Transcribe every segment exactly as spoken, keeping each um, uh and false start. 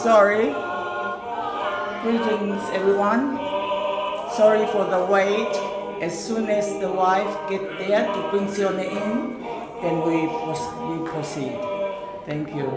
Sorry. Greetings, everyone. Sorry for the wait. As soon as the wife get there to bring Sione in, then we pros-, we proceed. Thank you.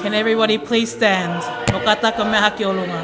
Can everybody please stand? Mou kātaki ʻo meʻa hake ʻi ʻolunga.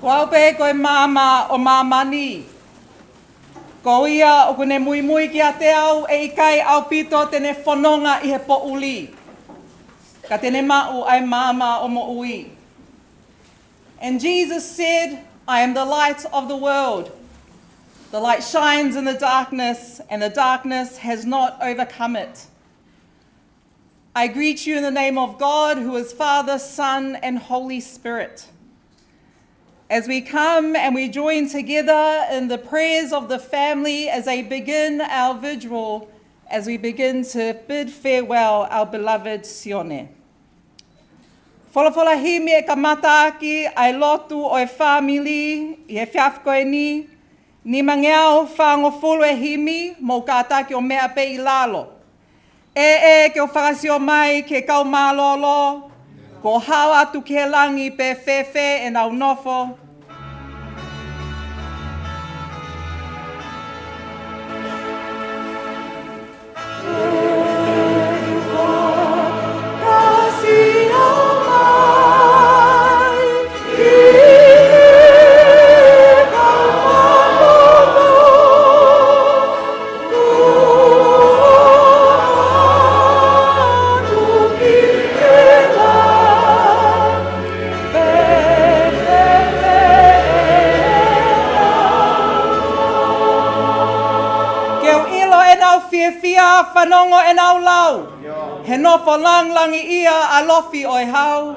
Ko au pē ko e maama ʻo māmani. Ko ia ʻoku ne muimui kiate au ʻe ʻikai ʻaupito te ne fononga ʻi he poʻuli, ka te ne maʻu ʻa e maama ʻo moʻui. And Jesus said, "I am the light of the world. The light shines in the darkness, and the darkness has not overcome it." I greet you in the name of God, who is Father, Son, and Holy Spirit. As we come and we join together in the prayers of the family as they begin our vigil, as we begin to bid farewell our beloved Sione. Folofola himi ʻe kamata ʻaki ʻa e lotu ʻo e fāmili ʻi he efiafi ko eni, nimangeau fāngofulu e himi, mou kātaki ʻo meʻa pē ʻi lalo. ʻĒ, ʻĒ, ke u fakasio mai ki he kau mālōlō, kuo hao atu ki he langi pe fēfē ʻenau nofo. Ke u ʻilo ʻenau fiefia, fanongo ʻenau lau, he nofo langilangiʻia ʻa Lofi ʻo e Hau.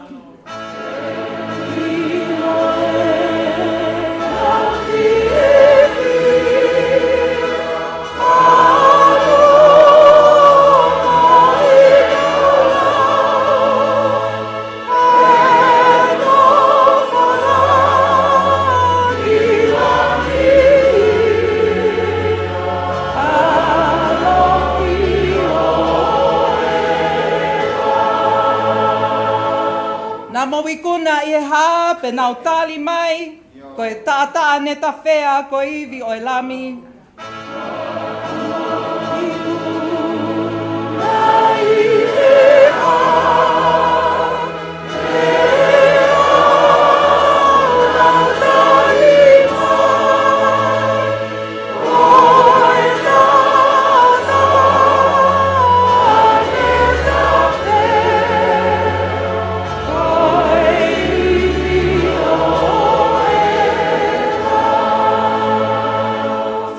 Naʻa mou ikuna ʻi he hā, pea nau tali mai, ko e taʻataʻa ne tafea, ko e ivi ʻo e Lami.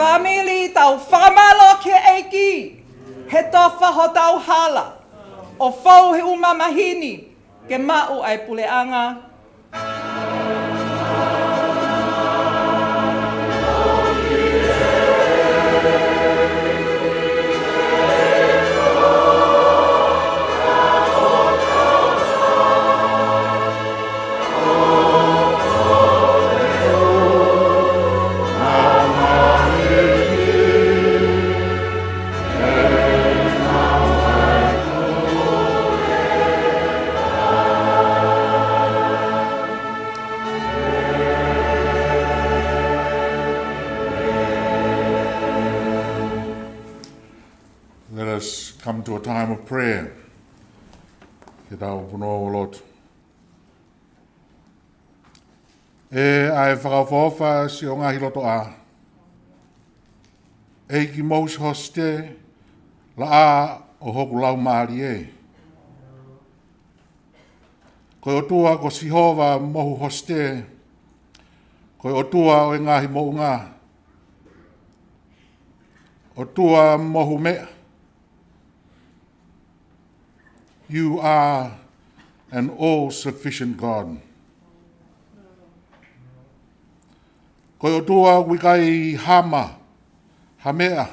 Fāmili, tau fakamālō ki he ʻEiki, he tofa hotau hala, ʻo fou he ʻū mamahi ni, ke maʻu ʻa e puleʻanga. Let us come to a time of prayer. Ke tau punou ʻo lotu. ʻE ʻa e fakaʻofoʻofa siʻo ngaahi loto ʻa, ʻEiki Mōsi Hosite, laʻā ʻo hoku laumālie. Ko e ʻOtua ko Sihova Mohu Hosite, ko e ʻOtua ʻo e ngaahi moʻunga, ʻOtua mohu meʻa. You are an all-sufficient God. Ko e ʻOtua ʻoku ʻikai hama ha meʻa,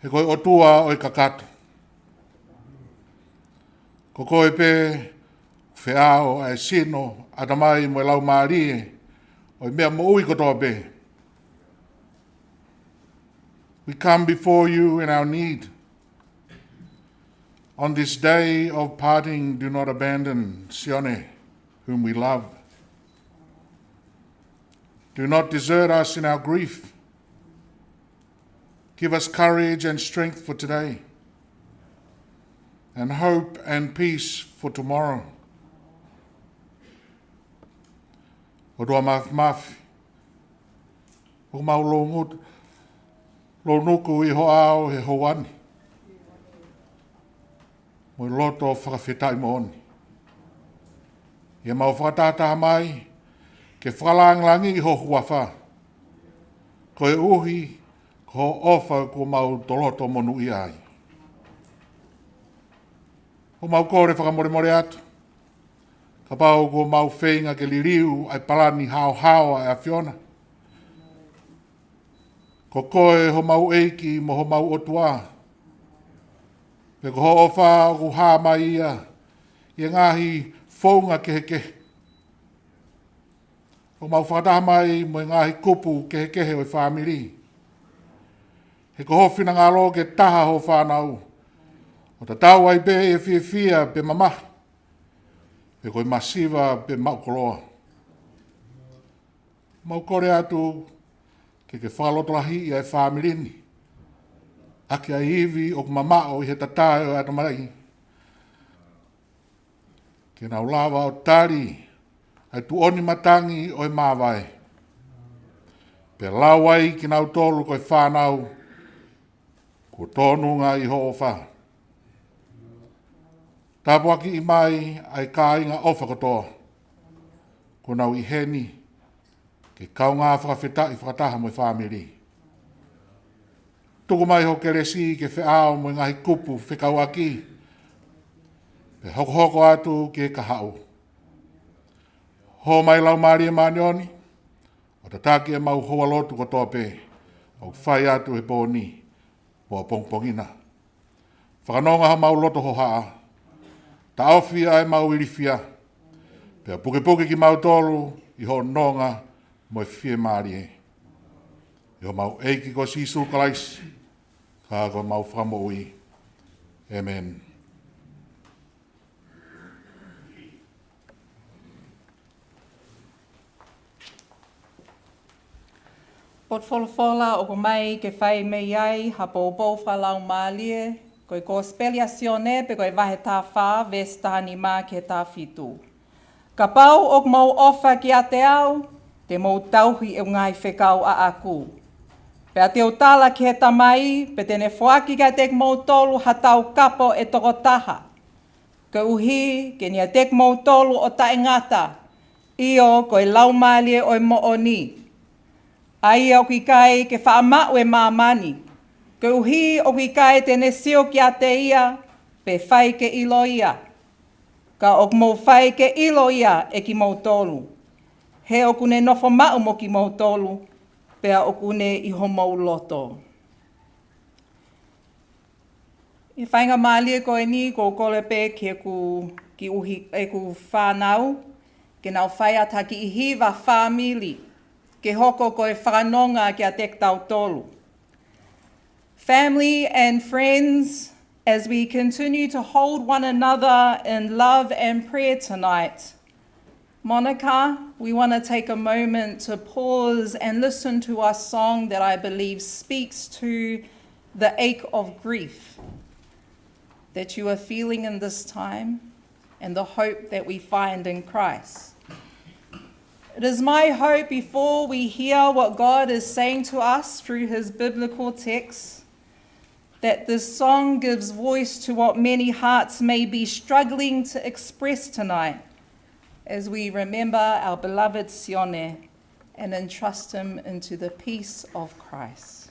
he ko e ʻOtua ʻo e kakato. Ko koe pē feʻao ʻa e sino, ʻatamai mo e laumālie, ʻo e meʻa moʻui kotoa pē. We come before you in our need. On this day of parting, do not abandon Sione, whom we love. Do not desert us in our grief. Give us courage and strength for today, and hope and peace for tomorrow. ʻOtua Māfimafi, ʻoku mau loungutu, lounuku ʻi ho ʻao he houa ni, mo e loto fakafetaʻi moʻoni. ʻOku mau fakatahataha mai ke fakalāngilangiʻi ho huafa, koeʻuhi ko hoʻo ʻofa kuo mau toloto monūʻia ai. ʻOku mau kole fakamolemole atu kapau kuo mau feinga ke liliu ʻa e palani haohaoa ʻa e ʻAfiona. Ko koe homau ʻEiki mo homau ʻOtua, pea ko hoʻo ʻofa ʻoku hā mai ia ʻi he ngaahi founga kehekehe. ʻOku mau fakataha mai mo e ngaahi kupu kehekehe ʻo e fāmili, he ko ho finangalo ke taha ho fānau, ʻo tatau ai pē ʻi he fiefia pe mamahi, pe ko e masiva pe maʻu koloa. Mau kole atu ke ke fakalotolahiʻi ʻa e fāmili ni ʻaki ʻa e ivi ʻoku mamaʻo ʻi he tatae ʻo e ʻatamai, ke nau lava ʻo tali ʻa e tuʻoni matangi ʻo e māvae, pea lau ai kinautolu ko e fānau kuo tōnunga ʻi hoʻo ʻofa. Tāpuakiʻi mai ʻa e kāinga ʻofa kotoa kuo nau ʻi heni ke kaungā fakafetaʻi fakataha mo e fāmili. Tuku mai ho kelesi ke feʻao mo e ngaahi kupu fekauʻaki, pea hokohoko atu ki he kahaʻu. Hō mai Laumālie Māʻoniʻoni ʻo tataki ʻemau houa lotu kotoa pē ʻoku fai atu he pō ni mo ʻapongipongi na. Fakanonga homau loto hohaʻa, taʻofi ʻa ʻemau ilifia, pea pukepuke kimautolu ʻi hoʻo nonga mo e fiemālie. ʻI homau ʻEiki ko Sīsū Kalaisi, ka ko homau Fakamoʻui. ʻĒmeni. Potu folofola ʻoku ʻomai ke fai mei ai ha poupou fakalaumālie, ko e Kosipeli ʻa Sione, pea ko e vahe taha fā, veesi taha nima ki he taha fitu. Kapau ʻoku mou ʻofa kiate au, te mou tauhi ʻeku ngaahi fekau ʻaʻaku. Pea te u tala ki he Tamai, pea te ne foaki kiate kimoutolu ha Taukapo ʻe toko taha, koeʻuhi ke ne ʻiate kimoutolu ʻo taʻengata, ʻio, ko e Laumālie ʻo e moʻoni, ʻa ia ʻoku ʻikai ke faʻa maʻu ʻe māmani, koeʻuhi ʻoku ʻikai te ne sio kiate ia, pe fai ke ʻilo ia. Ka ʻoku mou fai ke ʻilo ia ʻe kimoutolu, he ʻoku ne nofo maʻu mo kimoutolu, pea ʻoku ne ʻi homou loto. ʻI he faingamālie ko eni, ʻoku ou kole pē ki heʻeku, ki ʻuhi, ʻeku fānau, ke nau fai atu ha kiʻi hiva fāmili, ke hoko ko e fakanonga kiate kitautolu. Family and friends, as we continue to hold one another in love and prayer tonight, Monica, we want to take a moment to pause and listen to a song that I believe speaks to the ache of grief that you are feeling in this time and the hope that we find in Christ. It is my hope, before we hear what God is saying to us through his biblical text, that this song gives voice to what many hearts may be struggling to express tonight as we remember our beloved Sione and entrust him into the peace of Christ.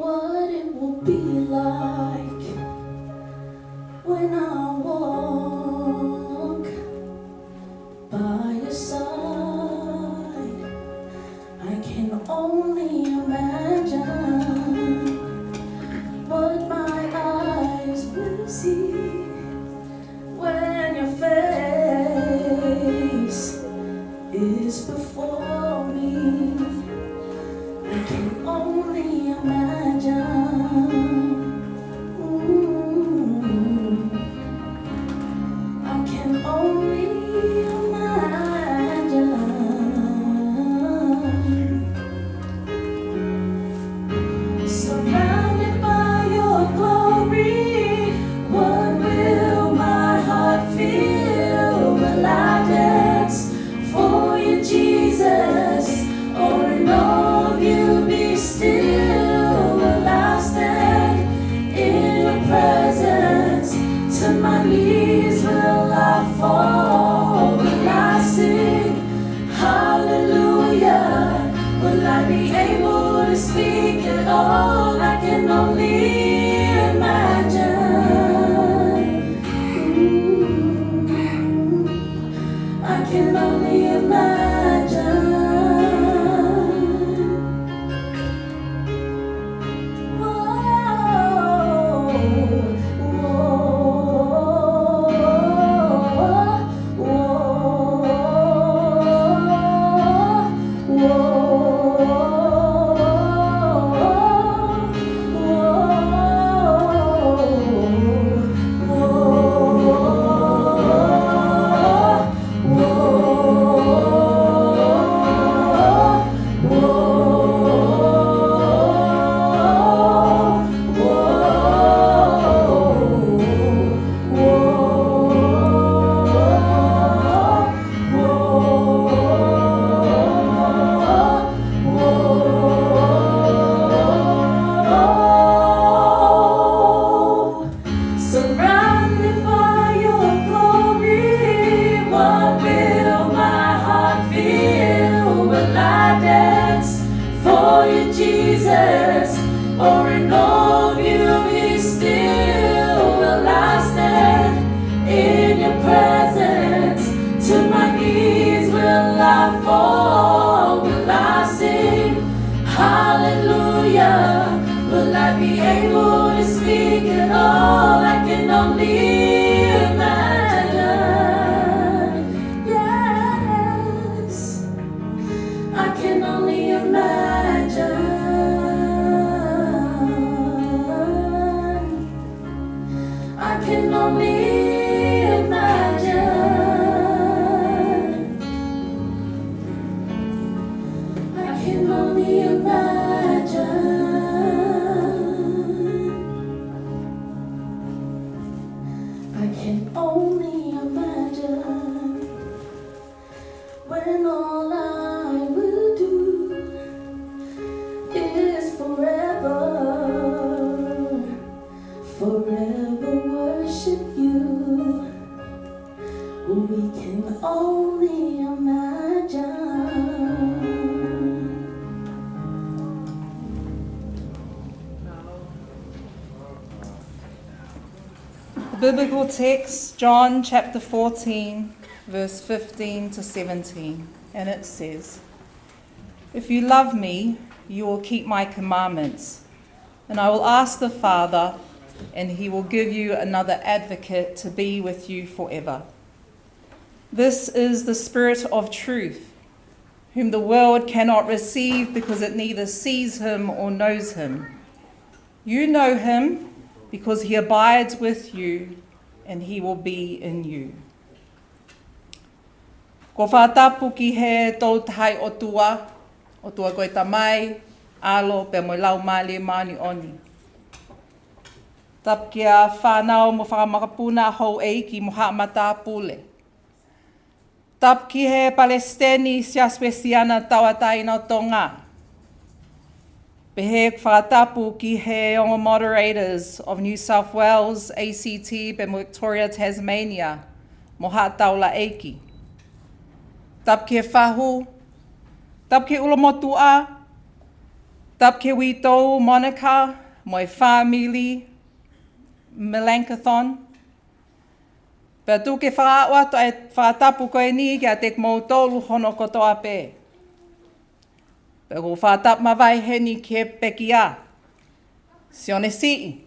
What it will be like when I walk by your side. I can only imagine what my eyes will see when your face is before me. I can only imagine. Ooh. I can only imagine. Surrounded by your glory, what will my heart feel? Will I dance for you, Jesus, or in awe of you be still? Will I stand in your presence? To my knees will I fall? Will I sing hallelujah? Will I be able to speak at all? I can only imagine. Mm, I can only imagine. Surrounded by your glory, what will my heart feel? Will I dance for you, Jesus, or in awe of you be still? Will I stand in your presence? To my knees will I fall? Will I sing hallelujah? Will I be able to speak at all? I can only imagine. Yes, I can only imagine. I can only imagine. I can only imagine. I can only imagine. When all I will do is forever, forever worship you. We can only imagine. The biblical text, John chapter fourteen, verse fifteen to seventeen, and it says, "If you love me, you will keep my commandments, and I will ask the Father, and he will give you another advocate to be with you forever. This is the Spirit of truth, whom the world cannot receive because it neither sees him or knows him. You know him because he abides with you and he will be in you." Ko e fakatapu ki he Tolu Tahaʻi ʻOtua, ʻOtua ko e Tamai, ʻAlo, pea mo e Laumālie Māʻoniʻoni. Tapu ki he fānau mo e fanga makapuna, houʻeiki mo haʻa matāpule. Tapu ki he Palesiteni Siasi Uēsiliana Tauʻatāina ʻo Tonga. Pehē ʻeku fakatapu ki he ongo moderators of New South Wales, A C T, pea mo Victoria, Tasmania, mo haʻa taulaʻeiki. Tapu ki he fahu, tapu ki he ʻulumotuʻa, Tapu ki he uitou Monica mo e fāmili Melanchthon. Pea tuku ke fakaaʻu atu ʻa e fakatapu ko eni kiate kimoutolu hono kotoa pē. Pea ʻoku ou fakatapu makehe heni ki he pekia, Sione Siʻi,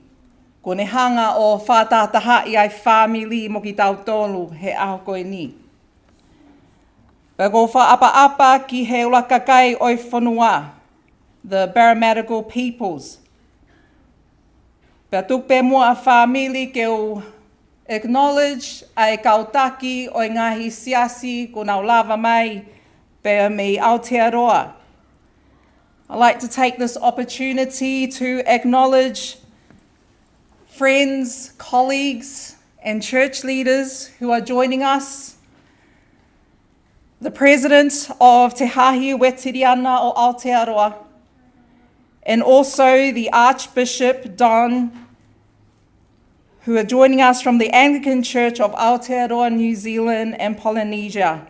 kuo ne hanga ʻo fakatahatahaʻi ʻa e fāmili mo kitautolu he ʻaho ko eni. Pea ʻoku ou fakaʻapaʻapa ki he ʻuluaki kakai ʻo e fonua, the Barramatigal peoples. Pea tuku pē muʻa fāmili ke u acknowledge ʻa e kau taki ʻo e ngaahi siasi kuo nau lava mai pea mei Aotearoa. I'd like to take this opportunity to acknowledge friends, colleagues, and church leaders who are joining us. The president of Te Hāhi Uetiriana ʻo Aotearoa, and also the Archbishop Don, who are joining us from the Anglican Church of Aotearoa, New Zealand and Polynesia.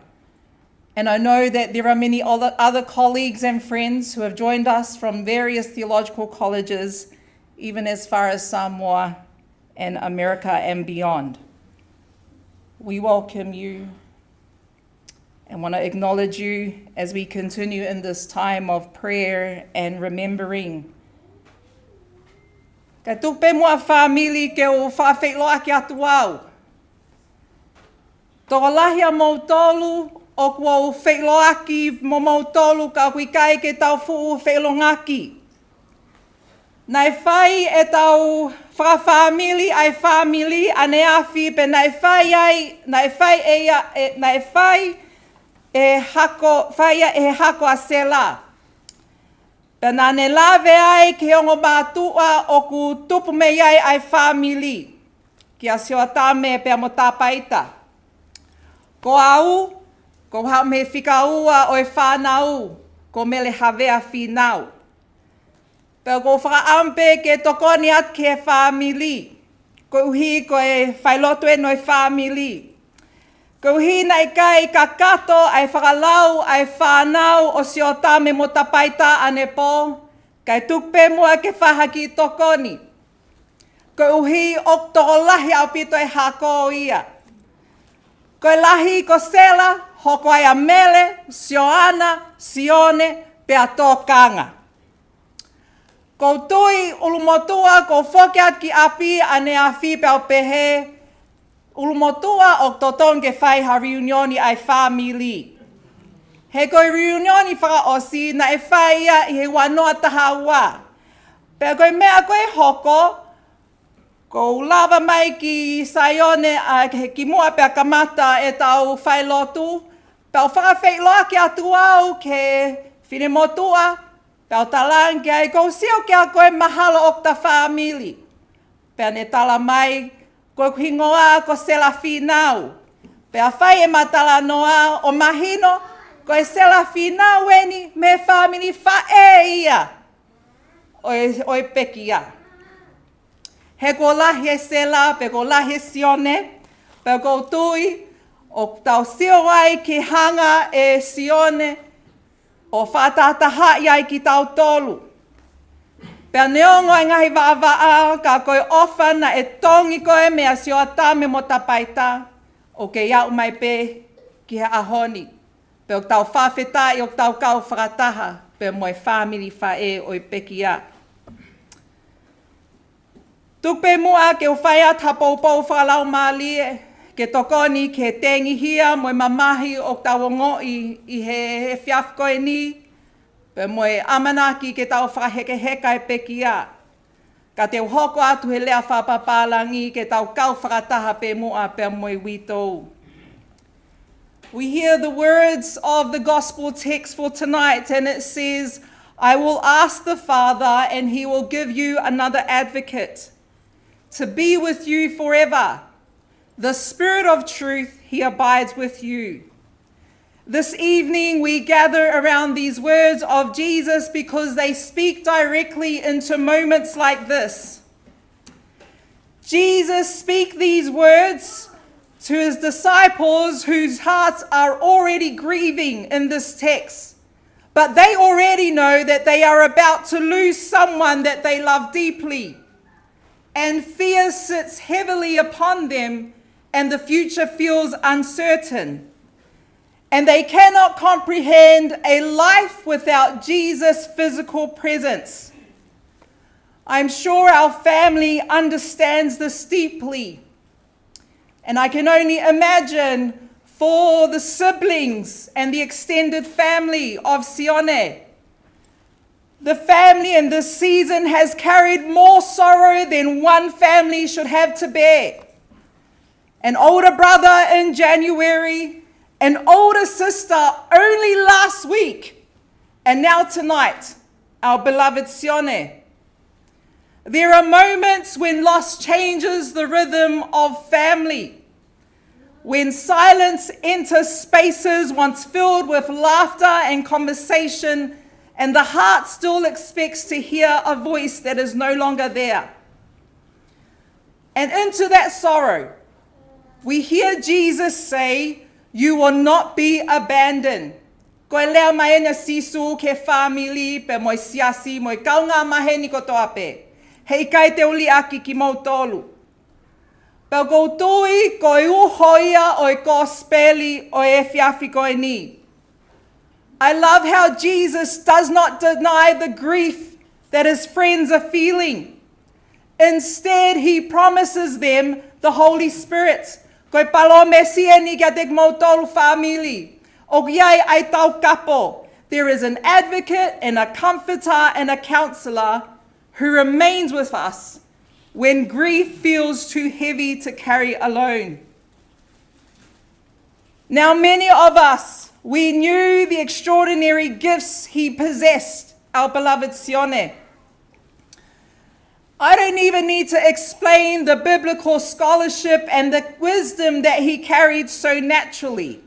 And I know that there are many other, other colleagues and friends who have joined us from various theological colleges, even as far as Samoa and America and beyond. We welcome you and want to acknowledge you as we continue in this time of prayer and remembering. Kae tuku pē muʻa fāmili ke u fakafeʻiloaki atu au. Tokolahi ʻa moutolu ʻoku ou feʻiloaki mo moutolu ka ʻoku ʻikai ke tau fuʻu feʻilongaki. Naʻe fai ʻetau fakafāmili ʻa e fāmili ʻaneafi pea naʻe fai ai, naʻe fai ʻe ia, ʻe, naʻe fai ʻe Hako, fai ia ʻe he hako ʻa Sela. Pea naʻa ne lave ai ki he ongo mātuʻa ʻoku tupu mei ai ʻa e fāmili, kia Siotame pea mo Tapaita. Ko au, ʻoku ou haʻu mei he fika ua ʻo e fānau, ko Mele Havea Fīnau. Pea ʻoku ou fakaʻamu pē ke tokoni atu ki he fāmili, koeʻuhi ko e failotu ʻeni ʻo e fāmili. Koeʻuhi naʻe ʻikai kakato ʻa e fakalau ʻa e fānau ʻo Siotame mo Tapaita ʻanepō, kae tuku pē muʻa ke fai ha kiʻi tokoni. Koeʻuhi ʻoku tokolahi ʻaupito e hako ia. Ko e lahi ko Sela, hoko ai ʻa Mele, Sioana, Sione, pea Tokanga. ʻOku ou tui ʻulumotuʻa, ʻoku ou foki atu ki ʻapi ʻaneafi pea u pehē, ʻulumotuʻa ʻoku totonu ke fai ha reunioni ʻa e fāmili. He ko e reunioni fakaʻosi naʻe fai ia ʻi he ua noa taha ua. Pea ko e meʻa ko ē hoko, ʻoku ou lava mai ki Saione ʻa e kimuʻa pea kamata ʻetau failotu, pea u fakafeʻiloaki atu au ki he finemotuʻa, pea u talaange ki ai, ʻoku ou sio kia koe mahalo ʻoku ta fāmili. Pea ne tala mai, ko hoku hingoa ko Sela Fīnau. Pea fai ʻema talanoa ʻo mahino, ko e Sela Fīnau ʻeni mei he fāmili faʻē ia ʻo e, ʻo e pekia. He kuo lahi e Sela, pea kuo lahi e Sione, pea ʻoku ou tui, ʻoku tau sio ai ki he hanga ʻe Sione ʻo fakatahatahaʻi ai kitautolu. Pea neongo e ngaahi vaʻavaʻa, ka ko e ʻofa naʻe tongi ko ē meia Siotame mo Tapaita, ʻoku kei aʻu mai pē ki he ʻaho ni. Pea ʻoku tau fakafetaʻi ʻoku tau kau fakataha pea mo e fāmili faʻē ʻo e pekia. Tuku pē muʻa ke u fai atu ha poupou fakalaumālie, ke tokoni ki he tengihia mo e mamahi ʻoku tau ongoʻi ʻi he, he efiafi ko eni, pea mo e ʻamanaki ke tau fakahekeheka e pekia. Ka te u hoko atu he lea fakapapālangi ke tau kau fakataha pē muʻa pea mo e uitou. We hear the words of the gospel text for tonight, and it says, "I will ask the Father, and he will give you another advocate to be with you forever. The Spirit of truth, he abides with you." This evening, we gather around these words of Jesus because they speak directly into moments like this. Jesus speak these words to his disciples whose hearts are already grieving in this text. But they already know that they are about to lose someone that they love deeply, and fear sits heavily upon them, and the future feels uncertain. And they cannot comprehend a life without Jesus' physical presence. I'm sure our family understands this deeply. And I can only imagine for the siblings and the extended family of Sione. The family in this season has carried more sorrow than one family should have to bear. An older brother in January, an older sister only last week, and now tonight, our beloved Sione. There are moments when loss changes the rhythm of family, when silence enters spaces once filled with laughter and conversation, and the heart still expects to hear a voice that is no longer there. And into that sorrow, we hear Jesus say, "You will not be abandoned." Ko e lea mai ʻeni ʻa Sīsū ki he fāmili, pea mo e siasi, mo e kaungā maheni kotoa pē. Heʻikai te u liʻaki kimoutolu. Pea ʻoku ou tui ko e uho ia ʻo e kosipeli ʻo e efiafi ko eni. I love how Jesus does not deny the grief that his friends are feeling. Instead, he promises them the Holy Spirit. Ko e palōmesi ʻeni kiate kimoutolu fāmili. ʻOku ʻi ai ʻa e taukapo. There is an advocate and a comforter and a counselor who remains with us when grief feels too heavy to carry alone. Now, many of us, we knew the extraordinary gifts he possessed, our beloved Sione. I don't even need to explain the biblical scholarship and the wisdom that he carried so naturally.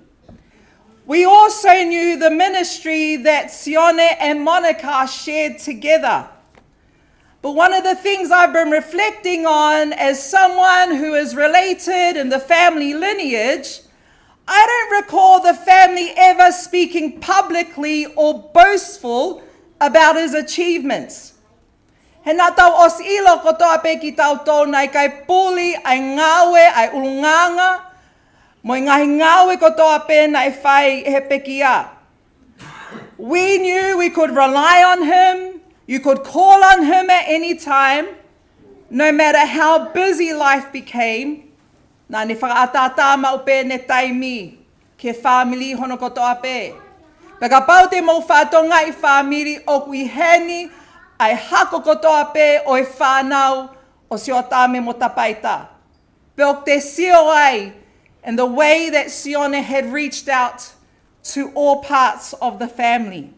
We also knew the ministry that Sione and Monica shared together. But one of the things I've been reflecting on as someone who is related in the family lineage, I don't recall the family ever speaking publicly or boastful about his achievements. He naʻa tau ʻosi ʻilo kotoa pē kitautolu naʻe ʻikai puli ʻa e ngāue ʻa e ʻulungaanga, mo e ngaahi ngāue kotoa pē naʻe fai he pekia. We knew we could rely on him, you could call on him at any time, no matter how busy life became. Naʻa ne fakaʻataʻatā maʻu pē ʻene taimi ki he fāmili hono kotoa pē. Pea kapau te mou fakatokangaʻi fāmili, ʻoku ʻi heni ʻa e hako kotoa pē ʻo e fānau ʻo Siotame mo Tapaita. Pea ʻoku te sio ai in the way that Sione had reached out to all parts of the family.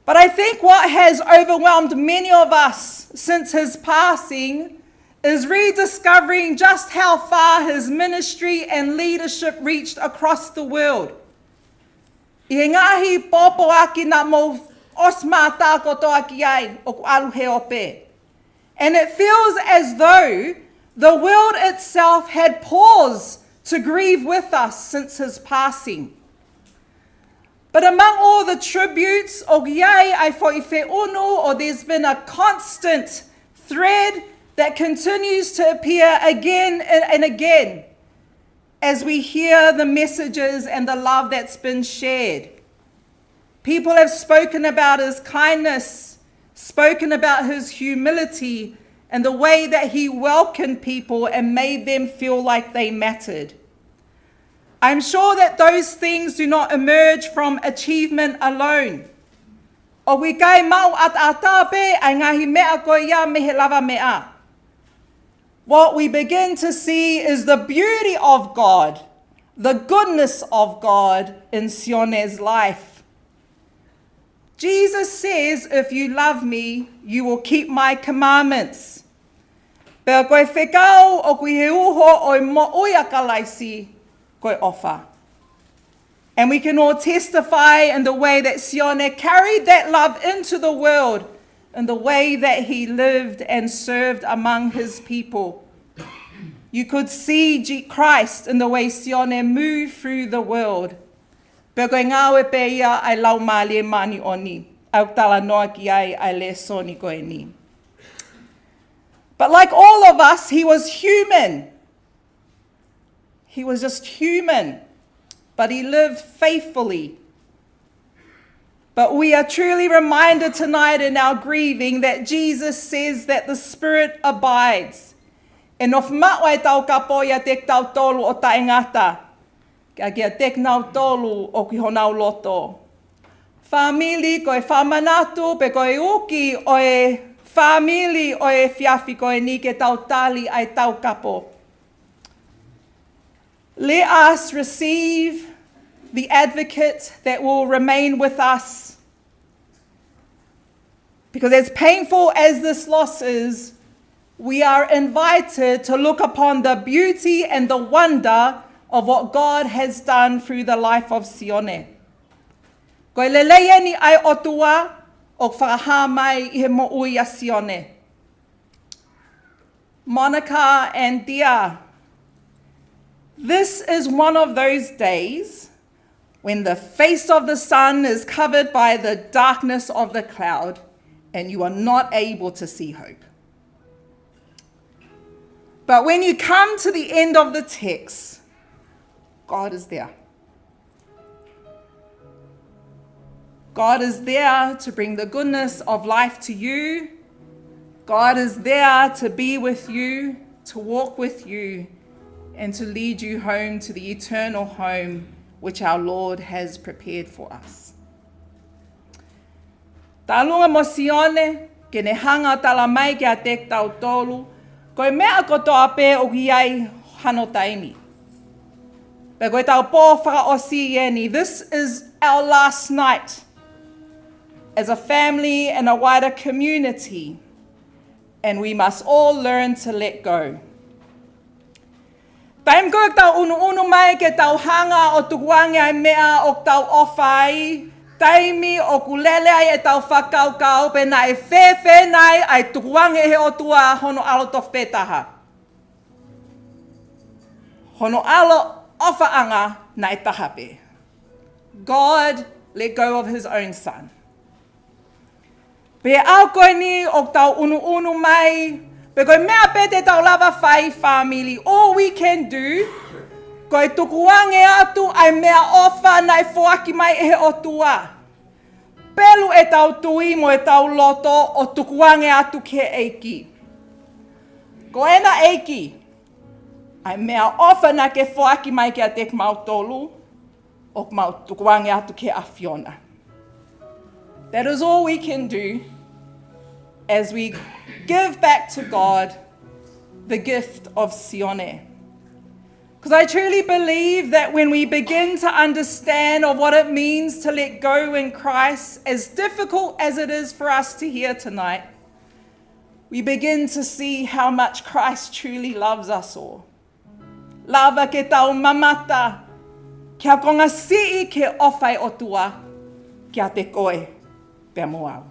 But I think what has overwhelmed many of us since his passing is rediscovering just how far his ministry and leadership reached across the world. ʻI he ngaahi pōpoaki naʻa mou ʻosi mātā kotoa ki ai, ʻoku ʻalu he ope. And it feels as though the world itself had paused to grieve with us since his passing. But among all the tributes, ʻoku ʻi ai ʻa e foʻi feʻunu, or there's been a constant thread that continues to appear again and, and again as we hear the messages and the love that's been shared. People have spoken about his kindness, spoken about his humility, and the way that he welcomed people and made them feel like they mattered. I'm sure that those things do not emerge from achievement alone. ʻOku ʻikai maʻu ʻataʻatā pē ʻa e ngaahi meʻa ko ia mei he lavameʻa. What we begin to see is the beauty of God, the goodness of God in Sione's life. Jesus says, "If you love me, you will keep my commandments." Pea ko e fekau ʻoku ʻi he uho ʻo e moʻui ʻa Kalaisi, ko e ʻofa. And we can all testify in the way that Sione carried that love into the world, in the way that he lived and served among his people. You could see Je-, Christ in the way Sione moved through the world. Pea ko e ngāue pē ia ʻa e Laumālie Māʻoniʻoni, ʻoku talanoa ki ai ʻa e lēsoni ko eni. But like all of us, he was human. He was just human, but he lived faithfully. But we are truly reminded tonight in our grieving that Jesus says that the Spirit abides. ʻE nofo maʻu ʻa e Taukapo ʻiate kitautolu ʻo taʻengata, ka kiate kinautolu ʻoku ʻi honau loto. Fāmili, ko e fakamanatu pe ko e uki ʻo e fāmili ʻo e efiafi ko eni ke tau tali ʻa e Taukapo. Let us receive the advocate that will remain with us. Because as painful as this loss is, we are invited to look upon the beauty and the wonder of what God has done through the life of Sione. Ko e lelei eni ʻa e ʻOtua ʻoku fakahā mai ʻi he moʻui ʻa Sione. Monica and Dia, this is one of those days when the face of the sun is covered by the darkness of the cloud and you are not able to see hope. But when you come to the end of the text, God is there. God is there to bring the goodness of life to you. God is there to be with you, to walk with you, and to lead you home to the eternal home which our Lord has prepared for us. Talunga mo Sione, ke ne hanga ʻo tala mai kiate kitautolu, ko e meʻa kotoa pē ʻoku ʻi ai hano taimi. Pea ko e tau pō fakaʻosi eni. This is our last night as a family and a wider community. And we must all learn to let go. Taimi ko ē ʻoku tau ʻunuʻunu mai ke tau hanga ʻo tukuange ʻa e meʻa ʻoku tau ʻofa ai, taimi ʻoku lele ai ʻetau fakakaukau pe naʻe fēfē nai ʻa e tukuange ʻe he ʻOtua hono ʻAlo tofu pē taha. Hono ʻAlo ʻofaʻanga naʻe taha pē. God let go of his own son. Pea ʻaho ko eni ʻoku tau ʻunuʻunu mai, pe ko e meʻa pē te tau lava fai fāmili, all we can do, ko e tukuange atu ʻa e meʻaʻofa naʻe foaki mai ʻe he ʻOtua. Pelu ʻetau tui mo ʻetau loto ʻo tukuange atu ki he ʻEiki. Ko ena ʻEiki, ʻa e meʻaʻofa naʻa ke foaki mai kiate kimautolu, ʻoku mau tukuange atu ki he ʻAfiona. That is all we can do as we give back to God the gift of Sione. Because I truly believe that when we begin to understand of what it means to let go in Christ, as difficult as it is for us to hear tonight, we begin to see how much Christ truly loves us all. Lava ke tau mamata ki he konga-siʻi ki he ʻofa ʻa e ʻOtua kiate koe pea mo au.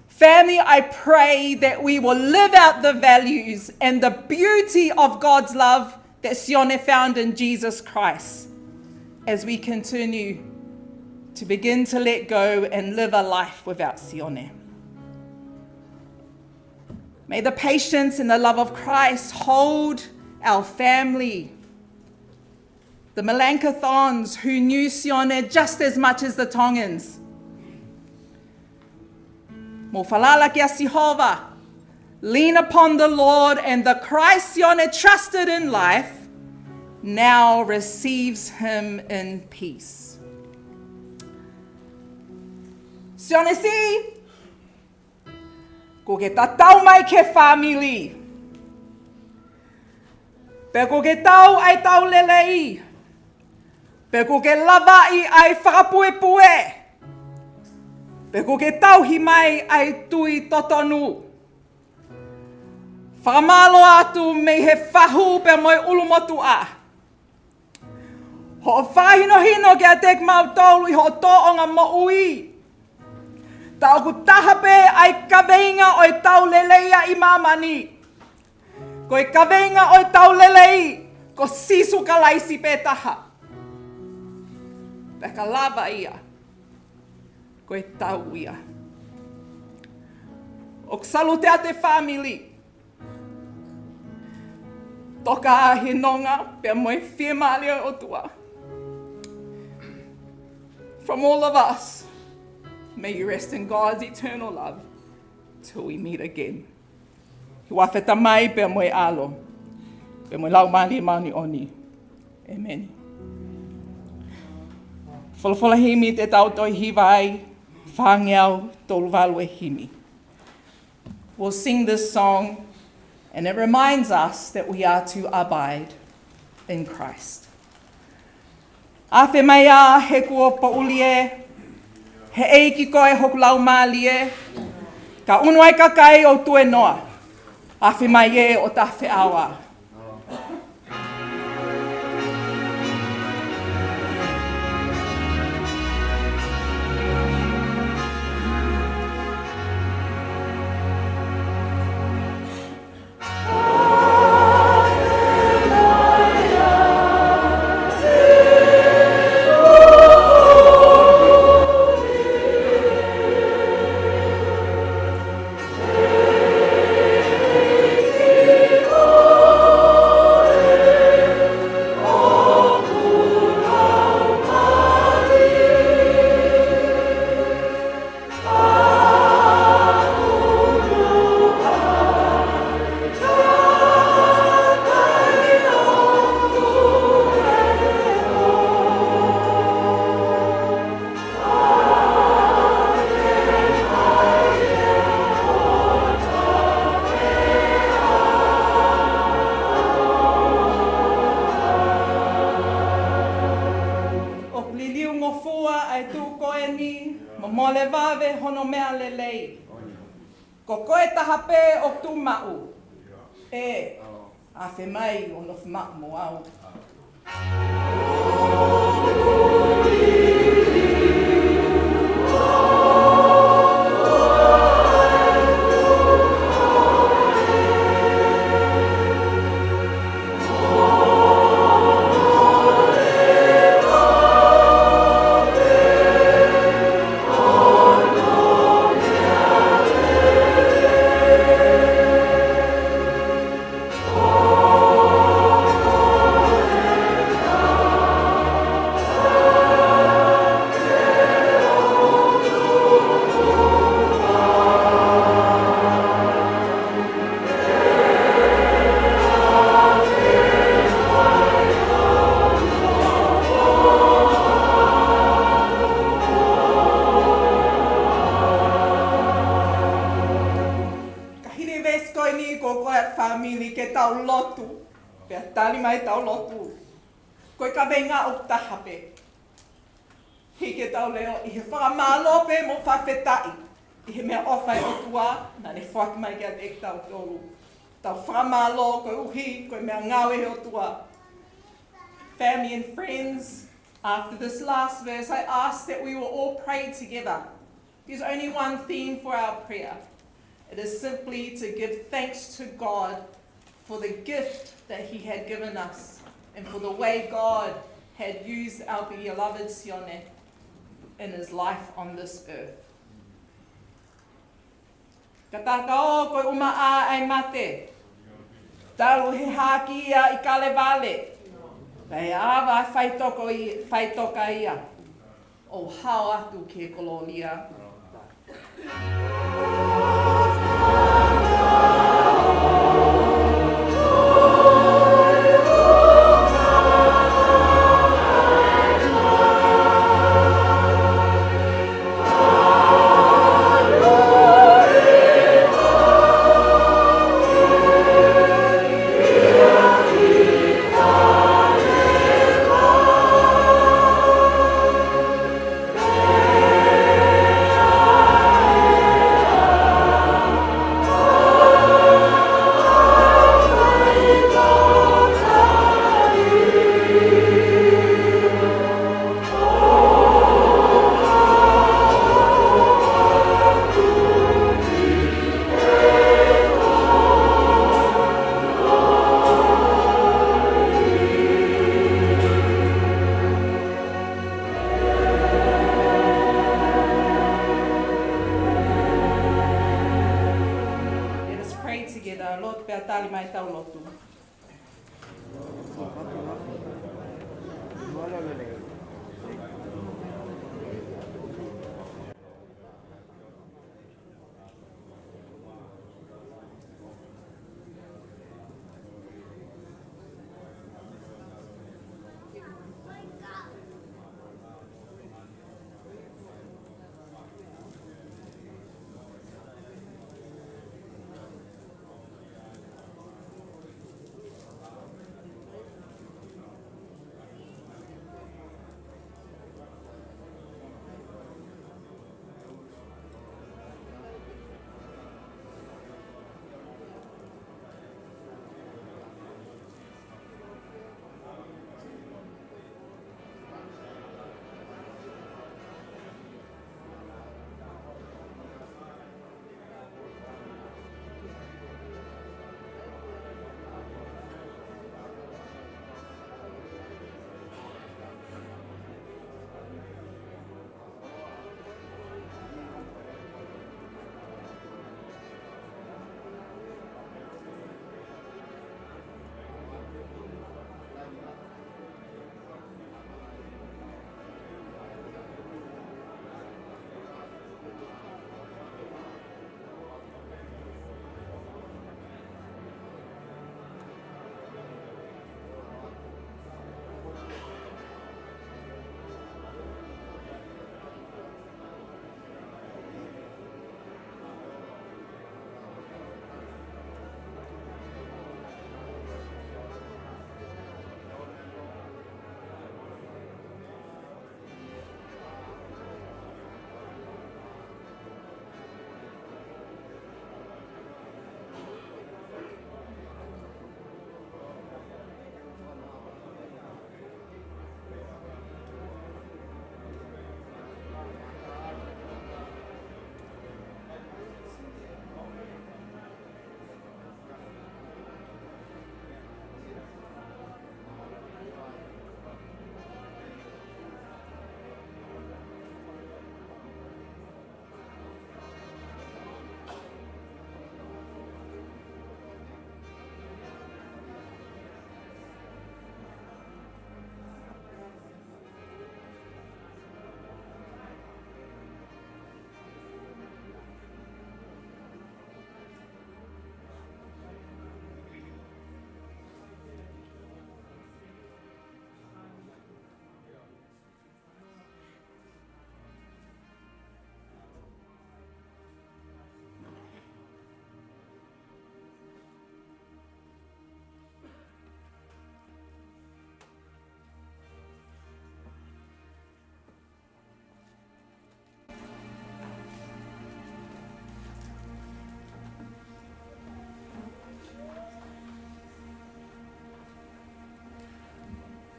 Family, I pray that we will live out the values and the beauty of God's love that Sione found in Jesus Christ as we continue to begin to let go and live a life without Sione. May the patience and the love of Christ hold our family. The Melanchthons, who knew Sione just as much as the Tongans. Mou falala kia Sihova, lean upon the Lord, and the Christ Sione trusted in life now receives him in peace. Sione siʻi, kuo ke tatau mai ki he fāmili. Pea kuo ke tau ʻa e tau lelei. Pea kuo ke lavaʻi ʻa e fakapuepue. Pea kuo ke tauhi mai ʻa e tui totonu. Fakamālō atu mei he fahu pea mo e ʻulumotuʻa. Hoʻo fakahinohino kiate kimautolu ʻi hoʻo tōʻonga moʻui. Tā ʻoku taha pē ʻa e kaveinga ʻo e tau lelei ʻi māmani. Ko e kaveinga ʻo e tau lelei, ko Sīsū Kalaisi pē taha. Pea ka lava ia, ko e tau ia. ʻOku salute atu e fāmili. Toka ʻi he nonga pea mo e fiemālie ʻo e ʻOtua. From all of us, may you rest in God's eternal love till we meet again. ʻI he huafa ʻo e Tamai pea mo e ʻAlo pea mo e Laumālie Māʻoniʻoni. ʻĒmeni. Folofola himi te tau toe hiva ai, fāngeau tolu valu e himi. We'll sing this song, and it reminds us that we are to abide in Christ. Afe mai ā he kuo poʻuli ē, he ʻEiki koe hoku laumālie, ka ʻunu ai kakai ʻo tuenoa, afe mai ē ʻo ta feʻao ā. ʻOku liliu ngofua ʻa e tuʻu ko eni, mo mole vave hono meʻa lelei. Ko koe taha pē ʻoku tuʻu maʻu. ʻĒ, afe mai ʻo nofo maʻu mo au. Ka hili e veesi ko eni, ko koe ʻa e fāmili, ke tau lotu pea tali mai ʻetau lotu. Ko e kaveinga ʻoku taha pē. Hiki ʻetau leʻo ʻi he fakamālō pea mo e fakafetaʻi ʻi he meʻaʻofa ʻa e ʻOtua naʻa ne foaki mai kiate kitautolu. Tau fakamālō koeʻuhi ko e meʻangāue ʻa e ʻOtua. Family and friends, after this last verse, I ask that we will all pray together. There's only one theme for our prayer. It is simply to give thanks to God for the gift that he had given us and for the way God had used our beloved Sione in his life on this earth. Ka taka ō ko e ʻumaʻā ʻa e mate, talu he hāki ia ʻi Kalevale, pea ʻave ʻa e faitoko i-, faitoka ia ʻo hao atu ki he kolōlia. Tau lotu pea tali mai ʻetau lotu.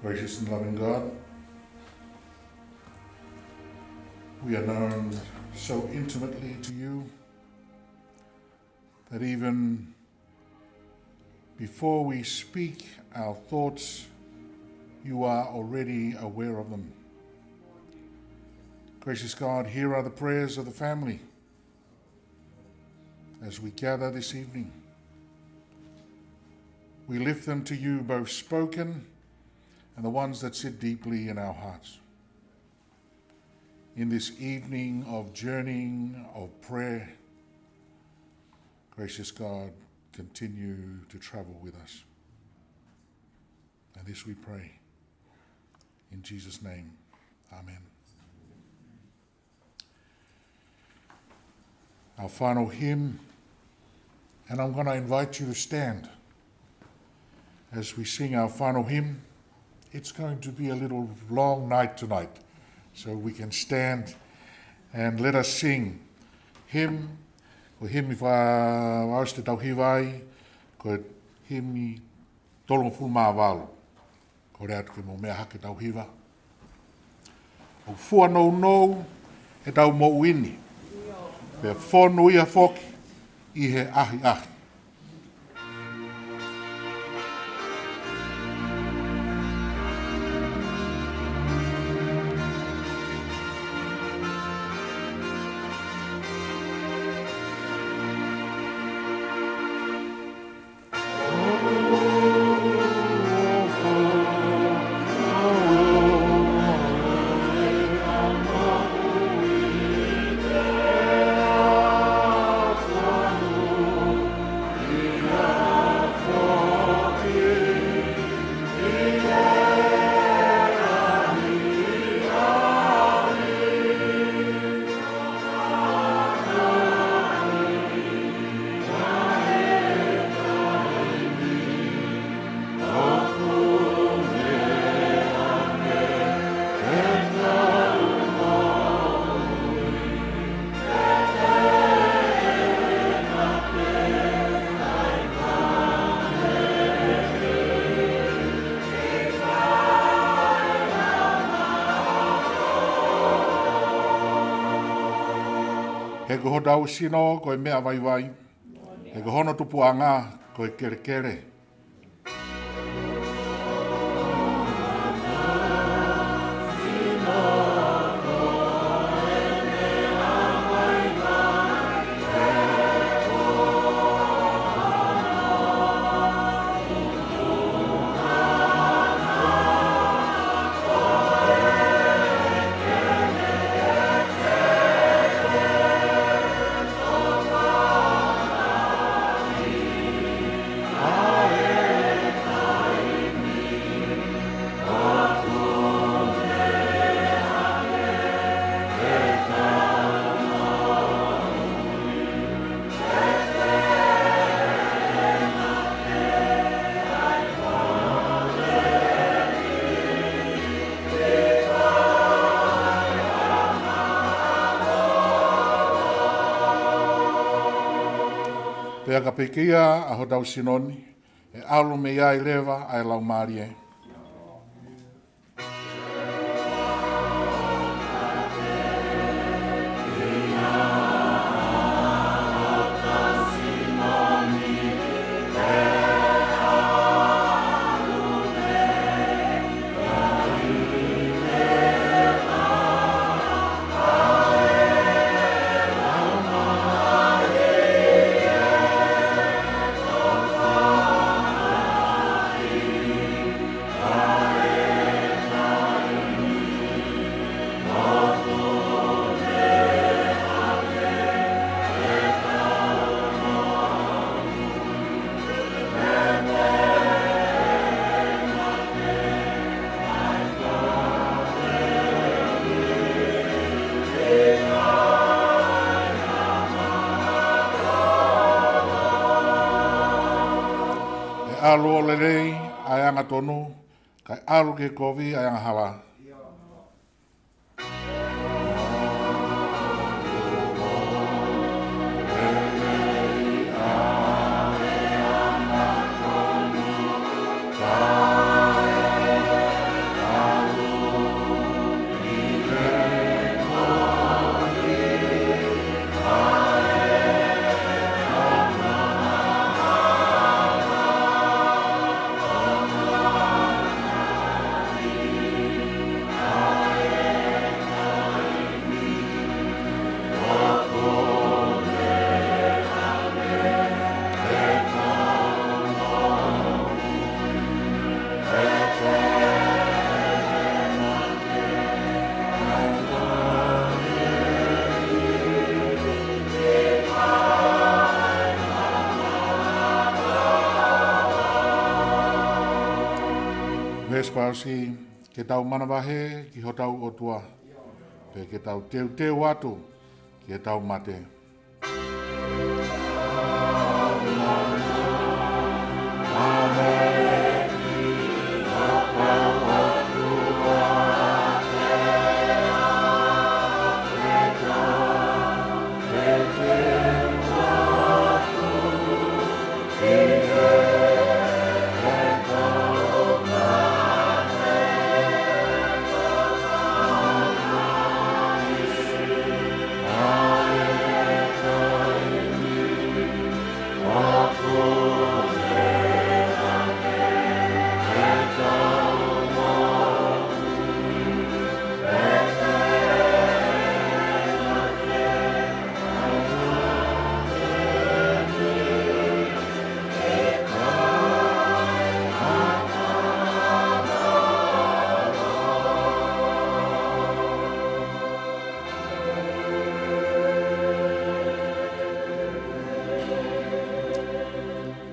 Gracious and loving God, we are known so intimately to you that even before we speak our thoughts, you are already aware of them. Gracious God, here are the prayers of the family as we gather this evening. We lift them to you, both spoken and the ones that sit deeply in our hearts. In this evening of journeying, of prayer, gracious God, continue to travel with us. And this we pray in Jesus' name. Amen. Our final hymn, and I'm gonna invite you to stand as we sing our final hymn. It's going to be a little long night tonight, so we can stand and let us sing hymn, ko e himi fakaʻosi te tau hiva ai, ko e himi tolungofulu mā valu. Kole atu ke mou meʻa hake ʻetau hiva. ʻOku fua nounou ʻetau moʻui ni, pea fonu ia foki ʻi he ʻahiʻahi. He ko hotau sino ko e meʻa vaivai, he ko hono tupuʻanga ko e kelekele. Pea ka pekia ʻa hotau sino ni, ʻe ʻalu mei ai leva ʻa e Laumālie. ʻE ʻalu ʻo lelei ʻa e angatonu, kae ʻalu ke kovi ʻa e angahala. Veesi fakaʻosi, ke tau manavahē ki hotau ʻOtua, pea ke tau teuteu atu ki heʻetau mate.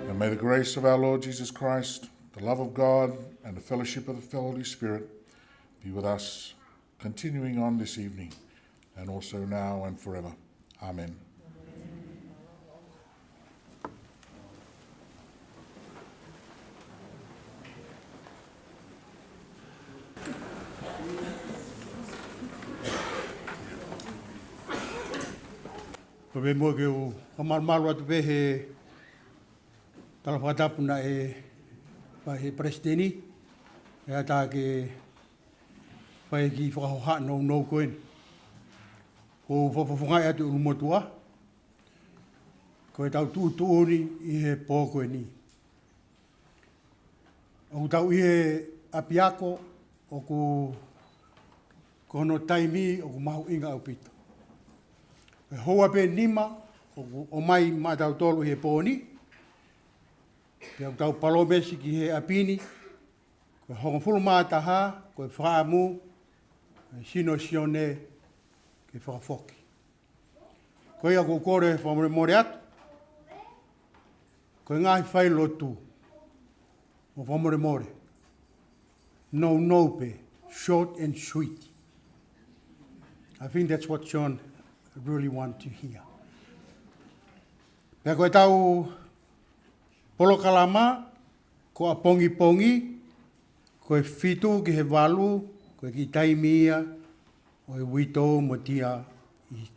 And may the grace of our Lord Jesus Christ, the love of God, and the fellowship of the Holy Spirit be with us, continuing on this evening, and also now and forever. Amen. Ko e meʻa muʻa ke u fakamalumalu atu pē he tala fakatapu naʻe fai ʻe he Palesiteni, ʻe ʻatā ke fai e kiʻi fakahohaʻa nounou ko eni. ʻOku ou fakafofongaʻi atu ʻulumotuʻa ko ʻetau tuʻutuʻuni ʻi he pō ko eni. ʻOku tau ʻi he ʻapiako ʻoku, ko hono taimi ʻoku mahuʻinga ʻaupito. ʻE houa pē nima ʻoku ʻomai maʻatautolu ʻi he pō ni, pea ʻoku tau palōmesi ki he ʻapi ni, ko e hongofulu mā taha, ko e fakaʻamu ʻa e sino ʻo Sione ke fakafoki. Ko ia ʻoku ou kole fakamolemole atu, ko e ngaahi failotu, mou fakamolemole. Nounou pē, short and sweet. I think that's what John really want to hear. Pea ko ʻetau polokalama, ko ʻapongipongi, ko e fitu ki he valu, ko e kiʻi taimi ia ʻo e uitou mo tia ʻi,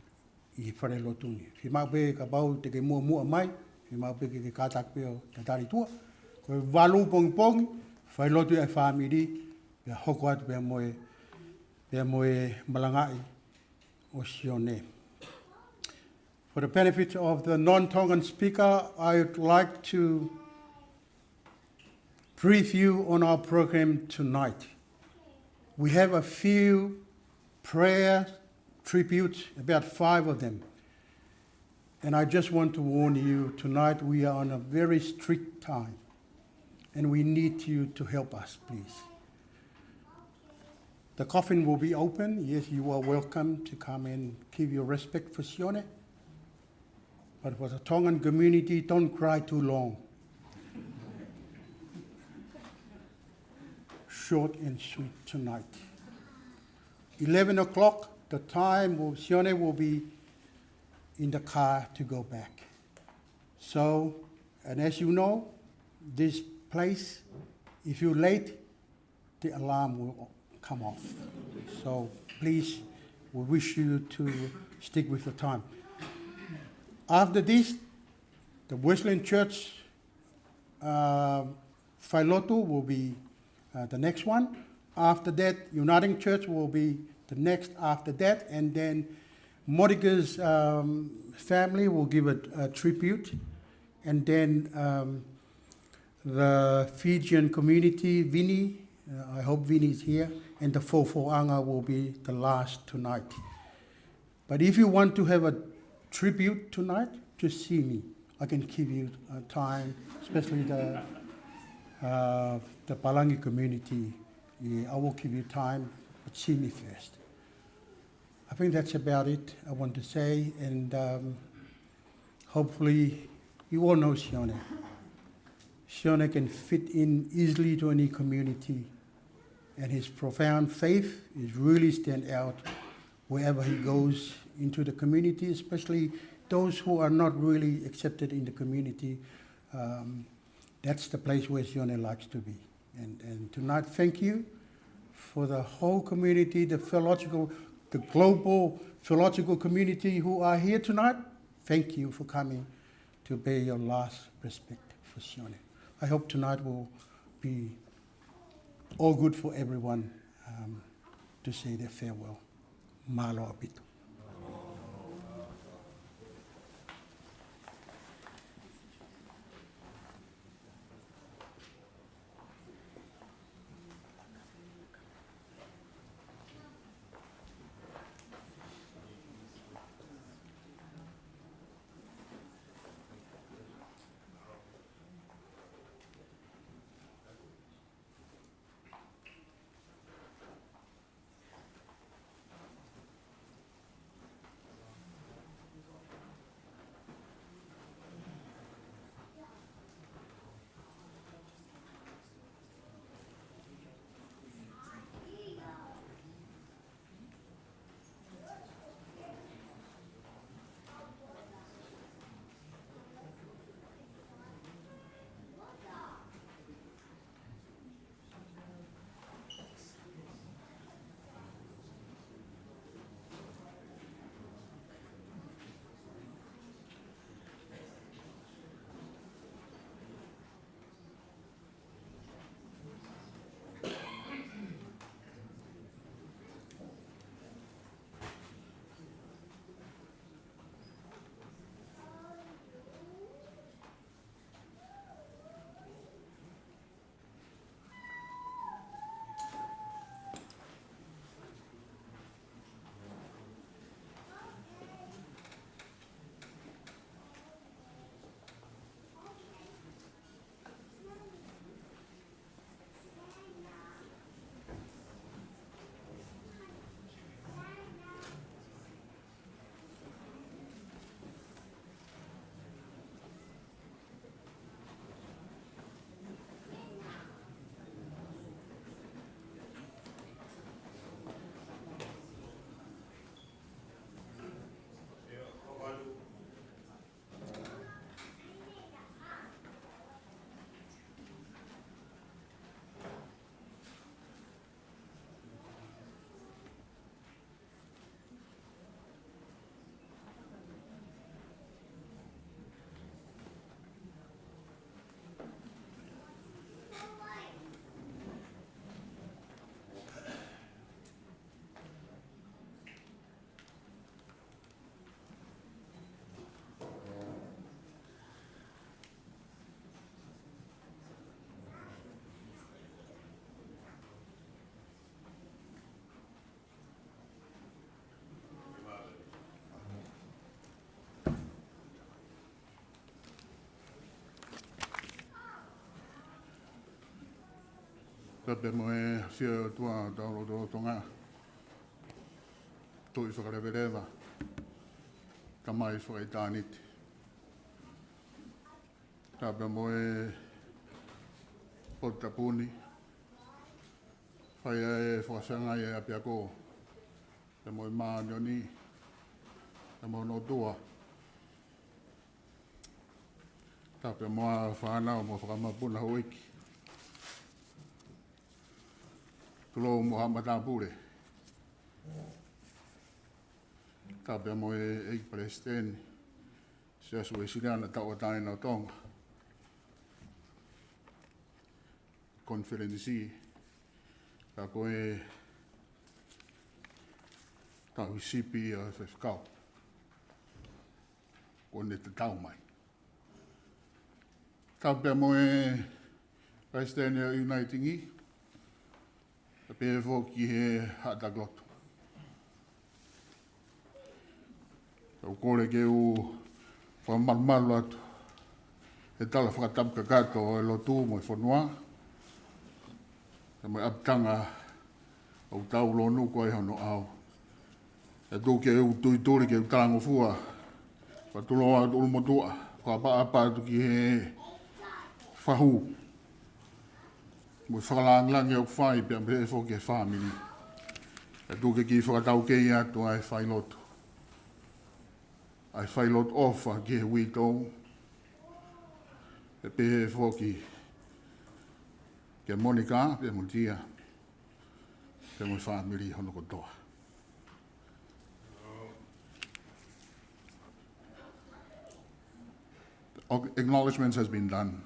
ʻi he falelotu ni. Fiemaʻu pē kapau te ke muʻomuʻa mai, fiemaʻu pē ke ke kātaki pē ʻo tatali tuʻa. Ko e valu pongipongi, failotu ʻa e fāmili, pea hoko atu pea mo e, pea mo e malangaʻi ʻo Sione. For the benefit of the non-Tongan speaker, I would like to brief you on our program tonight. We have a few prayer tributes, about five of them. And I just want to warn you, tonight we are on a very strict time. And we need you to help us, please. The coffin will be open. Yes, you are welcome to come and give your respect for Sione. But for the Tongan community, don't cry too long. Short and sweet tonight. Eleven o'clock, the time will, Sione will be in the car to go back. So, and as you know, this place, if you're late, the alarm will come off. So please, we wish you to stick with the time. After this, the Wesleyan Church, uh, failotu will be, uh, the next one. After that, Uniting Church will be the next after that. And then Monica's, um, family will give a, a tribute. And then, um, the Fijian community, Vini, uh, I hope Vini is here, and the Fofoʻanga will be the last tonight. But if you want to have a tribute tonight, just see me. I can give you, uh, time, especially the, uh, the Palangi community. Yeah, I will give you time, but see me first. I think that's about it I want to say, and, um, hopefully you all know Sione. Sione can fit in easily to any community, and his profound faith is really stand out wherever he goes into the community, especially those who are not really accepted in the community. Um, that's the place where Sione likes to be. And, and tonight, thank you for the whole community, the theological, the global theological community who are here tonight. Thank you for coming to pay your last respect for Sione. I hope tonight will be all good for everyone, um, to say their farewell. Mālō ʻaupito. Pea mo e ʻafio ʻa e ʻOtua ʻo e lotolotonga, Tuʻi fakaleveleva, Tamai fakaʻitāniti. Tapu pea mo e potu tapu ni, fai ʻa e fakafeangai ʻa e ʻapiako, pea mo e māʻoniʻoni, pea mo hono ʻOtua. Tapu pea mo e fānau mo e fakamapuna houʻeiki. Tulou mo haʻa matāpule. Tapu pea mo e ʻEiki Palesiteni, Siasi Uēsiliana Tauʻatāina ʻo Tonga. Konifelenisi, ka ko e tauhisipi ʻa e faifekau kuo ne tatau mai. Tapu pea mo e Palesiteni ʻo e Uniting, pea pehē foki ki he haʻa taki lotu. ʻOku ou kole ke u fakamalumalu atu he tala fakatapu kakato ʻo e lotu mo e fonua, pea mo e ʻapitanga ʻoku tau lōnuku ai hono ʻao. ʻE tuku ke u tuituli ke u talangofua, fakatulou atu ʻulumotuʻa, fakaʻapaʻapa atu ki he fahu mo e fakalāngilangi ʻoku fai, pea pehē foki ki he fāmili. ʻE tuku ke kiʻi fakataukei atu ʻa e failotu, ʻa e failotu ʻofa ki he uitou, pea pehē foki kia Monica pea mo Tia, pea mo e fāmili hono kotoa. Acknowledgements has been done.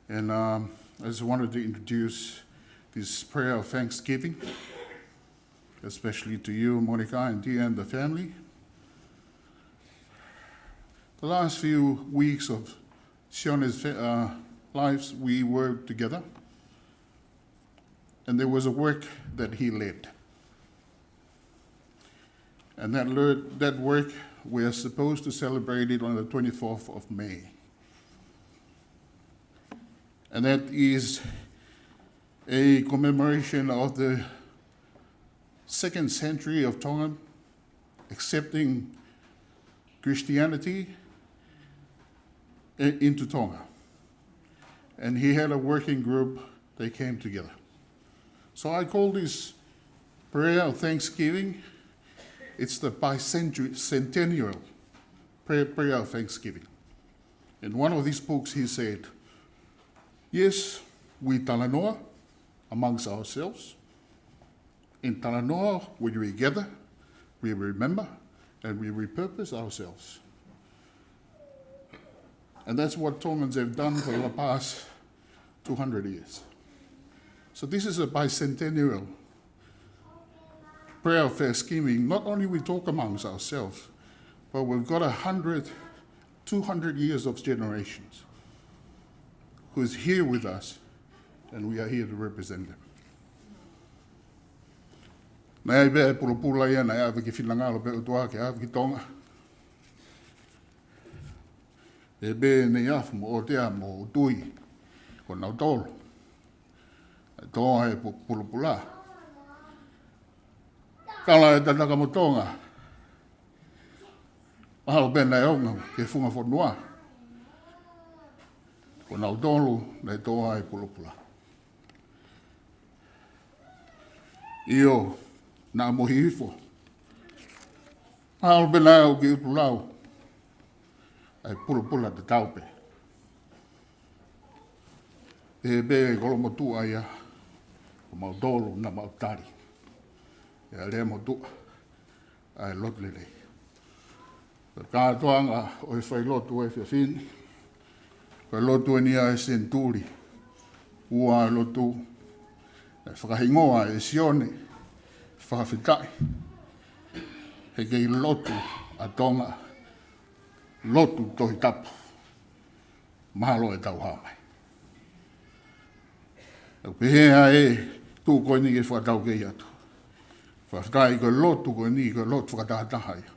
And um, I just wanted to introduce this prayer of thanksgiving, especially to you, Monica, and Tia and the family. The last few weeks of Sione's fa- uh, lives, we worked together, and there was a work that he led. And that, lear- that work, we are supposed to celebrate it on the twenty-fourth of May. And that is a commemoration of the second century of Tongan accepting Christianity i- into Tonga. And he had a working group, they came together. So I call this prayer of thanksgiving, it's the bicentennial prayer, prayer of thanksgiving. In one of his books, he said, "Yes, we talanoa amongst ourselves. In talanoa, we regather, we remember, and we repurpose ourselves." And that's what Tongans have done for the past two hundred years. So this is a bicentennial prayer of thanksgiving. Not only we talk amongst ourselves, but we've got a hundred, two hundred years of generations who is here with us, and we are here to represent them. Naʻe ʻi ai pē pulopula ia naʻe ʻave ki finangalo pē ʻOtua ke ʻave ki Tonga. Pea pehē ʻEne ʻAfio mo ʻOtea mo ʻUtui, ko nautolu naʻe tō ai e pu- pulopula. Kala e tataka mo Tonga, mahalo pē naʻe ʻaonga ki he funga fonua, ko nautolu naʻe tō ai e pulopula. ʻIo, naʻa mo Hihifo, mahalo pē naʻe ʻaonga ki ʻUtulau ʻa e pulopula tatau pē. Pehē pē ki Kolomotuʻa ia, ko mautolu naʻa mau tali ʻe Leamotuʻa ʻa e lotu lelei. Ko e kātoanga ʻo e failotu ʻo e efiafi ni, ko e lotu eni ʻa e senituli ua, lotu ʻe fakahingoa ʻe Sione Fakafetaʻi, he kei lotu ʻa Tonga, lotu Tohi Tapu. Mahalo ʻe tau hā mai. ʻOku pehē ʻa e tuʻu ko eni ke fakataukei atu. Fakafetaʻi ko e lotu ko eni ko e lotu fakatahataha ia.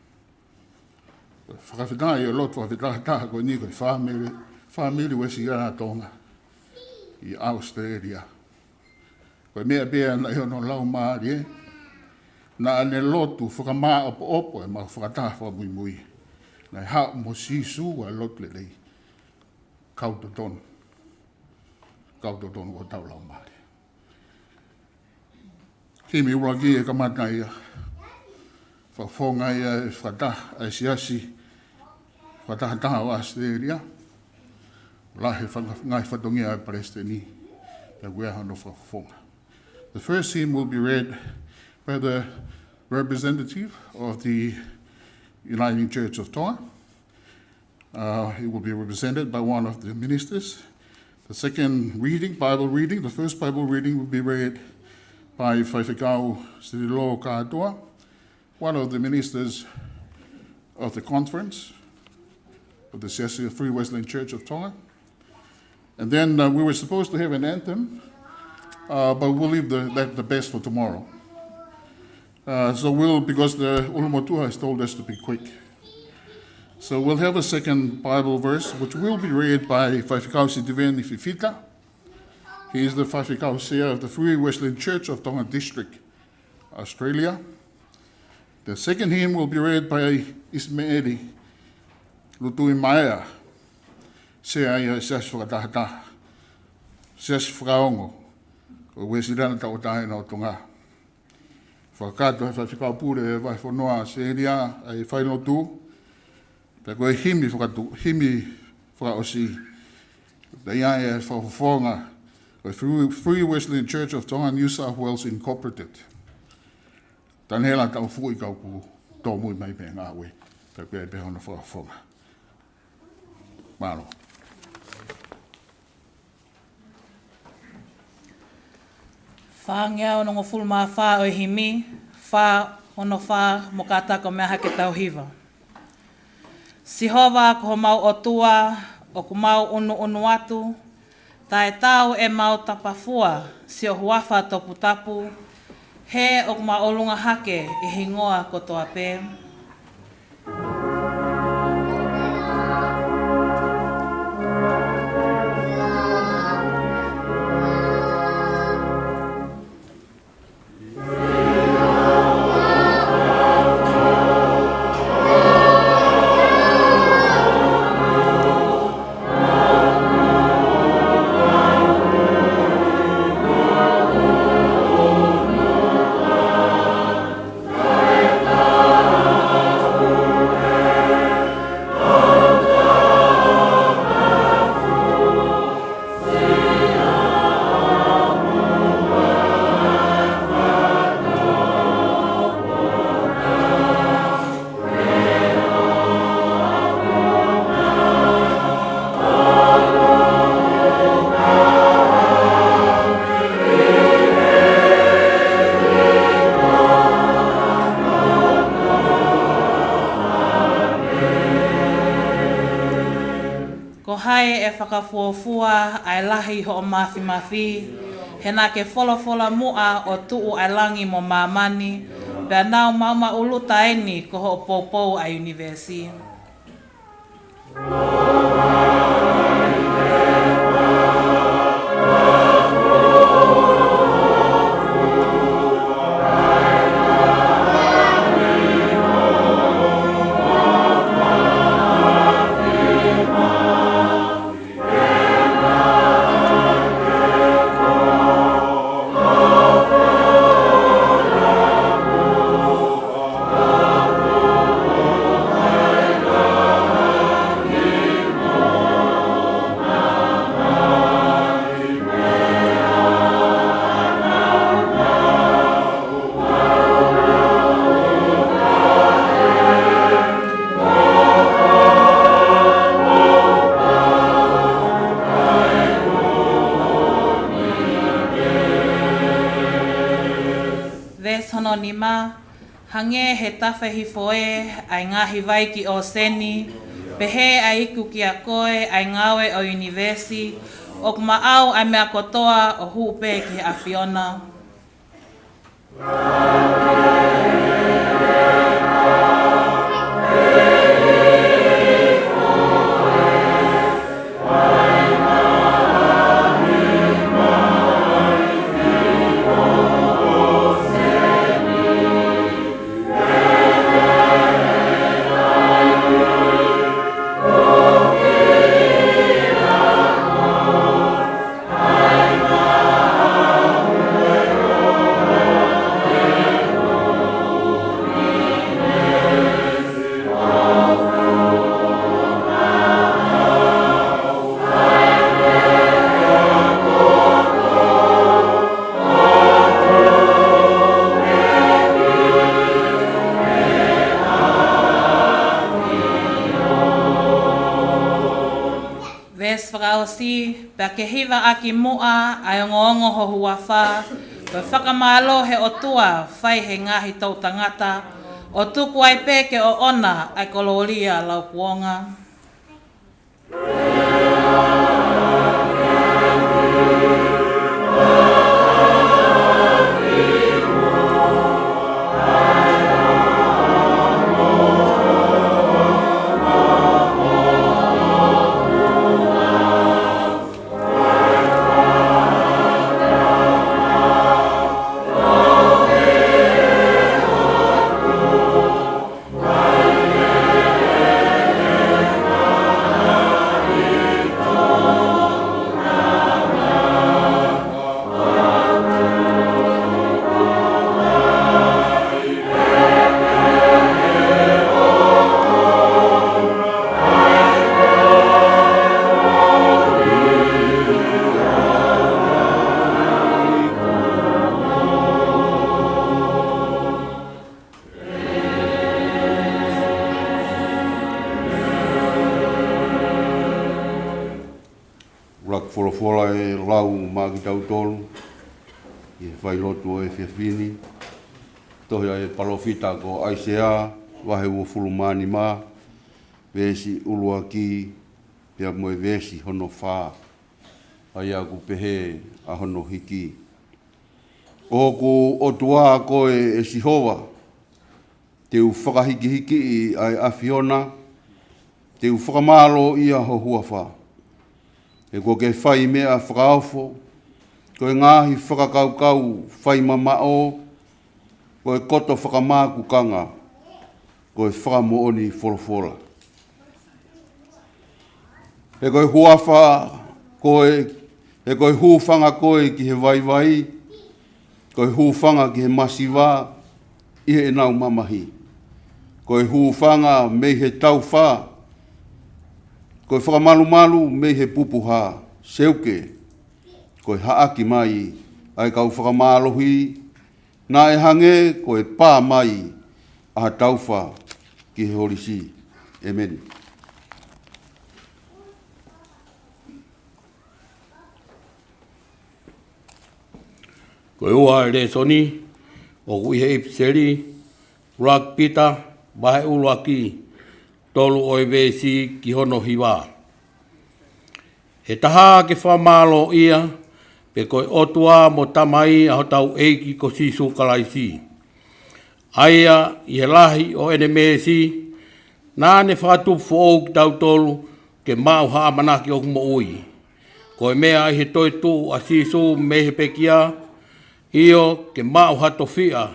Fakafetaʻi ʻa e lotu fakatahataha ko eni ko e fāmili, fāmili Uēsiliana Tonga ʻi ʻAositelēlia. Ko e meʻa pē ia naʻe ʻi hono laumālie, naʻa ne lotu fakamāʻopoʻopo ʻemau fakataha fakamuimui. Naʻe haʻu mo Sīsū ʻa e lotu lelei. Kau totonu. Kau totonu ʻo tau laumālie. Himi ʻuluaki ʻe kamata ia. Fakafofonga ia ʻe he fakataha ʻa e siasi fakatahataha ʻo ʻAositelēlia. Lahi e fanga-, ngaahi fatongia ʻa e palesiteni. Pea ko ia hono fakafofonga. The first hymn will be read by the representative of the Uniting Church of Tonga. Uh, it will be represented by one of the ministers. The second reading, Bible reading, the first Bible reading will be read by Faifekau Sililo Kātoa, one of the ministers of the conference of the Siasi Free Wesleyan Church of Tonga. And then, uh, we were supposed to have an anthem, uh, but we'll leave the, that, the best for tomorrow. Uh, so we'll, because the ʻulumotuʻa has told us to be quick. So we'll have a second Bible verse, which will be read by Faifekau Sitiveni Fifita. He is the Faifekau Sea of the Free Wesleyan Church of Tonga District, Australia. The second hymn will be read by ʻIsimeeli Lutuimaea, Sea ia ʻo e Siasi Fakatahataha, Siasi Fakaongo ʻo e Uēsiliana Tauʻatāina ʻo Tonga. Fakakakato ʻe he Faifekau Pule ʻo e Vahefonua ʻAositelēlia ʻa e failotu, pea ko e himi fakatu-, himi fakaʻosi, pea ʻe ʻi ai e fakafofonga ʻo e Free, Free Wesleyan Church of Tonga New South Wales Incorporated. Taniela Taufuʻi Kaukū, tōmui mai pē ngāue, pea ko ia pē hono fakafofonga. Mālō. Fāngeau onongofulu mā fā ʻo e himi, fā ono fā, mo kātaki ʻo meʻa hake ʻetau hiva. Sihova ko homau ʻOtua, ʻoku mau ʻunuʻunu atu, taʻetaau ʻemau tapafua siʻo huafa toputapu, he ʻoku māʻolunga hake ʻi he hingoa kotoa pē. Ko hai ʻe fakafuofua ʻa e lahi hoʻo māfimafi, he naʻa ke folofola muʻa ʻo tuʻu ʻa e langi mo māmani, pea nau maʻumaʻuluta eni ko hoʻo poupou ʻa e ʻunivēsi. Veesi hono nima, hangē he tafe hifo ē ʻa e ngaahi vai ki ʻōseni, pehē ʻa e iku kiate koe ʻa e ngāue ʻo e ʻunivēsi, ʻoku maʻau ʻa e meʻa kotoa ʻo hū pē ki he ʻAfiona. Veesi fakaʻosi: Pea ke hivaʻaki muʻa ʻa e ongoongo ho huafa, ko e fakamālō he ʻOtua, fai he ngaahi toʻutangata, ʻo tuku ai pē ke ʻoʻona ʻa e kolōlia laukuonga. ʻUluaki folofola ʻe lau maʻa kitautolu ʻi he failotu ʻo e efiafi ni, tohi ʻa e palōfita ko ʻAisea, vahe uofulu mā nima, veesi ʻuluaki, pea mo e veesi hono fā, ʻa ia ʻoku pehē ʻa hono hiki: Ko hoku ʻOtua koe, ʻe Sihova, te u fakahikihikiʻi ʻa e ʻAfiona, te u fakamālōʻia ho huafa. He kuo ke fai meʻa fakaofo, ko e ngaahi fakakaukau fai mamaʻo, ko e koto fakamākukanga, ko e fakamoʻoni folofola. He ko e huafa koe, he ko e hūfanga koe ki he vaivai, ko e hūfanga ki he masiva ʻi heʻenau mamahi. Ko e hūfanga mei he taufa, ko e fakamalumalu mei he pupuha. Seuke, ko e haʻaki mai ʻa e kau fakamālohi, naʻe hangē ko e pā mai ʻa ha taufa ki he holisi. ʻEmeni. Ko e ua e lēsoni ʻoku ʻi he ʻipiseli ʻuluaki Pita, vahe ʻuluaki, tolu ʻo e veesi ki hono hiva. He taha ke fakamālōʻia, pe ko e ʻOtua mo Tamai ʻa hotau ʻEiki ko Sīsū Kalaisi, ʻa ia ʻi he lahi ʻo ʻene meesi, naʻa ne fakatupu foʻou kitautolu ke maʻu ha ʻamanaki ʻoku moʻui. Ko e meʻa ʻi he toetuʻu ʻa Sīsū mei he pekia, ʻio, ke maʻu ha tofiʻa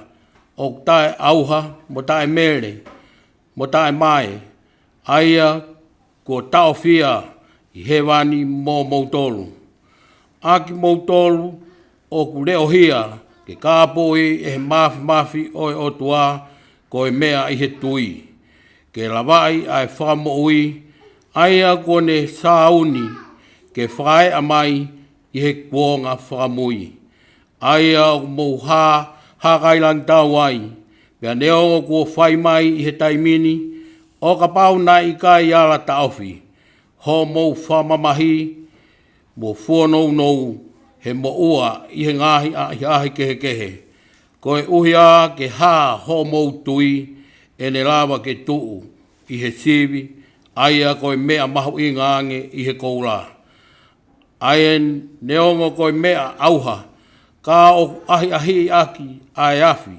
ʻoku taʻeʻauha mo taʻemele mo taʻemae, ʻa ia kuo taʻofia ʻi hēvani moʻomoutolu. ʻA kimoutolu ʻoku leʻohia ke kāpui ʻe he māfimafi ʻo e ʻOtua, ko e meʻa ʻi he tui, ke lavaʻi ʻa e fakamoʻui, ʻa ia kuo ne sāuni ke fakaeʻa mai ʻi he kuonga fakamui, ʻa ia ʻoku mou hā, hākailangitau ai. Pea neongo kuo fai mai ʻi he taimi ni, ʻo kapau naʻe ʻikai ala taʻofi hoʻomou fakamamahi mo fuonounou he moʻua ʻi he ngaahi ʻahiʻahi kehekehe, koeʻuhi ā ke hā hoʻomou tui, ʻe ne lava ke tuʻu ʻi he sivi, ʻa ia ko e meʻa mahuʻinga ange ʻi he koula. ʻA ia neongo ko e meʻa ʻauha, ka ʻoku ʻahiʻahiʻi ʻaki ʻa e afi,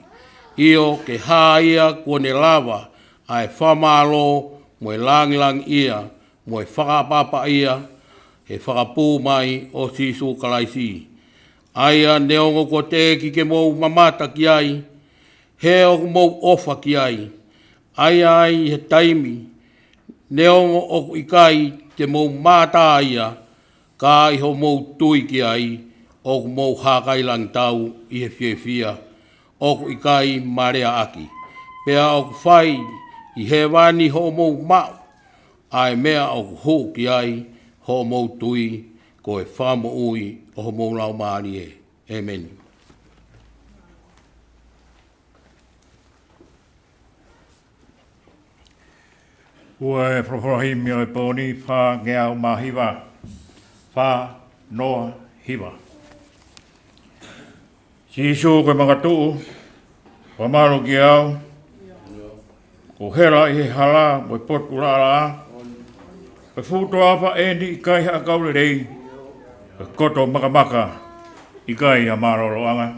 ʻio, ke hā ia kuo ne lava ʻa e fakamālō mo e lāngilangiʻia mo e fakaʻapaʻapaʻia he fakapū mai ʻo Sīsū Kalaisi. ʻA ia neongo kuo teʻeki ke mou mamata ki ai, he ʻoku mou ʻofa ki ai, ʻa ia ʻi he taimi neongo ʻoku ʻikai te mou mātā ia, ka ʻi hoʻomou tui ki ai, ʻoku mou hākailangitau ʻi he fiefia ʻoku ʻikai maleaʻaki, pea ʻoku fai ʻi hēvani hoʻomou maʻu ʻa e meʻa ʻoku hū ki ai hoʻomou tui, ko e fakamoʻui ʻo homou laumālie. ʻEmeni. Ko e folofola himi ʻo e pō ni, fāngeau mā hiva. Fā noa hiva. Sīsū ko e makatuʻu, fakamālō kiate au, kuo u hela ʻi he hala mo e potu laʻalaʻā, ko e fuʻu toafa ʻeni ʻikai ha ʻakau lelei, ko e koto makamaka ʻikai ha mālōlōʻanga.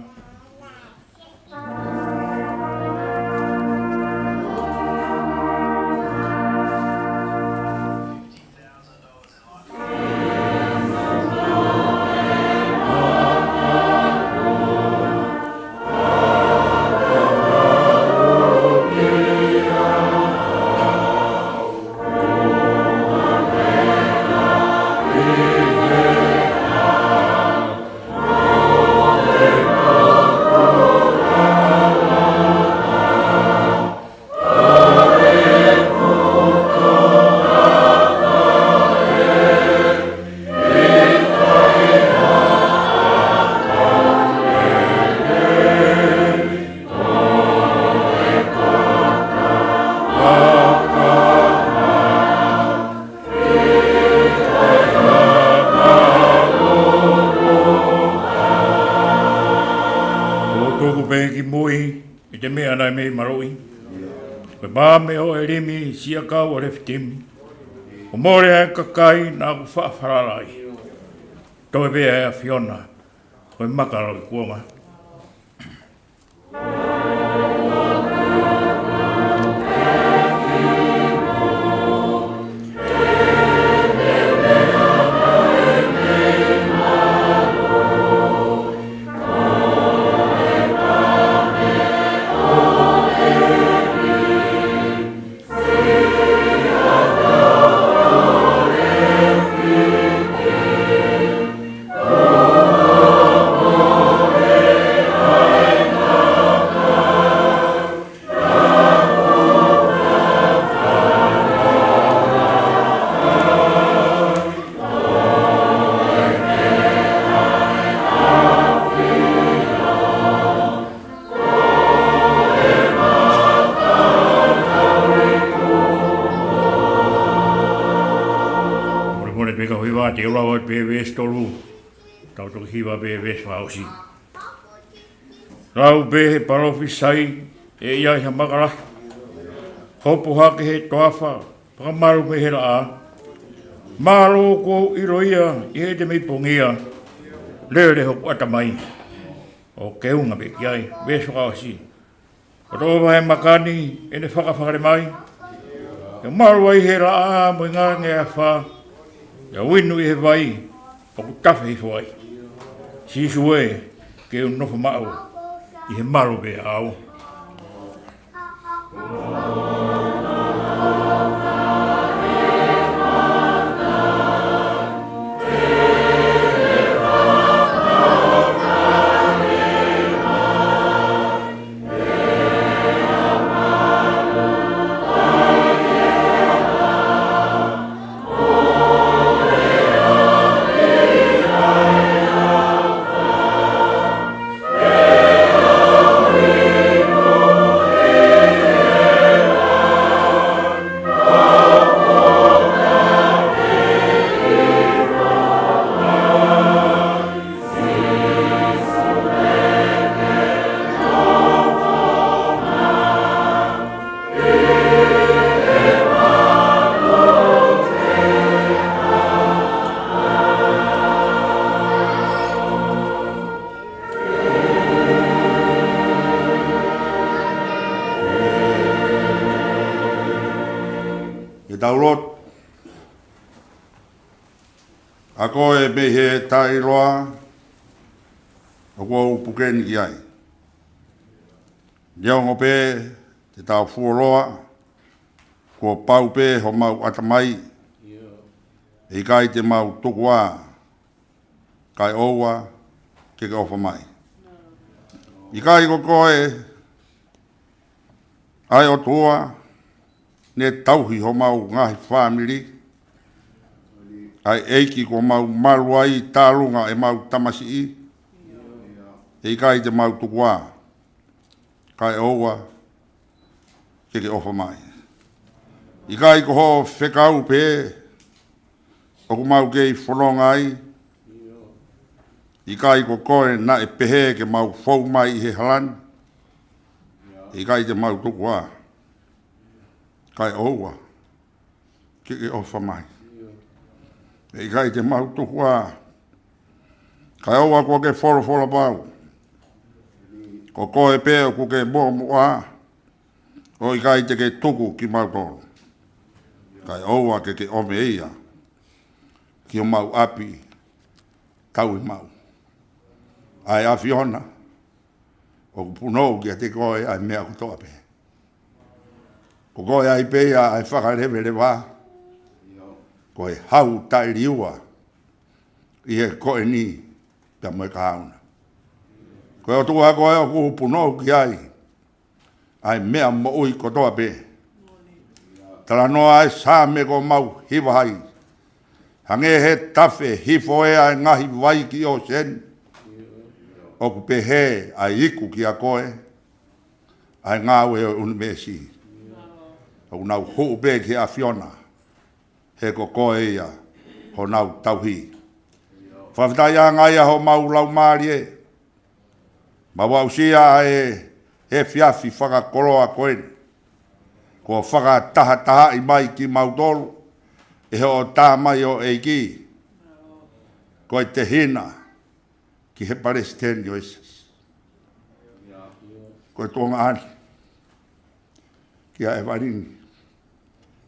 Ko tuku pē ki mui, ʻi he meʻa naʻe mei maluʻi. Ko e pā mei hoʻo ʻelimi, siʻakau ʻo Lefitimi. Kuo mole ʻa e kakai naʻa ku faʻa falala ai. Toe pē ʻa e ʻAfiona, ko e maka lau ʻi kuonga. Mole mole pē ka hiva, te u lau atu pē veesi tolu. Tau toki hiva pē veesi fā ʻosi. Lau pē he palōfisai, ʻe ʻi ai ha maka lahi. Hopo hake he toafa, fakamalu mei he laʻā. Mālō kuo u ʻilo ia, ʻi heʻete mei pongia. Lele hoku ʻatamai ʻo keunga pē ki ai, veesi fā ʻosi. Ko e toafa he maka ni, ʻene fakafakale mai. ʻE malu ai he laʻā mo e ngaahi afā. ʻE inu ʻi he vai, ʻoku tafe hifo ai. Sīsū ē, ke u nofo maʻu, ʻi he malu pē ʻaʻau. Ke tau lotu. ʻA koe mei he taʻeʻiloa, ʻoku ou puke ni ki ai. Neongo pē te tau fuoloa, kuo pau pē homau ʻatamai, ʻe ʻikai te mau tukuā, kae ʻoua ke ke ʻofa mai. ʻIkai ko koe, ʻa e ʻOtua, ne tauhi homau ngaahi fāmili, ʻa e ʻEiki kuo mau malu ai tālunga ʻemau tamasiʻi, ʻe ʻikai te mau tukuā, kae ʻoua ke ke ʻofa mai. ʻIkai ko hoʻo fekau pē, ʻoku mau kei fononga ai. ʻIkai ko koe naʻe pehē ke mau fou mai ʻi he hala ni? ʻIkai te mau tuku ā. Kae ʻoua ke ke ʻofa mai. ʻIkai te mau tuku ā. Kae ʻoua kuo ke folofola pau. Ko koe pē ʻoku ke muʻomuʻa, ʻo ʻikai te ke tuku kimautolu. Kae ʻoua ke ke ʻomi ia ki homau ʻapi tauhi maʻu. ʻA e ʻAfiona, ʻoku punou kiate koe ʻa e meʻa kotoa pē. Ko koe ai pē ia ʻa e fakaleveleva, ko e hau taʻeliua ʻi he ko eni pea mo e kahaʻu na. Ko e ʻOtua koe ʻoku punou ki ai ʻa e meʻa moʻui kotoa pē. Talanoa ʻa e Saame kuo mau hiva ai. Hangē he tafe hifo ʻa e ngaahi vai ki ʻōseni, ʻoku pehē ʻa e iku kiate koe ʻa e ngāue ʻo e ʻunivēsi. ʻOku nau hū pē ki he ʻAfiona, he ko koe ia honau tauhi. Fakafetaʻi ʻa e ngaahi ʻa homau laumālie. Mau aʻusia ʻa e efiafi fakakoloa ko eni. Kuo fakatahatahaʻi mai kimautolu ʻe hoʻo tamaioʻeiki, ko e tehina ki he palesiteni ʻo e siasi. Ko e tuongaʻane kia ʻEvalini,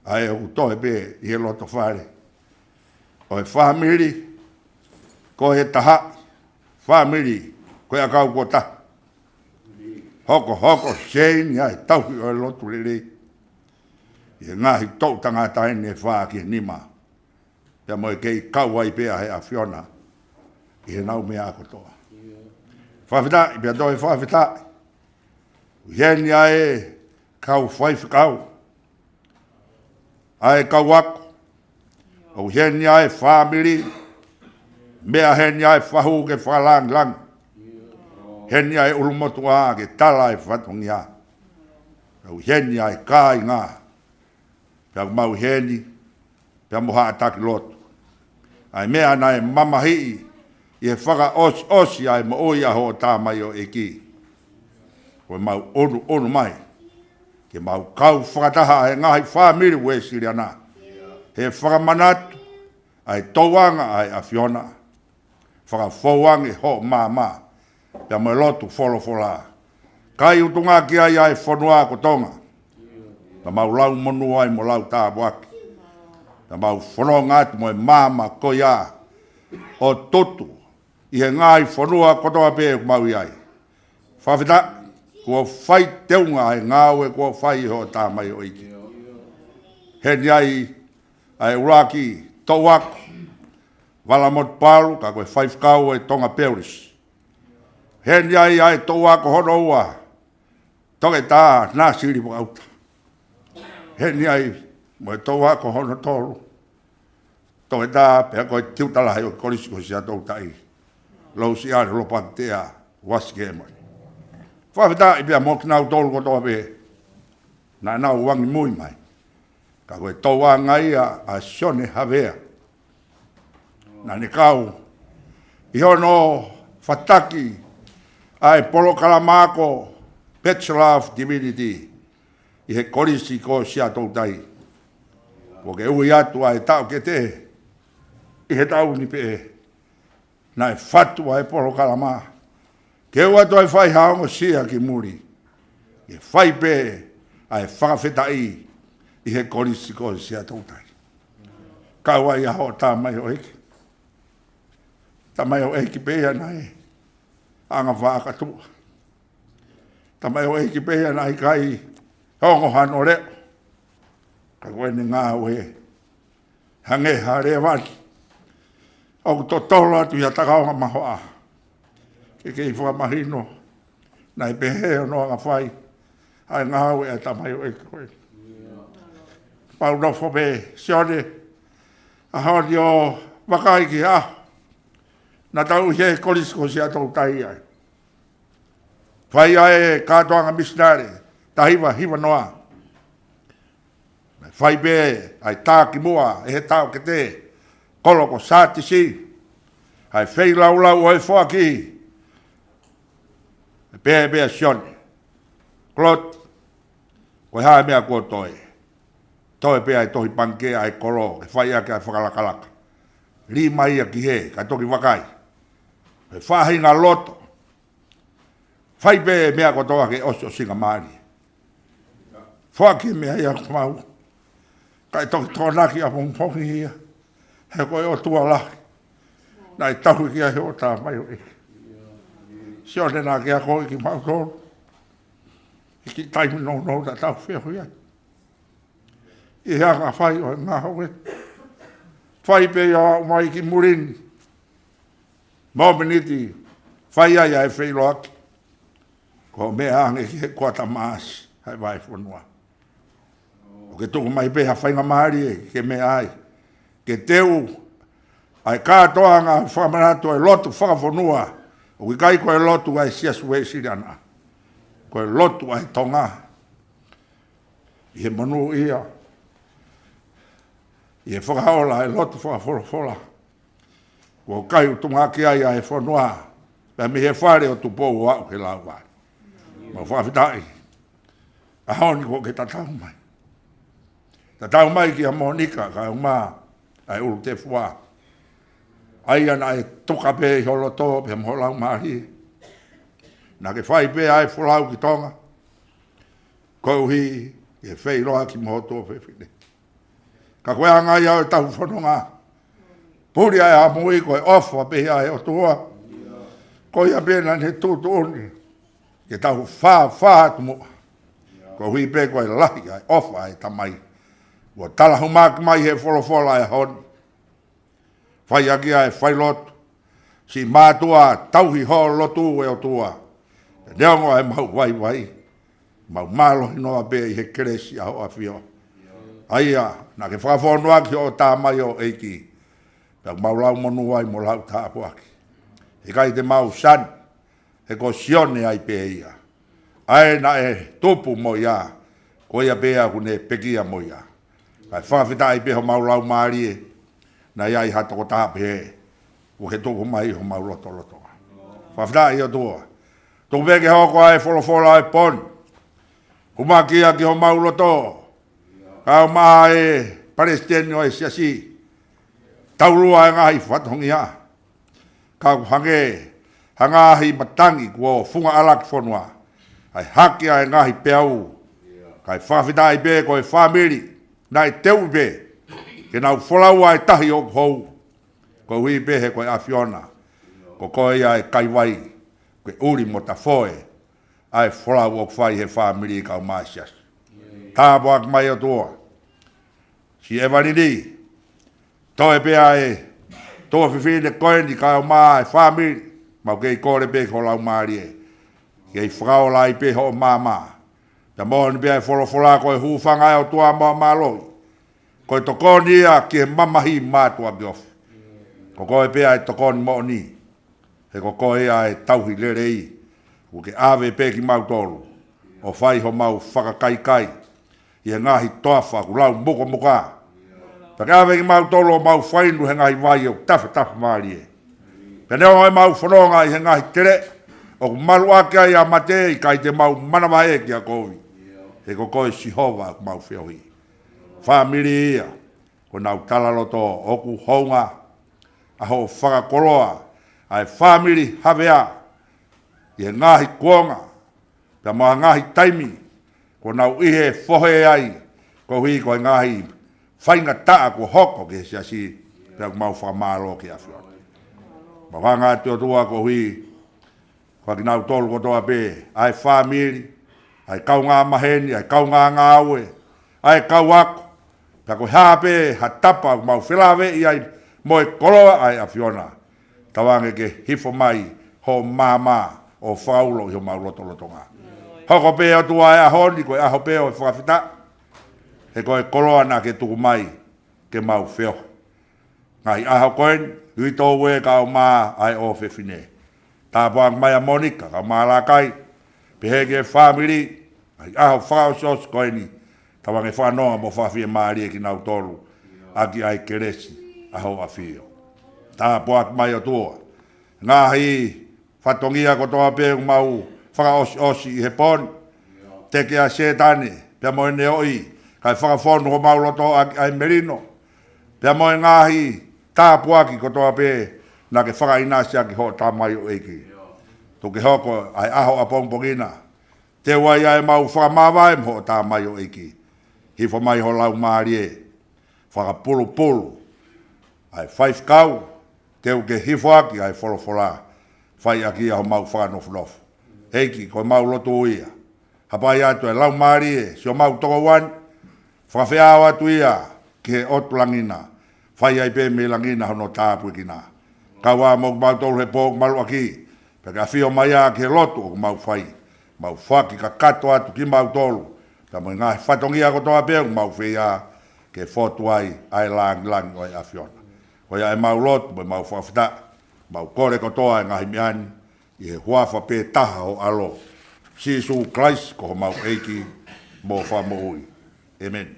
ʻa ē ʻoku toe pē ʻi he loto fale ʻo e fāmili, ko e taha fāmili, ko e ʻakau kuo taha. Hokohoko Seini ʻa e tauhi ʻo e lotu lelei ʻi he ngaahi toʻu tangata ʻe fā ki he nima. Pea mo e kei kau ai pē ʻa e ʻAfiona ʻi heʻenau meʻa kotoa. Fakafetaʻi, pea toe fakafetaʻi. ʻOku ʻi heni ʻa e kau faifekau, ʻa e kau ako. ʻOku ʻi heni ʻa e fāmili, meʻa heni ʻa e fahu ke fakalāngilangi. Heni ʻa e ʻulumotuʻa ke tala e fatongia. ʻOku ʻi heni ʻa e kāinga, pea ʻoku mau ʻi heni, pea mo haʻa taki lotu. ʻA e meʻa naʻe mamahiʻi ʻi he fakaʻosiʻosi ʻa e moʻui ʻa hoʻo tamaioʻeiki. Ko e mau ʻunuʻunu mai ke mau kau fakataha ʻa e ngaahi fāmili Uēsiliana, he fakamanatu ʻa e tōʻonga ʻa e ʻAfiona. Fakafou ange hoʻo maama, pea mo e lotu folofola. Kai utunga ki ai ʻa e fonua ko Tonga. Pea mau lau monū ai mo lau tāpuaki. Pea mau fononga atu mo e maama ko ia ʻo tutu ʻi he ngaahi fonua kotoa pē ʻoku mau ʻi ai. Fakafetaʻi, kuo fai teunga ʻa e ngāue kuo fai ʻe hoʻo tamaioʻeiki. Heni ai ʻa e ʻuluaki toʻu ako, Valamotu Palu, ka ko e faifekau ʻo e Tonga Peulisi. Heni ai ʻa e toʻu ako hono ua, Toketā Nāsili Vakaʻuta. Heni ai mo e toʻu ako hono tolu, Toketā pea ko e tiuta lahi ʻo e Kolisi ko Siaʻatoutai, Lousiale Lopakitea Uasikemoi. Fakafetaʻi pea mo kinautolu kotoa pē naʻa nau angimui mai. Ka ko e tōʻonga ia ʻa Sione Havea, naʻa ne kau ʻi hono fataki ʻa e polokalama ako Bachelor of Divinity ʻi he Kolisi ko Siaʻatoutai. Kuo ke ui atu ʻa e taʻokete ʻi he taʻu ni pē, naʻe fatu ʻa e polokalama ke ʻoua toe fai ha ongosia ki muli, ke fai pē ʻa e fakafetaʻi ʻi he Kolisi ko Siaʻatoutai. Kau ai ʻa hoʻo tamaioʻeiki. Tamaioʻeiki pē ia naʻe anga fakakatuʻa. Tamaioʻeiki pē ia naʻe ʻikai ongo hano leʻo. Ka ko ʻene ngāue hangē ha lēvani ʻoku totolo atu ia takaonga mahoʻa. Ke kei fakamahino naʻe pehē hono anga fai ʻa e ngāue ʻa e tamaioʻeiki ko ē. Pau nofo pē Sione, ʻaho ni ʻo vakai ki he ʻaho naʻa tau ʻi he Kolisi ko Siaʻatoutai ai. Fai ʻa e kātoanga misinale, taha hiva hiva noa. Fai pē ʻa e tā ki muʻa ʻe he taʻokete Polo ko Sātisi, ʻa e feilaulau ʻo e foaki. Pea pea Sione, Kloti, ko e hā e meʻa kuo toe? Toe pē ʻa e tohi pangikē ʻa e kolo ke fai ʻaki ʻa e fakalakalaka. Lī mai ia ki hē, ka toki vakai. He faʻahinga loto. Fai pē meʻa kotoa ke ʻosiʻosingamālie. Foaki meʻa ia ʻoku mau. Kae toki tokonaki ʻapongipongi ia. He ko e ʻOtua lahi. Naʻe tauhi ki ai hoʻo tamaioʻeiki. Sione naʻa ke akoʻi kimautolu. ʻI he kiʻi taimi nounou naʻa tau feohi ai. ʻI he anga fai ʻo e ngāue. Fai pē ia ʻo aʻu mai ki muli ni. Mōmeniti, fai ai ʻa e feʻiloaki. Ko e meʻa ange ki he kuata Maʻasi, ʻa e vahefonua. ʻOku ke tuku mai pē ha faingamālie ke meʻa ai. Ke teu ʻa e kātoanga fakamanatu ʻa e lotu fakafonua. ʻOku ʻikai ko e lotu ʻa e Siasi Uēsiliana. Ko e lotu ʻa e Tonga. ʻI he monūʻia. ʻI he fakaola ʻa e lotu fakafolofola. Kuo kai utunga ki ai ʻa e fonua. Pea mei he fale ʻo Tupou ʻo aʻu ki he lauvai. Mau fakafetaʻi. ʻAho ni kuo ke tatau mai. Tatau mai kia Monika, kae ʻumaʻā ʻa e ʻulutefua. ʻA ia naʻe tuka pē ʻi ho loto, pea mo ho laumālie. Naʻa ke fai pē ʻa e folau ki Tonga. Koeʻuhi, ke feʻiloaki mo ho tuofefine. Ka ko e anga ia ʻo e tau fononga. Puli ʻa e ʻamui ko e ʻofa pē ia ʻa e ʻOtua. Ko ia pē naʻa ne tuʻutuʻuni. Ke tau fāfā atu muʻa. Koeʻuhi pē ko e lahi ʻa e ʻofa ʻa e Tamai. ʻOku talahumaki mai he folofola ʻa e ʻaho ni. Fai ʻaki ʻa e failotu. Siʻi mātuʻa tauhi ho lotu ʻe ʻOtua. Neongo ʻa e mau vaivai. Mau mālohi noa pē ʻi he kelesi ʻa ho ʻAfio. ʻA ia, naʻa ke fakafonu ʻaki hoʻo tamaioʻeiki. Pea mau lau monū ai mo lau tāpuaki. ʻIkai te mau sani, he ko Sione ai pē ia. ʻA ē naʻe tupu mo ia, ko ia pē ʻoku ne pekia mo ia. Kae fakafetaʻi pē homau laumālie, naʻe ʻi ai ha tokotaha pehē, ʻoku ke tuku mai homau lotolotonga. Fakafetaʻi ʻOtua. Tuku pē ke hoko ʻa e folofola ʻo e pō ni. Hūmaki ia ki homau loto. Kae ʻumaʻā e palesiteni ʻo e siasi. Taulua e ngaahi fatongia. Ka ʻoku hangē ha ngaahi matangi kuo funga ʻalaki fonua. ʻA e hake ʻa e ngaahi peau. Kae fakafetaʻi pē ko e fāmili. Naʻe teuʻi pē. Ke nau folau ʻa e tahi ʻoku hou. Koeʻuhi pē he ko e ʻAfiona. Ko koe ia ʻa e kaivai. Ko e ʻuli mo tafoe. ʻA e folau ʻoku fai he fāmili kae ʻumaʻā e siasi. Tāpuaki mai ʻOtua. Siʻi ʻEvalini. Toe pē ʻa e tuofefine ko eni kae ʻumaʻā e fāmili. Mau kei kole pē ki ho laumālie. Kei fakaola ai pē hoʻo maama. Pea moʻoni pē ʻa e folofola ko e hūfanga ʻa e ʻOtua mo e mālohi. Ko e tokoni ia ki he mamahi mātuʻaki ofi. Ko koe pē ʻa e tokoni moʻoni. He ko koe ia ʻa e tauhi lelei. ʻOku ke ʻave pē kimautolu. ʻO fai homau fakakaikai. ʻI he ngaahi toafa ʻoku lau mukomuka. Pea ke ʻave kimautolu ʻo mau fainu he ngaahi vai ʻoku tafatafa mālie. Pea neongo ʻemau fononga ʻi he ngaahi tele. ʻOku maluʻaki ai ʻa mate ʻikai te mau manavahē ki ha kovi. He ko koe Sihova ʻoku mau feohi. Fāmili ia. Ko ʻenau talaloto ʻoku hounga. ʻA hoʻo fakakoloa. ʻA e fāmili Havea. ʻI he ngaahi kuonga. Pea mo e ngaahi taimi. Ko ʻenau ʻi he fohe ai. Koeʻuhi ko e ngaahi faingataʻa kuo hoko ki he siasi. Pea ʻoku mau fakamālō ki he ʻAfiona. Mau hanga atu ʻOtua koeʻuhi. Ko kinautolu kotoa pē, ʻa e fāmili, ʻa e kaungā maheni, ʻa e kaungā ngāue, ʻa e kau ako, pea ko e hā pē ha tapa ʻoku mau felāveʻi ai mo e koloa ʻa e ʻAfiona. Tauange ke hifo mai hoʻo maama ʻo fakaulo ʻi homau lotolotonga. Hoko pē ʻOtua e ʻaho ni ko e ʻaho pē ʻo e fakafetaʻi, he ko e koloa naʻa ke tuku mai ke mau feohi. Ngaahi ʻaho ko eni, uitou ē kae ʻumaʻā ʻa e ʻofefine. Tāpuaki mai ʻa Monika, kae ʻumaʻā Lakai, pehē ki he fāmili, ngaahi ʻaho fakaʻosiʻosi ko eni, tauange fakanonga mo fakafiemālie kinautolu, ʻaki ʻa e kelesi, ʻa hoʻo ʻafio. Tāpuaki mai ʻOtua ngaahi fatongia kotoa pē ʻoku mau fakaʻosiʻosi ʻi he pō ni. Teke ʻa Sētane pea mo ʻene ʻoʻi, kae fakafonu homau loto ʻaki ʻa e melino pea mo e ngaahi tāpuaki kotoa pē naʻa ke fakaʻinasi ʻaki hoʻo tamaioʻeiki. Tuku ke hoko ʻa e ʻaho ʻapongipongi na, teu ai ʻemau fakamāvae mo hoʻo tamaioʻeiki. Hifo mai ho Laumālie, fakapulupulu ʻa e faifekau, teu ke hifo ʻaki ʻa e folofola, fai ʻaki ia homau fakanofonofo. ʻEiki, ko ʻemau lotu ia. Hapai atu e Laumālie siʻomau tokoua ni, fakafeʻao atu ia ki he ʻotu langi na, fai ai pē mei langi na hono tāpuekina. Kau ā mo kimautolu he pō ʻoku malu ʻaki, pea ke ʻafio mai ā ki he lotu ʻoku mau fai, mau foaki kakato atu kimautolu pea mo e ngaahi fatongia kotoa pē ʻoku mau fai ā, ke fotu ai ʻa e langilangi ʻo e ʻAfiona. Ko ia ʻemau lotu mo ʻemau fakafetaʻi, mau kole kotoa e ngaahi meʻa ni ʻi he huafa pē taha ho ʻAlo, Sīsū Kalaisi ko homau ʻEiki mo Fakamoʻui. ʻĒmeni.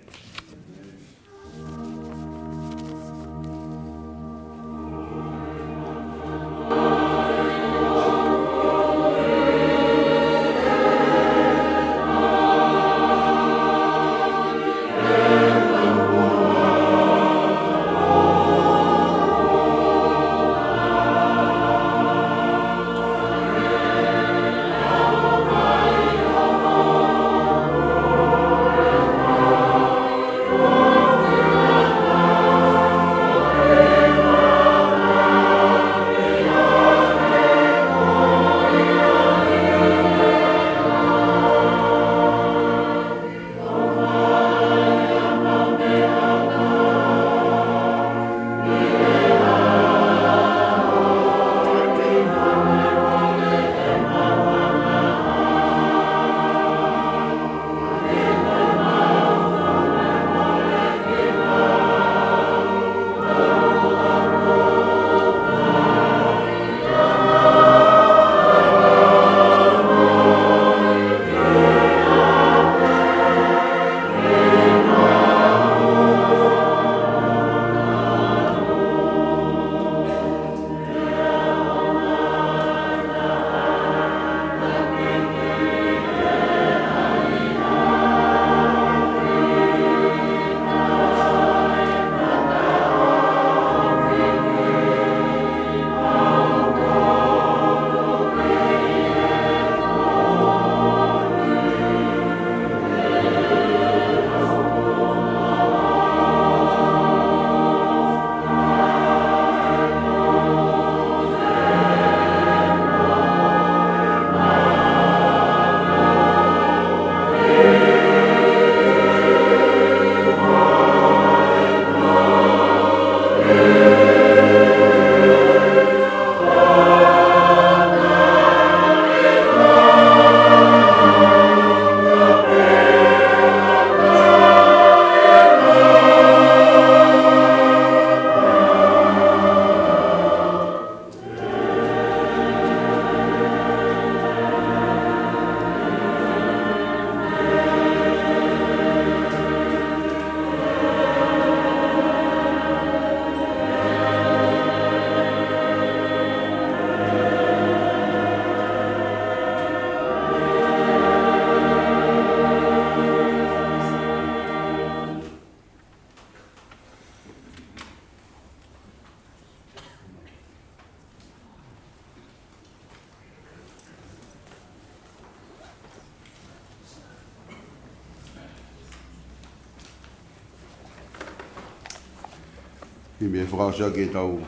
Himi ʻe fakaʻosi ʻaki ʻetau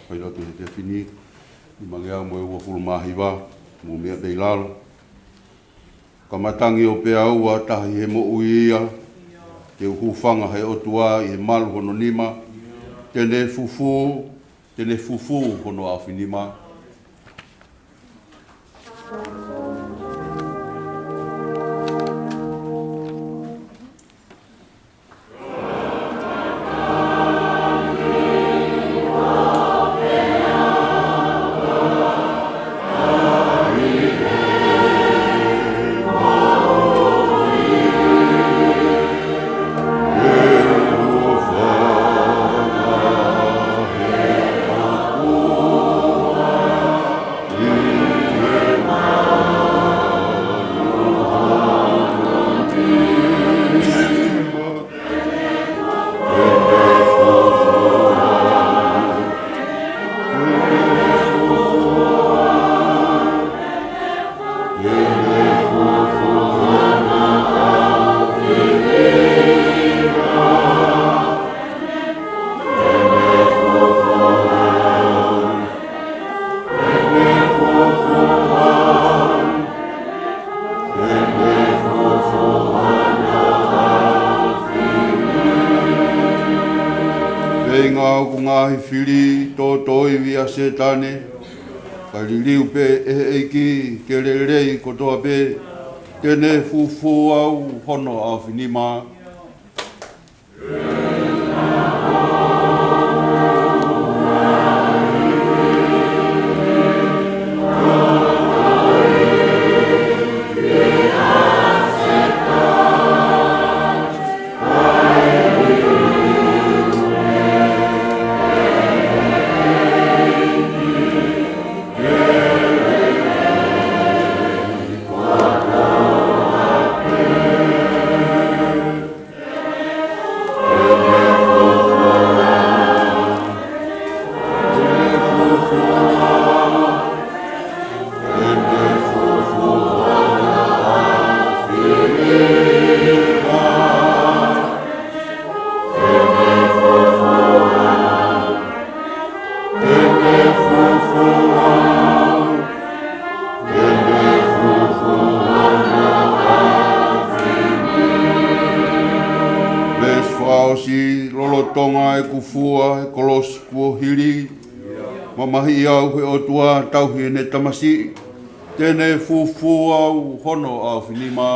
fai lotu he efiafi ni, nimangeau mo e uofulu mā hiva, mou meʻa pē ʻi lalo. Ka matangi ʻo pea ua tahi he moʻui ia, te u hūfanga he ʻOtua ʻi he malu hono nima, te ne fufū, te ne fufū hono ʻaofinima. Fili tōtōivi ʻa Sētane, kae liliu pē ʻe he ʻEiki ke lelei kotoa pē. Te ne fufū au hono ʻaofinima. Veesi fakaʻosi: Lolotonga ʻeku fua he kolosi kuo hili, mamahiʻi au ʻe he ʻOtua, tauhi ʻene tamasiʻi. Te ne fufū au hono ʻaofinima.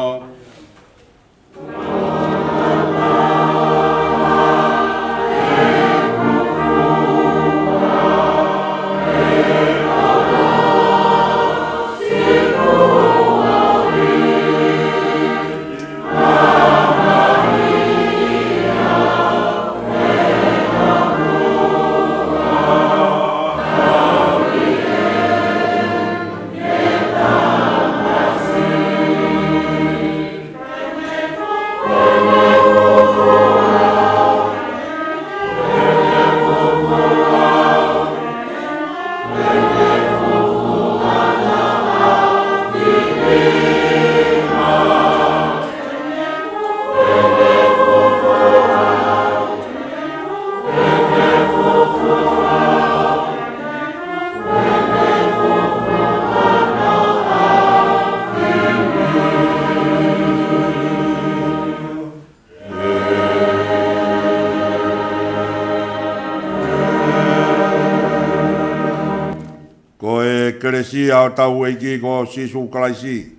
Ko e kelesi ʻa hotau ʻEiki ko Sīsū Kalaisi,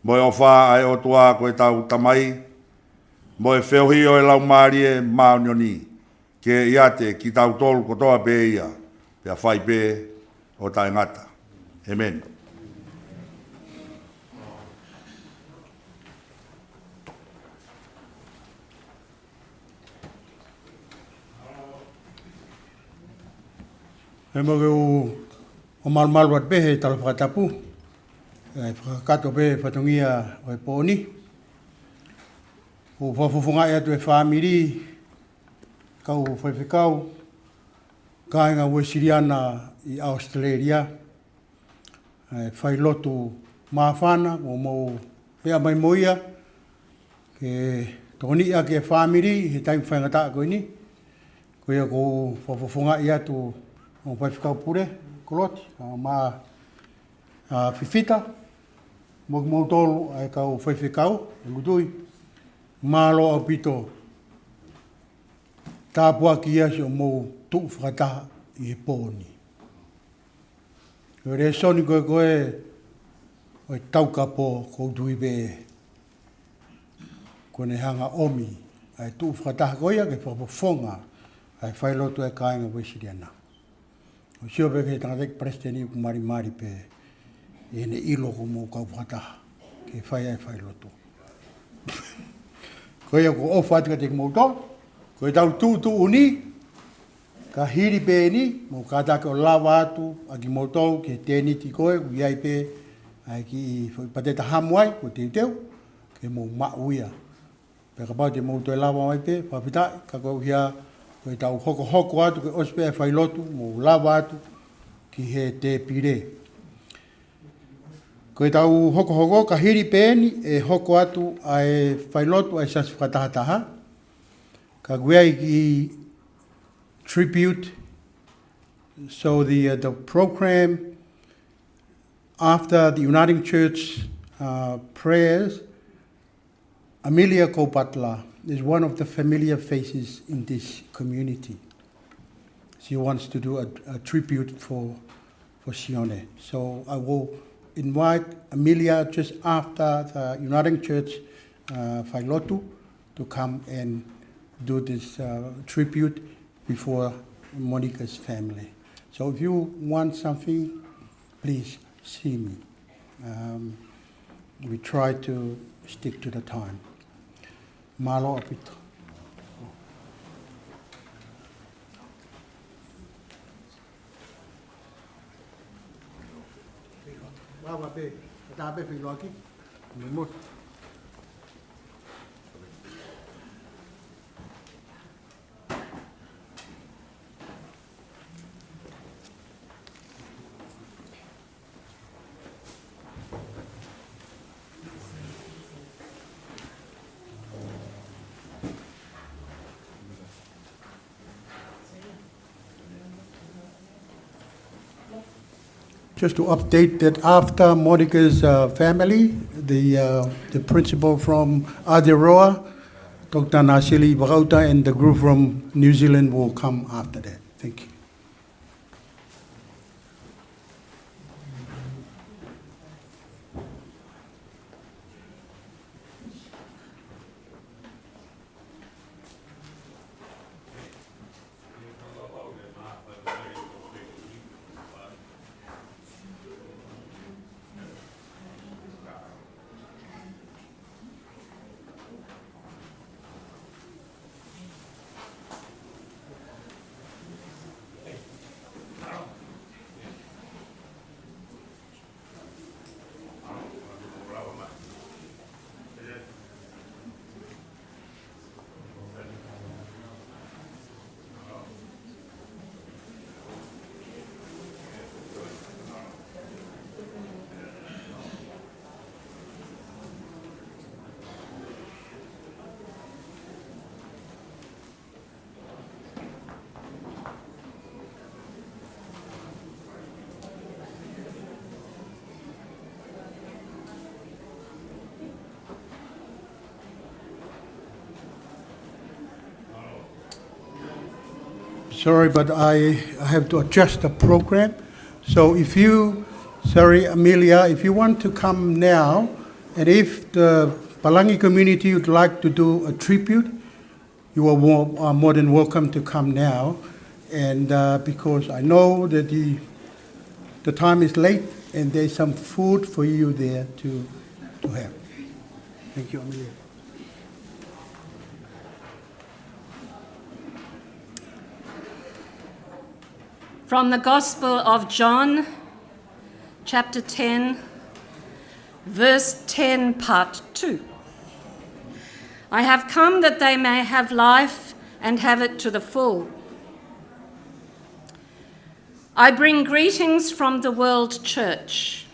mo e ʻofa ʻa e ʻOtua ko ʻetau Tamai, mo e feohi ʻo e Laumālie Māʻoniʻoni, ke ʻiate kitautolu kotoa pē ia, pea fai pē ʻo taʻengata. ʻĒmeni. ʻE mau ke u ʻo malumalu atu pē he tala fakatapu. ʻE fakakakato pē fatongia ʻo e pō ni. ʻOku fakafofongaʻi atu e fāmili, kau faifekau, kāinga Uēsiliana ʻi ʻAositelēlia. ʻE failotu māfana, ʻo mou hea mai mo ia, ke tokoniʻi ʻaki e fāmili he taimi faingataʻa ko eni. Ko ia ʻoku ou fakafofongaʻi atu ʻa e faifekau pule, Koloti, ʻa, mo, ʻa, Fifita, mo kimoutolu ʻa e kau faifekau, ʻe Lutui, mālō ʻaupito. Tāpuaki ia siʻomou tuʻu fakataha ʻi he pō ni. Ko e lēsoni ko ē ko ē ʻo e Taukapo, ʻoku ou tui pē kuo ne hanga ʻomi ʻa e tuʻu fakataha ko ia ke fakafofonga ʻa e failotu ʻa e kāinga Uēsiliana. ʻOku ou sio pē ki he tangataʻeiki palesiteni ʻoku malimali pē ʻi heʻene ʻilo ko e mou kau fakataha ke fai ʻa e failotu. Ko ia ʻoku ou ʻofa atu kiate kimoutolu, ko ʻetau tuʻutuʻuni, ka hili pē eni, mou kātaki ʻo lava atu ʻa kimoutolu ki he tēniti ko ē ʻoku ʻi ai pē ʻa e kiʻi foʻi pateta hamu ai, ko e teuteu, ke mou maʻu ia. Pea kapau te mou toe lava mai pē, fakafetaʻi, ka ko ia, ko ʻetau hokohoko atu, ke ʻosi pē ʻa e failotu, mou lava atu ki he tēpile. Ko ʻetau hokohoko, ka hili pē eni ʻe hoko atu ʻa e failotu ʻa e Siasi Fakatahataha, ka ʻoku ʻi ai e kiʻi tribute. So the, uh, the program after the Uniting Church, uh, prayers, Amelia Cole Butler is one of the familiar faces in this community. she wants to do a, a tribute for, for Sione. So I will invite Amelia just after the Uniting Church, uh, Failotu to come and do this, uh, tribute before Monica's family. So if you want something, please see me. Um, we try to stick to the time. Mālō ʻaupito. Vava pē, tā pē feʻiloaki. Mo. Just to update that after Monica's, uh, family, the, uh, the principal from Aotearoa, Doctor Nasili Vakauta, and the group from New Zealand will come after that. Thank you. Sorry, but I, I have to adjust the program. So if you, sorry, Amelia, if you want to come now, and if the Palangi community would like to do a tribute, you are, wa- are more than welcome to come now, and, uh, because I know that the, the time is late and there's some food for you there to, to have. Thank you, Amelia. From the Gospel of John, chapter ten, verse ten, part two. I have come that they may have life and have it to the full. I bring greetings from the World Church,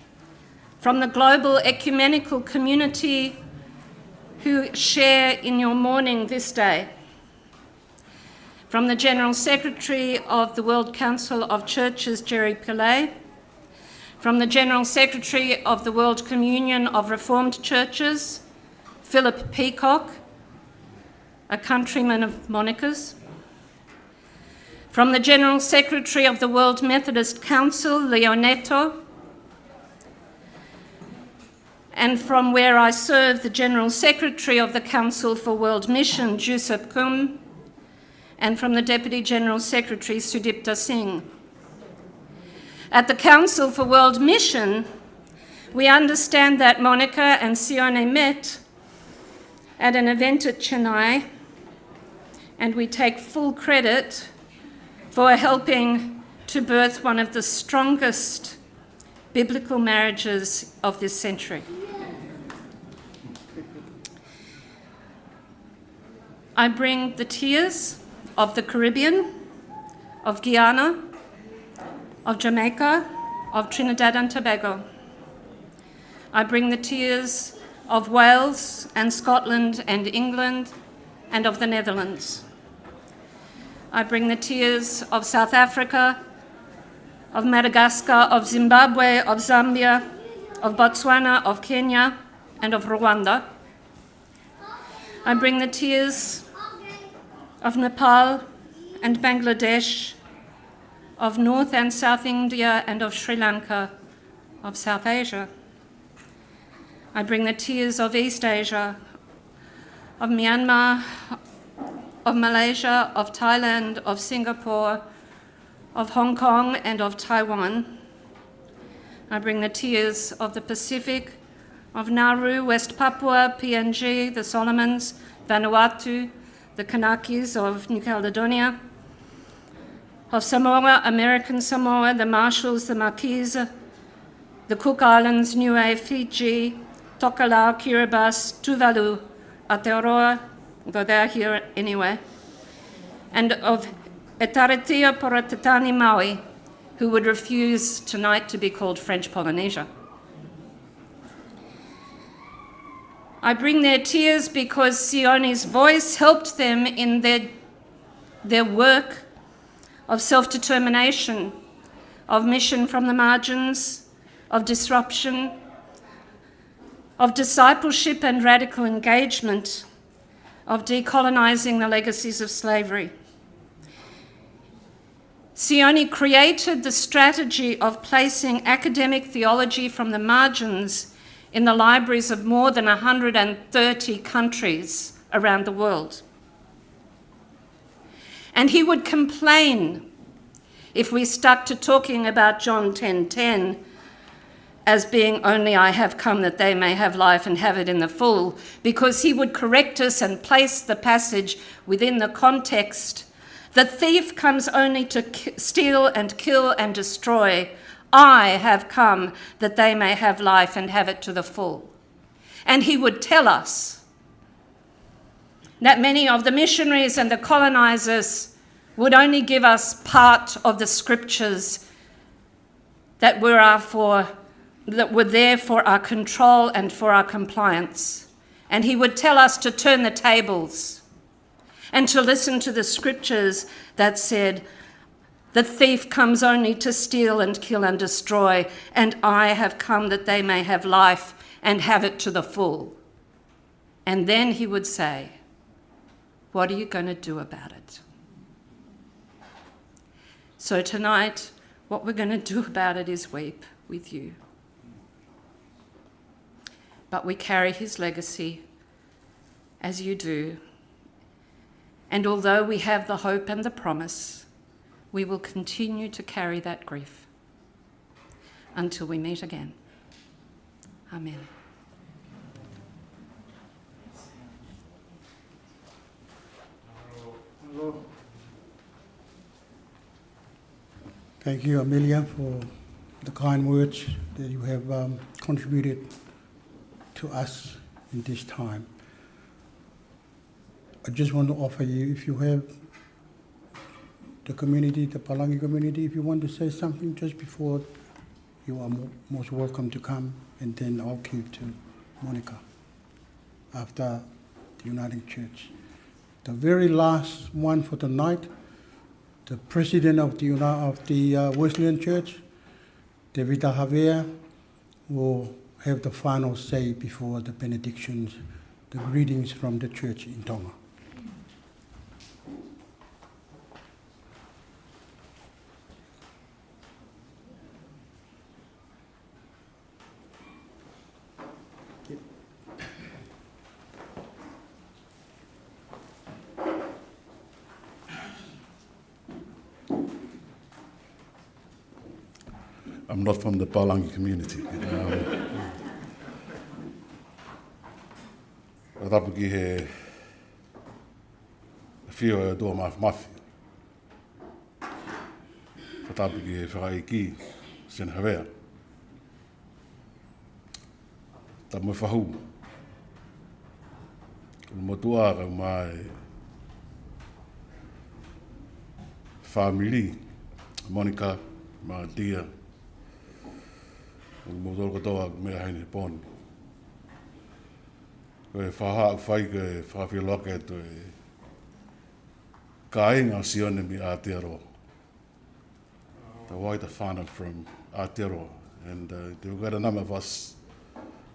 from the global ecumenical community who share in your mourning this day. From the General Secretary of the World Council of Churches, Jerry Pillay. From the General Secretary of the World Communion of Reformed Churches, Philip Peacock, a countryman of Monica's. From the General Secretary of the World Methodist Council, Leo Neto. And from where I serve, the General Secretary of the Council for World Mission, Giuseppe Gum, and from the Deputy General Secretary, Sudipta Singh. At the Council for World Mission, we understand that Monica and Sione met at an event at Chennai, and we take full credit for helping to birth one of the strongest biblical marriages of this century. I bring the tears of the Caribbean, of Guyana, of Jamaica, of Trinidad and Tobago. I bring the tears of Wales and Scotland and England and of the Netherlands. I bring the tears of South Africa, of Madagascar, of Zimbabwe, of Zambia, of Botswana, of Kenya, and of Rwanda. I bring the tears of Nepal and Bangladesh of North and South India and of Sri Lanka, of South Asia. I bring the tears of East Asia, of Myanmar, of Malaysia, of Thailand, of Singapore, of Hong Kong, and of Taiwan. I bring the tears of the Pacific, of Nauru, West Papua, P N G, the Solomons, Vanuatu, the Kanakas of New Caledonia, of Samoa, American Samoa, the Marshalls, the Marquesas, the Cook Islands, Niue, Fiji, Tokelau, Kiribati, Tuvalu, Aotearoa, though they're here anyway, and of Etaritia Poratetani Maui, who would refuse tonight to be called French Polynesia. I bring their tears because Sione's voice helped them in their, their work of self-determination, of mission from the margins, of disruption, of discipleship and radical engagement, of decolonizing the legacies of slavery. Sione created the strategy of placing academic theology from the margins in the libraries of more than a hundred and thirty countries around the world. And he would complain if we stuck to talking about John ten ten as being only, "I have come that they may have life and have it in the full," because he would correct us and place the passage within the context. "The thief comes only to ki-, steal and kill and destroy. I have come that they may have life and have it to the full." And he would tell us that many of the missionaries and the colonizers would only give us part of the scriptures that were our for, that were there for our control and for our compliance. And he would tell us to turn the tables and to listen to the scriptures that said, "The thief comes only to steal and kill and destroy, and I have come that they may have life and have it to the full." And then he would say, "What are you gonna do about it?" So tonight, what we're gonna do about it is weep with you. But we carry his legacy, as you do. And although we have the hope and the promise, we will continue to carry that grief until we meet again. Amen. Thank you, Amelia, for the kind words that you have, um, contributed to us in this time. I just want to offer you, if you have the community, the Palangi community, if you want to say something just before, you are mo-, most welcome to come, and then I'll give to Monica after the Uniting Church. The very last one for the night, the president of the Uni-, of the, uh, Wesleyan Church, Tevita Havea, will have the final say before the benedictions, the greetings from the church in Tonga. I'm not from the Palangi community. Um, tapu ki he ʻafio ʻa e ʻOtua Māfimafi. Fakatapu ki he fakaʻeiki, Sione Havea. Tapu mo e fahu. ʻUlumotuʻa kae ʻumaʻā e fāmili, Monica, Matia. ʻUlumotuʻa kotoa mei he ʻaho ni he pō ni. Ko e fakahā ʻoku fai ke fakafeʻiloaki atu e kāinga ʻo Sione mei Aotearoa. The white fānau from Aotearoa. And, uh, there were quite a number of us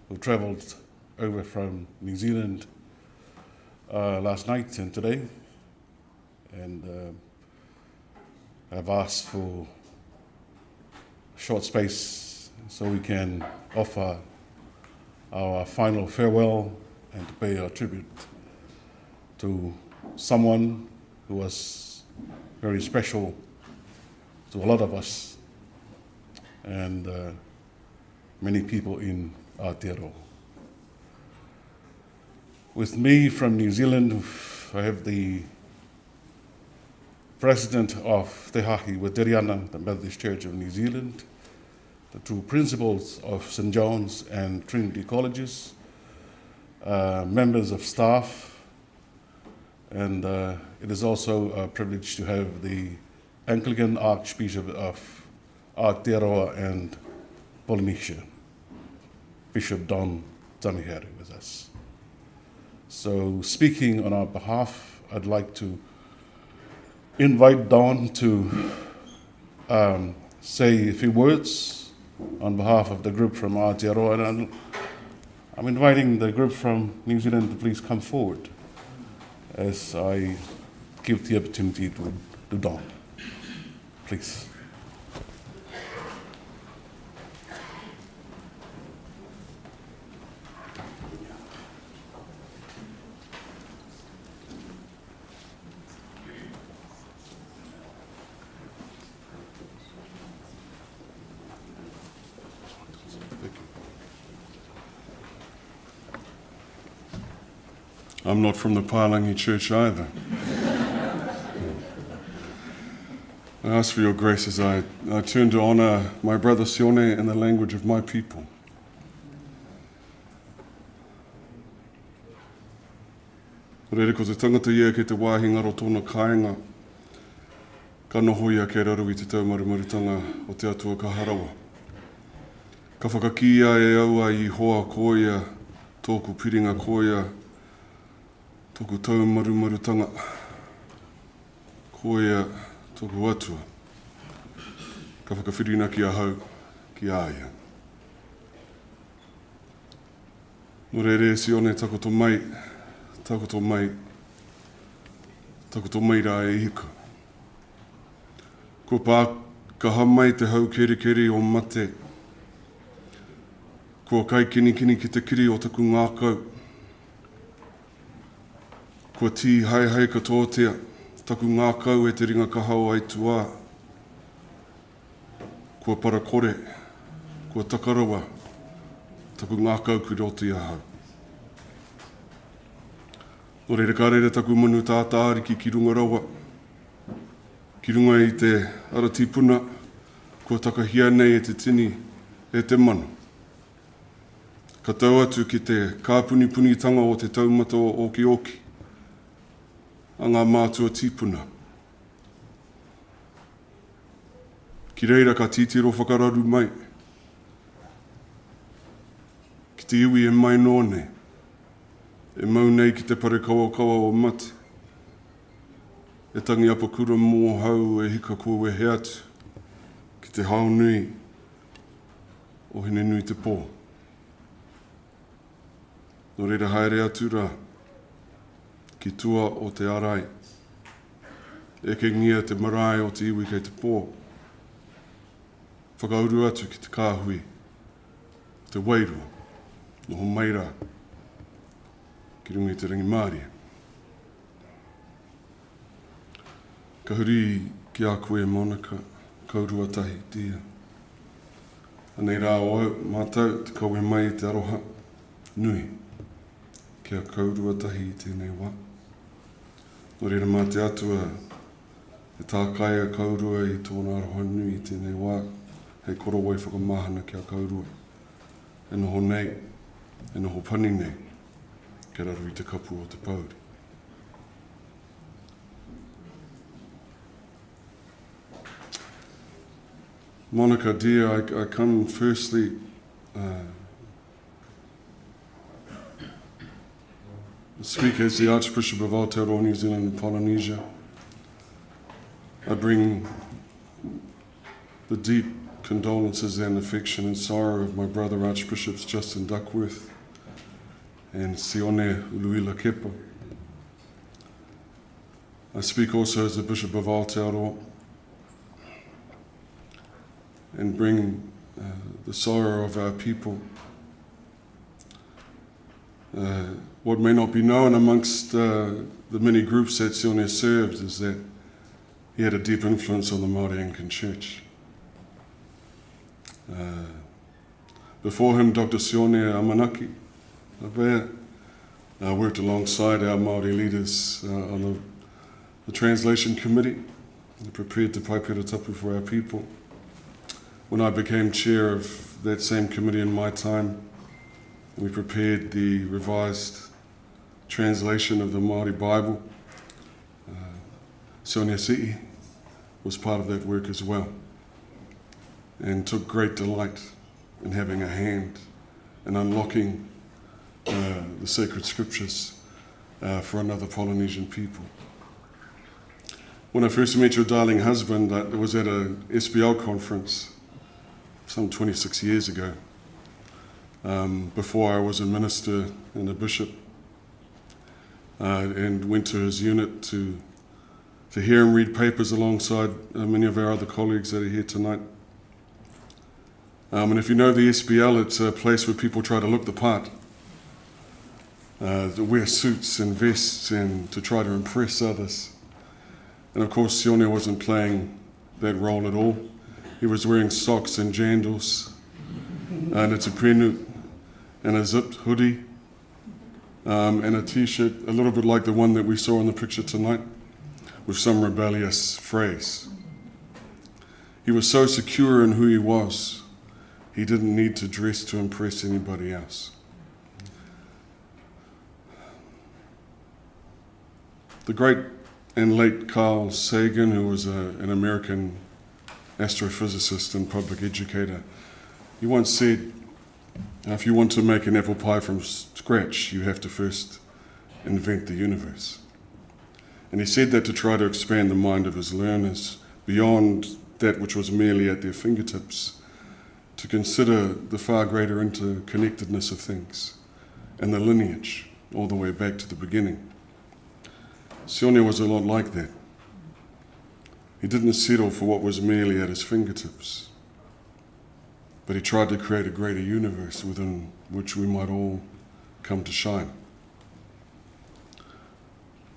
who travelled over from New Zealand, uh, last night and today. And, uh, I've asked for a short space so we can offer our final farewell and to pay our tribute to someone who was very special to a lot of us and, uh, many people in Aotearoa. With me from New Zealand, I have the president of Te Haahi Ueteriana, the Methodist Church of New Zealand, the two principals of Saint John's and Trinity Colleges, uh, members of staff, and, uh, it is also a privilege to have the Anglican Archbishop of Aotearoa and Polynesia, Bishop Don Tanihere, with us. So, speaking on our behalf, I'd like to invite Don to, um, say a few words on behalf of the group from Aotearoa, and I'm, I'm inviting the group from New Zealand to please come forward as I give the opportunity to, to Don. Please. I'm not from the Palangi Church either. I ask for your grace as I, I turn to honor my brother Sione in the language of my people. Reira ko te tangata ia kei te wāhi ngaro tōna kāinga, ka noho ia kei raro i te taumarumarutanga ʻo te Atua Kaharawa. Ka fakakī ʻe au ʻa e hoa ko ia tōku piringa, ko ia tōku taumarumarutanga, ko ia tōku Atua. Ka fakafirinaki ʻa au kiate ia. Nō reira Sione, takoto mai, takoto mai, takoto mai rā e ika. Kua pākaha mai te hau kerekere ʻo mate. Kua kai kinikini ki te kiri ʻo taku ngākau. Kua tī haehae katoatia taku ngākau ʻe te ringa kaha ʻo aituā. Kua parakore, kua takarava taku ngākau ki roto ia au. Nō reira ka rere taku manu tātāriki ki runga rawa, ki runga i te ara tīpuna, kua takahia nei ʻe te tini ʻe te manu. Ka tau atu ki te kāpunipunitanga ʻo te taumata ʻōkiʻoki ʻa ngā mātua tīpuna. Ki reira ka titiro fakararu mai ki te iwi ʻe mai noa nei, ʻe mau nei ki te parekauakau ʻo mate, ʻe tangi ʻapakura mo hau, ʻe hika kuo wehe atu ki te hao nui ʻo Hine-nui-te-pō. Nō reira haere atu rā ki tua ʻo te ʻarai, ʻekengia te marae ʻo te iwi kei te pō. Fakauru atu ki te kāhui ʻo te wairua, noho mai rā ki runga i te rangimārie. Ka huri kiate koe Monica, Kaurua Tahi, dear. ʻA nei rā ʻo au, mātau, te kau mai te aroha nui kia Kaurua Tahi ʻi teie nei vā. Nō reira mā te Atua ʻe tākai ʻa Kaurua ʻi tōna aroha nui ʻi teie nei vā, hei korowai fakamahana kia Kaurua ʻe noho nei, ʻe noho pani nei, ki raro ʻi te kapu ʻo te pouri. Monica, dear, I, I come firstly, uh, speak as the Archbishop of Aotearoa, New Zealand and Polynesia. I bring the deep condolences and affection and sorrow of my brother Archbishops Justin Duckworth and Sione Uluila Kepa. I speak also as the Bishop of Aotearoa, and bring uh, the sorrow of our people. Uh, what may not be known amongst uh, the many groups that Sione served is that he had a deep influence on the Māori Anglican Church. Uh, before him, Doctor Sione Amanaki Lavea uh, worked alongside our Māori leaders uh, on the, the translation committee, prepared Te Paipera Tapu for our people. When I became chair of that same committee in my time, we prepared the revised translation of the Māori Bible. Uh, Sione Siʻi was part of that work as well and took great delight in having a hand in unlocking uh, the sacred scriptures uh, for another Polynesian people. When I first met your darling husband, uh, it was at a S B L conference some twenty-six years ago, um, before I was a minister and a bishop, uh, and went to his unit to, to hear him read papers alongside uh, many of our other colleagues that are here tonight. Um, and if you know the S B L, it's a place where people try to look the part, uh, to wear suits and vests and to try to impress others. And of course, Sione wasn't playing that role at all. He was wearing socks and jandals and a tupenut and a zipped hoodie um, and a t-shirt, a little bit like the one that we saw in the picture tonight, with some rebellious phrase. He was so secure in who he was, he didn't need to dress to impress anybody else. The great and late Carl Sagan, who was a, an American astrophysicist and public educator, he once said, "If you want to make an apple pie from s- scratch, you have to first invent the universe." And he said that to try to expand the mind of his learners beyond that which was merely at their fingertips, to consider the far greater interconnectedness of things and the lineage all the way back to the beginning. Sione was a lot like that. He didn't settle for what was merely at his fingertips, but he tried to create a greater universe within which we might all come to shine.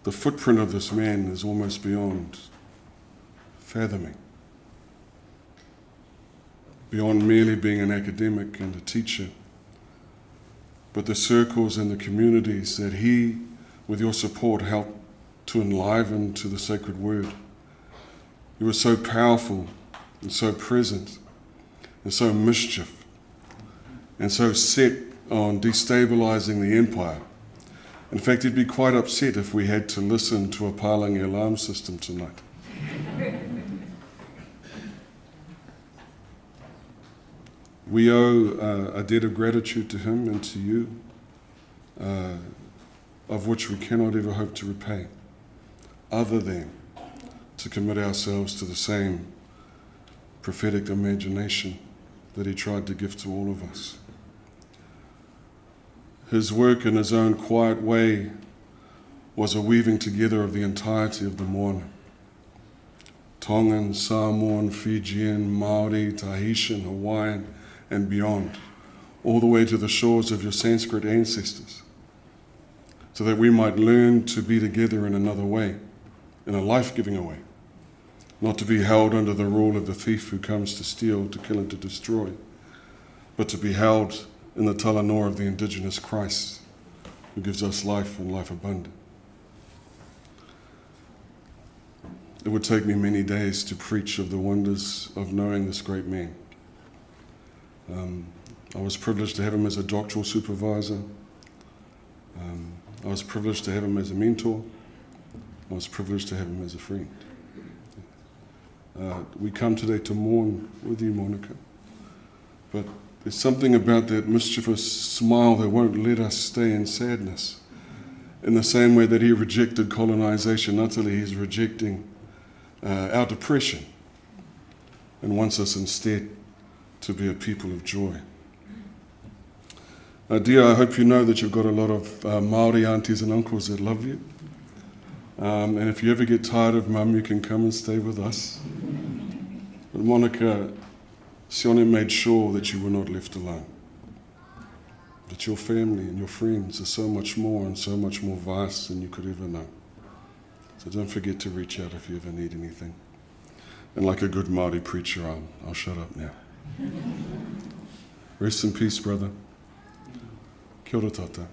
The footprint of this man is almost beyond fathoming, beyond merely being an academic and a teacher, but the circles and the communities that he, with your support, helped to enliven to the sacred word. He was so powerful and so present and so mischief and so set on destabilizing the empire. In fact, he'd be quite upset if we had to listen to a Palangi alarm system tonight. We owe uh, a debt of gratitude to him and to you, uh, of which we cannot ever hope to repay, other than to commit ourselves to the same prophetic imagination that he tried to give to all of us. His work in his own quiet way was a weaving together of the entirety of the moana. Tongan, Samoan, Fijian, Māori, Tahitian, Hawaiian, and beyond, all the way to the shores of your Sanskrit ancestors, so that we might learn to be together in another way, in a life-giving way, not to be held under the rule of the thief who comes to steal, to kill, and to destroy, but to be held in the talanoa of the indigenous Christ, who gives us life and life abundant. It would take me many days to preach of the wonders of knowing this great man. Um, I was privileged to have him as a doctoral supervisor. Um, I was privileged to have him as a mentor. I was privileged to have him as a friend. Uh, we come today to mourn with you, Monica. But there's something about that mischievous smile that won't let us stay in sadness. In the same way that he rejected colonization utterly, he's rejecting uh, our depression and wants us instead to be a people of joy. Uh, dear, I hope you know that you've got a lot of uh, Māori aunties and uncles that love you. Um, and if you ever get tired of Mum, you can come and stay with us. But Monica, Sione made sure that you were not left alone, that your family and your friends are so much more and so much more vast than you could ever know. So don't forget to reach out if you ever need anything. And like a good Māori preacher, I'll, I'll shut up now. Rest in peace, brother. Kia ora tātou.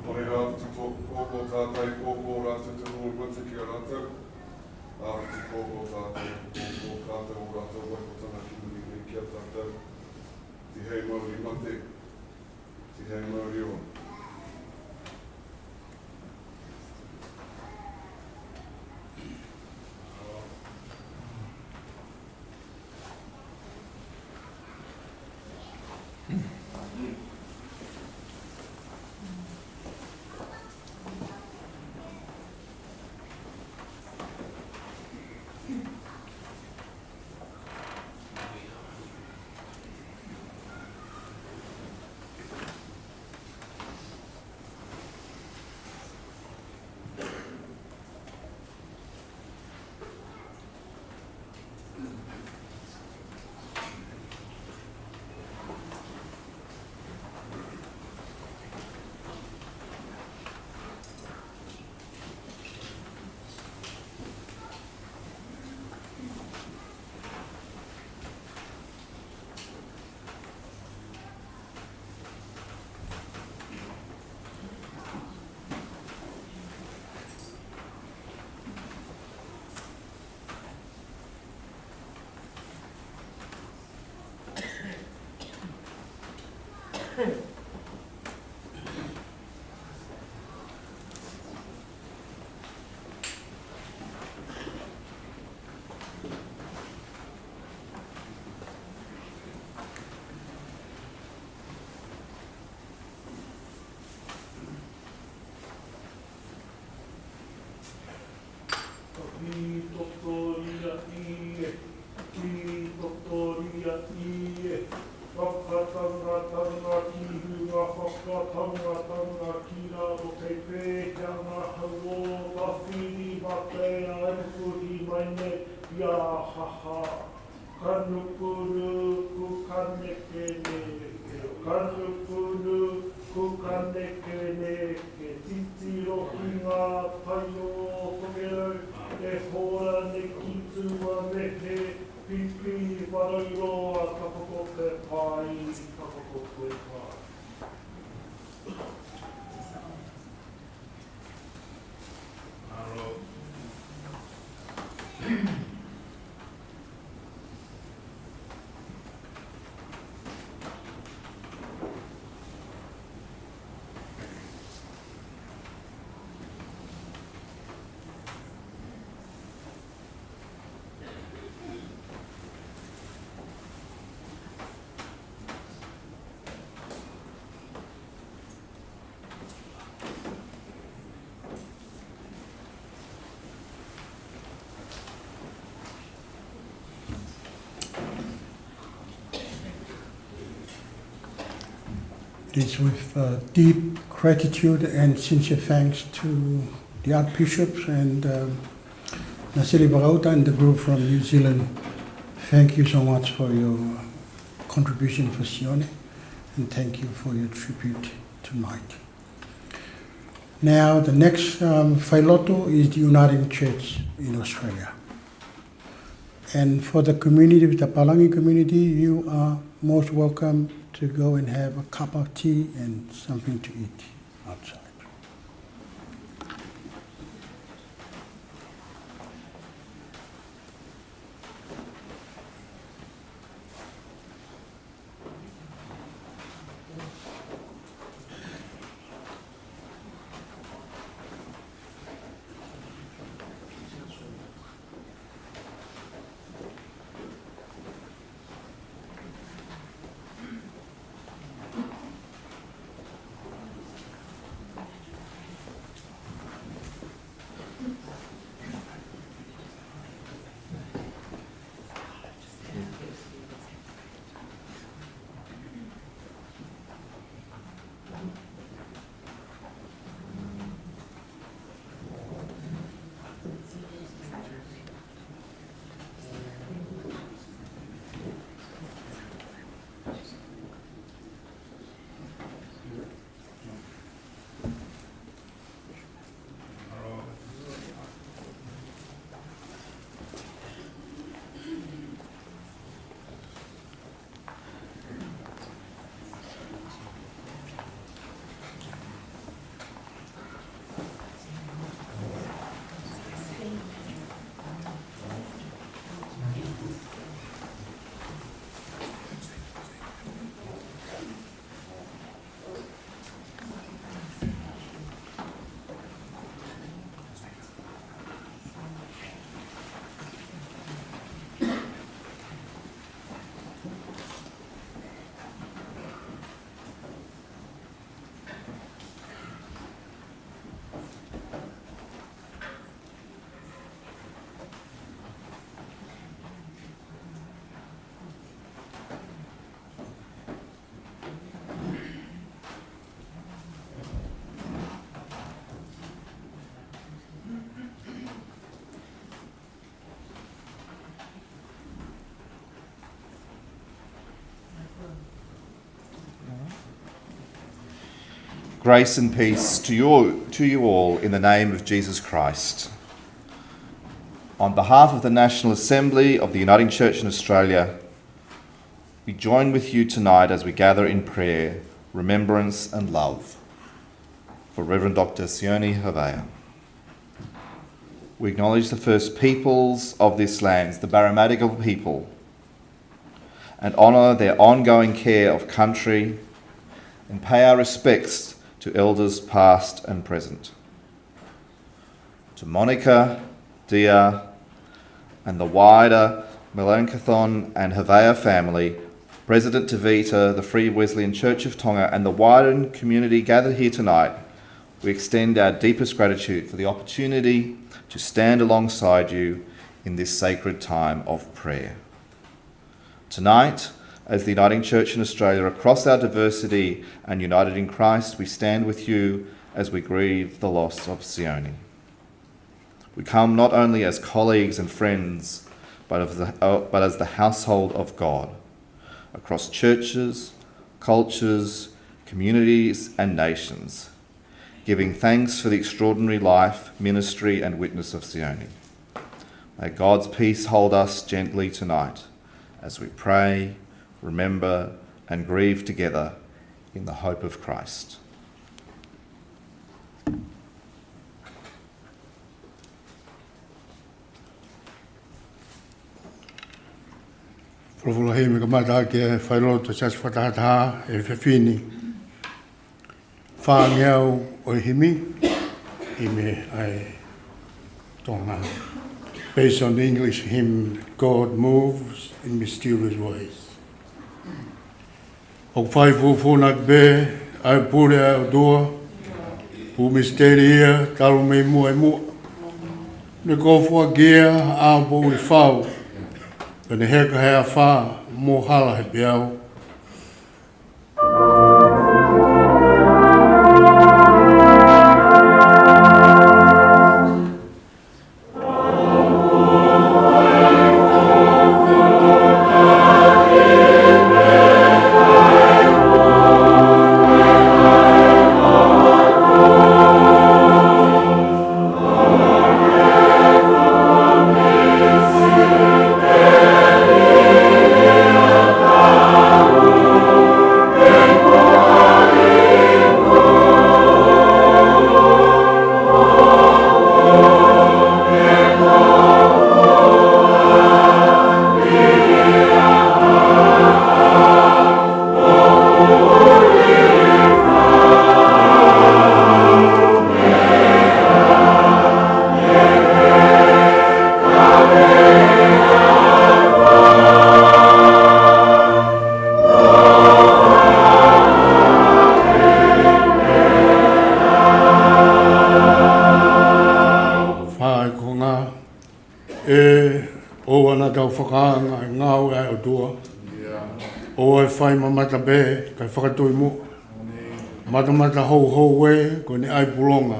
Ko e rā te tō pōpō tātai pōpō rā te te rōi mate ki a rātou. Rā te pōpō tātai pōpō tātai o rātou vai ko tana ki muni nei ki a tātou. Tihei mauri mate, tihei mauri ʻono. Pītotoria ie, pītotoria ie. Fakatangatanga ki hunga, fakatangatanga ki lalo, kei pehē ange hau ʻo tafiri mate ʻa e puhi mai nei ia haha. Kanukunuku kanekeneke, kanukunuku kanekeneke, titiro ki ngā paio tokerau, ʻe hora ne ki tua mei he pipi, vārauroa, ka ko koe te pai, ka ko koe te pai. It is with, uh, deep gratitude and sincere thanks to the Archbishop and, um, Nasili Vakauta and the group from New Zealand. Thank you so much for your contribution for Sione, and thank you for your tribute tonight. Now, the next, um, failotu is the Uniting Church in Australia. And for the community, the Palangi community, you are most welcome to go and have a cup of tea and something to eat outside. Grace and peace to you, to you all in the name of Jesus Christ. On behalf of the National Assembly of the Uniting Church in Australia, we join with you tonight as we gather in prayer, remembrance and love for Reverend Doctor Sione Havea. We acknowledge the first peoples of this land, the Barramadigal people, and honour their ongoing care of country and pay our respects to elders past and present. To Monica, Dia, and the wider Melanchthon and Havea family, President Tevita, the Free Wesleyan Church of Tonga, and the wider community gathered here tonight, we extend our deepest gratitude for the opportunity to stand alongside you in this sacred time of prayer. Tonight, as the Uniting Church in Australia, across our diversity and united in Christ, we stand with you as we grieve the loss of Sione. We come not only as colleagues and friends, but, of the, uh, but as the household of God, across churches, cultures, communities, and nations, giving thanks for the extraordinary life, ministry, and witness of Sione. May God's peace hold us gently tonight as we pray, remember, and grieve together in the hope of Christ. Folofola himi kamata ke failotu siasi fakatahataha ʻi he efiafi ni. Fāngeau ʻo e himi, himi ʻa e Tonga. Based on the English hymn, God Moves in Mysterious Ways. ʻOku fai fufūnaki pē ʻa e pule ʻa e ʻOtua, pū misiteli ia talu mei muʻa ʻi muʻa. Ne kofuaki ia ʻa e poʻuli fau, pea ne heka he afā mo hala he peau. ʻOua naʻa tau fakaanga e ngāue ʻa e ʻOtua. ʻOua ʻe fai mamata pē, kae fakatui muʻa. Matamata houhou ē, ko ʻene ʻai pulonga.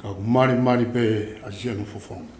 Ka ʻoku malimali pē ʻa siʻono fofonga.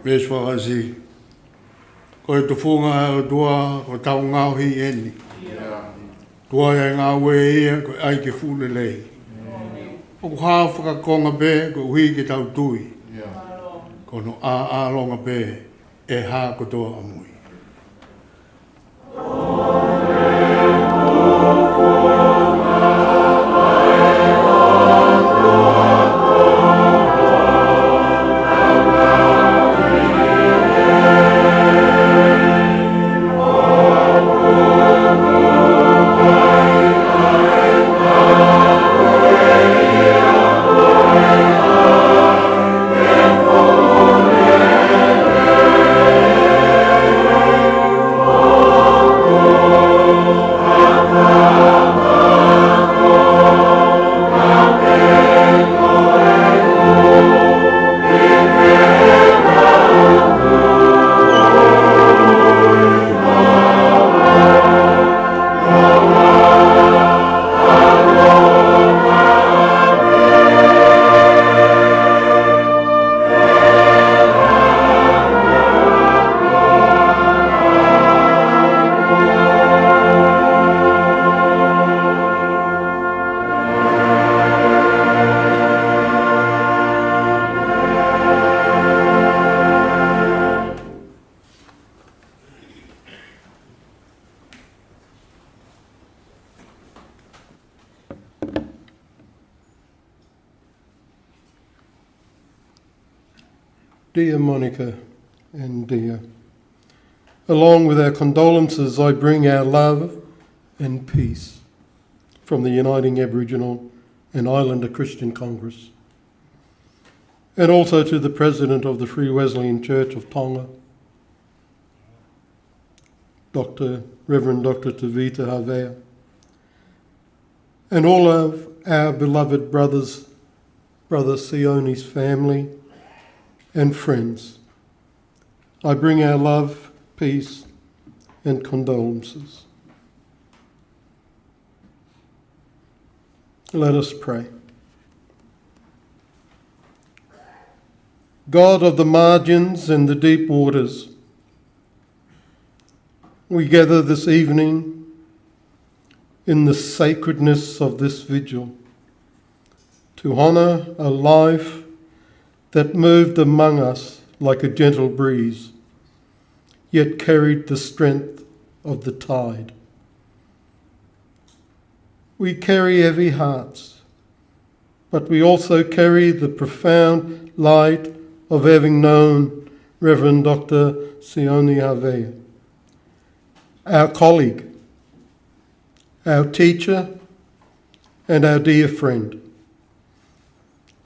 Veesi fakaʻosi. Ko e tufunga ʻa e ʻOtua, ko ʻetau ngaohi eni. Tuai ʻa e ngāue ia, ko e ʻai ke fuʻu lelei. ʻOku hao fakakonga pē, koeʻuhi ke tau tui. Ko hono ʻāʻālonga pē, ʻe hā kotoa ʻamui. Dear Monica and Dia, along with our condolences, I bring our love and peace from the Uniting Aboriginal and Islander Christian Congress, and also to the President of the Free Wesleyan Church of Tonga, Doctor, Reverend Doctor Tevita Havea, and all of our beloved brothers, Brother Sione's family and friends. I bring our love, peace, and condolences. Let us pray. God of the margins and the deep waters, we gather this evening in the sacredness of this vigil to honor a life that moved among us like a gentle breeze, yet carried the strength of the tide. We carry heavy hearts, but we also carry the profound light of having known Reverend Doctor Sione Havea, our colleague, our teacher, and our dear friend.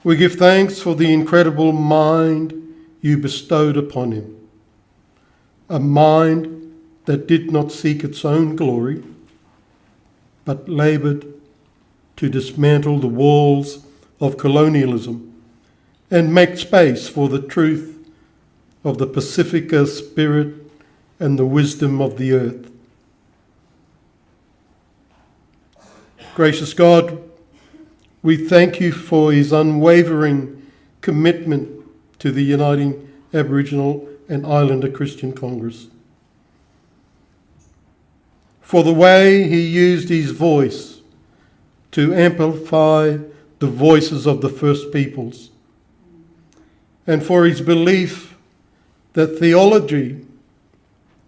We give thanks for the incredible mind you bestowed upon him, a mind that did not seek its own glory, but labored to dismantle the walls of colonialism and make space for the truth of the Pasifika spirit and the wisdom of the earth. Gracious God, we thank you for his unwavering commitment to the Uniting Aboriginal and Islander Christian Congress for the way he used his voice to amplify the voices of the First Peoples, and for his belief that theology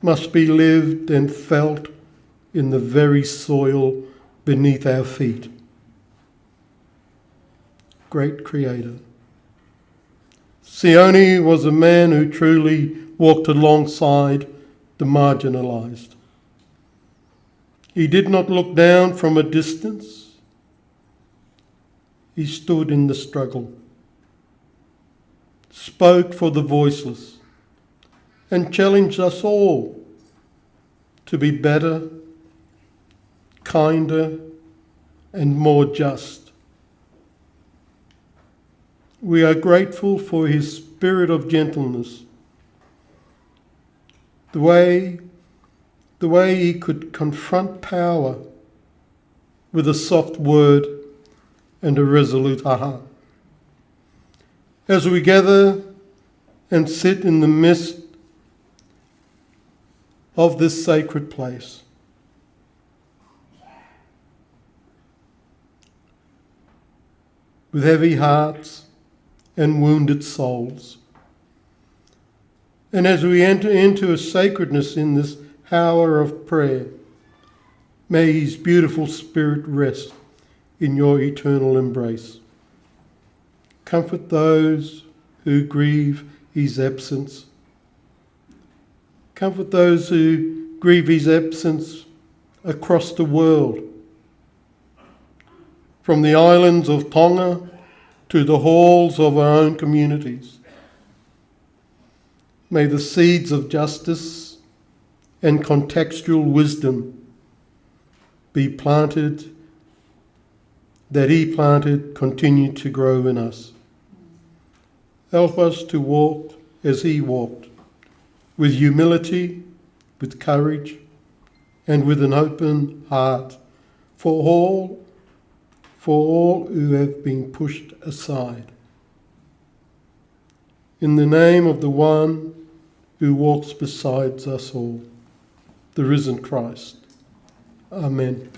must be lived and felt in the very soil beneath our feet. Great Creator. Sione was a man who truly walked alongside the marginalized. He did not look down from a distance. He stood in the struggle, spoke for the voiceless, and challenged us all to be better, kinder, and more just. We are grateful for his spirit of gentleness, the way, the way he could confront power with a soft word and a resolute aha. As we gather and sit in the midst of this sacred place, with heavy hearts and wounded souls, and as we enter into a sacredness in this hour of prayer, may his beautiful spirit rest in your eternal embrace. Comfort those who grieve his absence. Comfort those who grieve his absence across the world, from the islands of Tonga to the halls of our own communities. May the seeds of justice and contextual wisdom be planted, that he planted, continue to grow in us. Help us to walk as he walked, with humility, with courage, and with an open heart for all, for all who have been pushed aside. In the name of the one who walks beside us all, the risen Christ. Amen.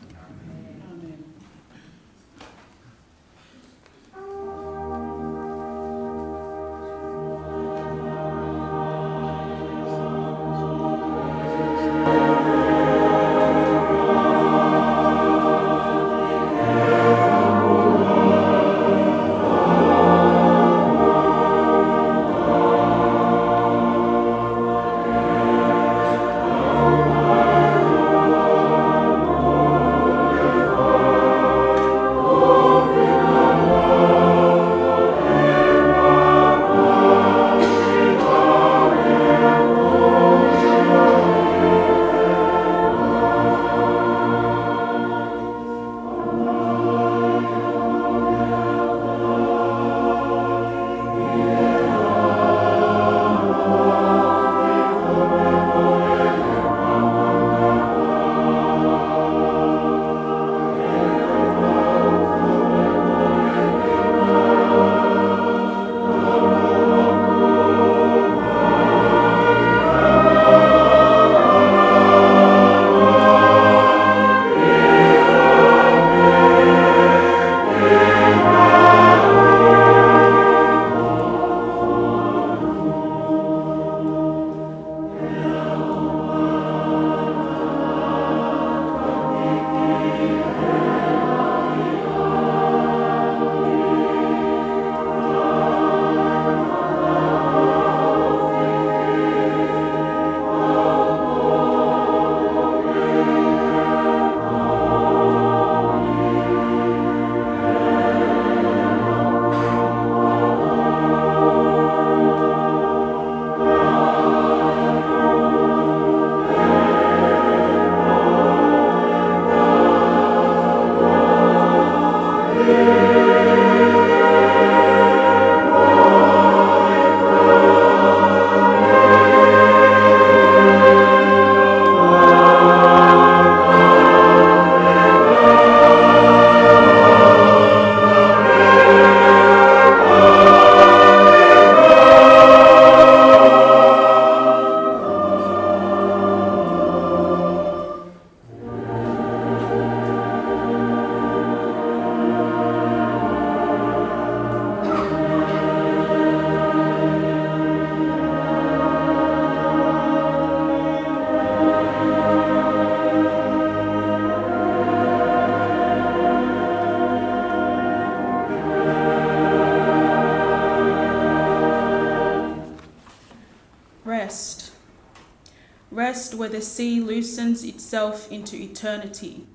Where the sea loosens itself into eternity,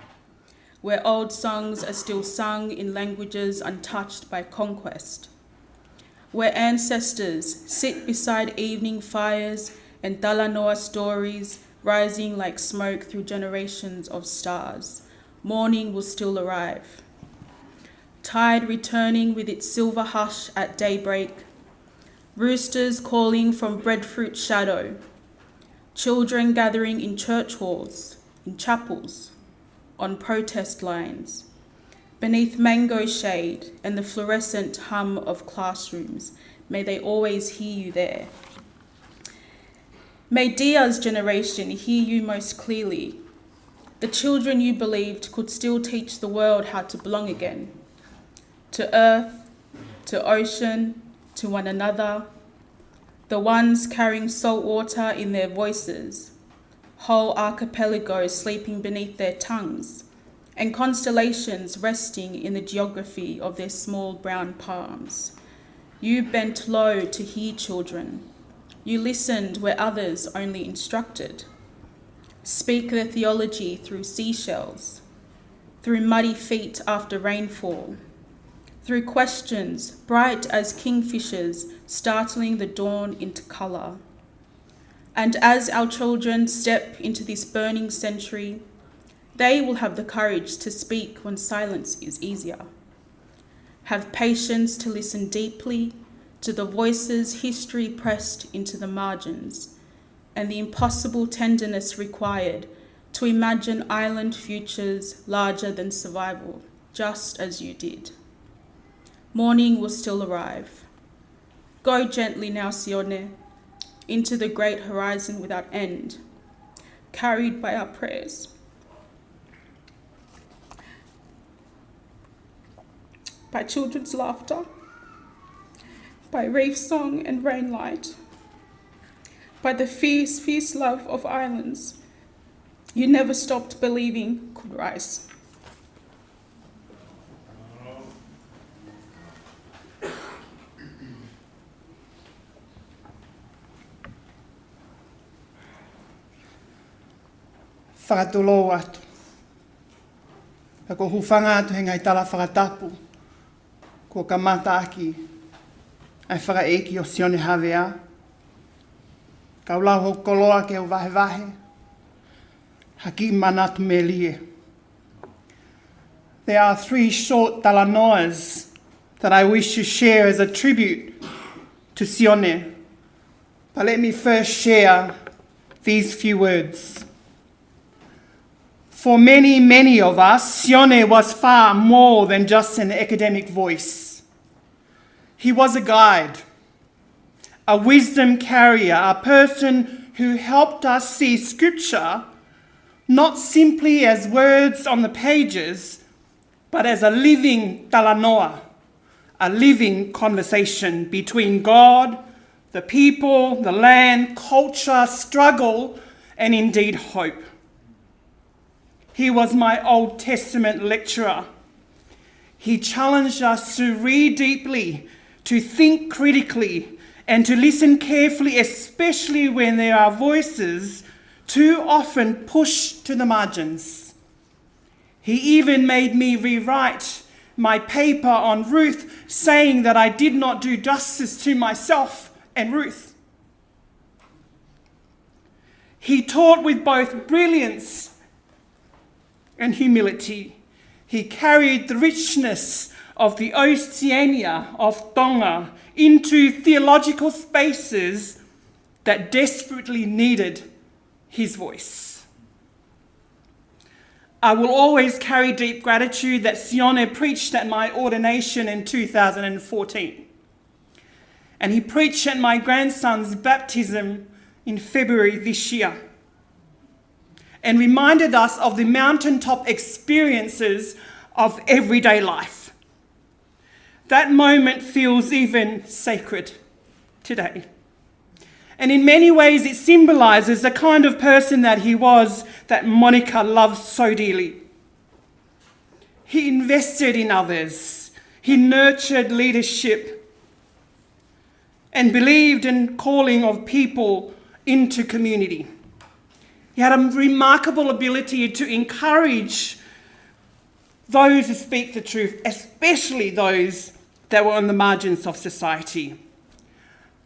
where old songs are still sung in languages untouched by conquest, where ancestors sit beside evening fires and talanoa stories rising like smoke through generations of stars, morning will still arrive. Tide returning with its silver hush at daybreak, roosters calling from breadfruit shadow, children gathering in church halls, in chapels, on protest lines, beneath mango shade and the fluorescent hum of classrooms. May they always hear you there. May Dia's generation hear you most clearly. The children you believed could still teach the world how to belong again. To earth, to ocean, to one another. The ones carrying salt water in their voices, whole archipelagos sleeping beneath their tongues, and constellations resting in the geography of their small brown palms. You bent low to hear children. You listened where others only instructed. Speak their theology through seashells, through muddy feet after rainfall, through questions bright as kingfishers startling the dawn into color. And as our children step into this burning century, they will have the courage to speak when silence is easier. Have patience to listen deeply to the voices history pressed into the margins, and the impossible tenderness required to imagine island futures larger than survival, just as you did. Morning will still arrive. Go gently now, Sione, into the great horizon without end, carried by our prayers, by children's laughter, by reef song and rain light, by the fierce, fierce love of islands you never stopped believing could rise. Fakatulou atu. Pea ko e hūfanga atu he ngaahi tala fakatapu kuo kamata ʻaki ʻa e fakaʻeiki ʻo Sione Havea, kau lau hoku koloa ke u vahevahe ha kiʻi manatu melie. There are three short talanoas that I wish to share as a tribute to Sione. But let me first share these few words. For many, many of us, Sione was far more than just an academic voice. He was a guide, a wisdom carrier, a person who helped us see scripture not simply as words on the pages, but as a living talanoa, a living conversation between God, the people, the land, culture, struggle, and indeed hope. He was my Old Testament lecturer. He challenged us to read deeply, to think critically, and to listen carefully, especially when there are voices too often pushed to the margins. He even made me rewrite my paper on Ruth, saying that I did not do justice to myself and Ruth. He taught with both brilliance and humility. He carried the richness of the Oceania of Tonga into theological spaces that desperately needed his voice. I will always carry deep gratitude that Sione preached at my ordination in two thousand and fourteen. And he preached at my grandson's baptism in February this year and reminded us of the mountaintop experiences of everyday life. That moment feels even sacred today. And in many ways, it symbolizes the kind of person that he was, that Monica loves so dearly. He invested in others. He nurtured leadership and believed in calling of people into community. He had a remarkable ability to encourage those who speak the truth, especially those that were on the margins of society.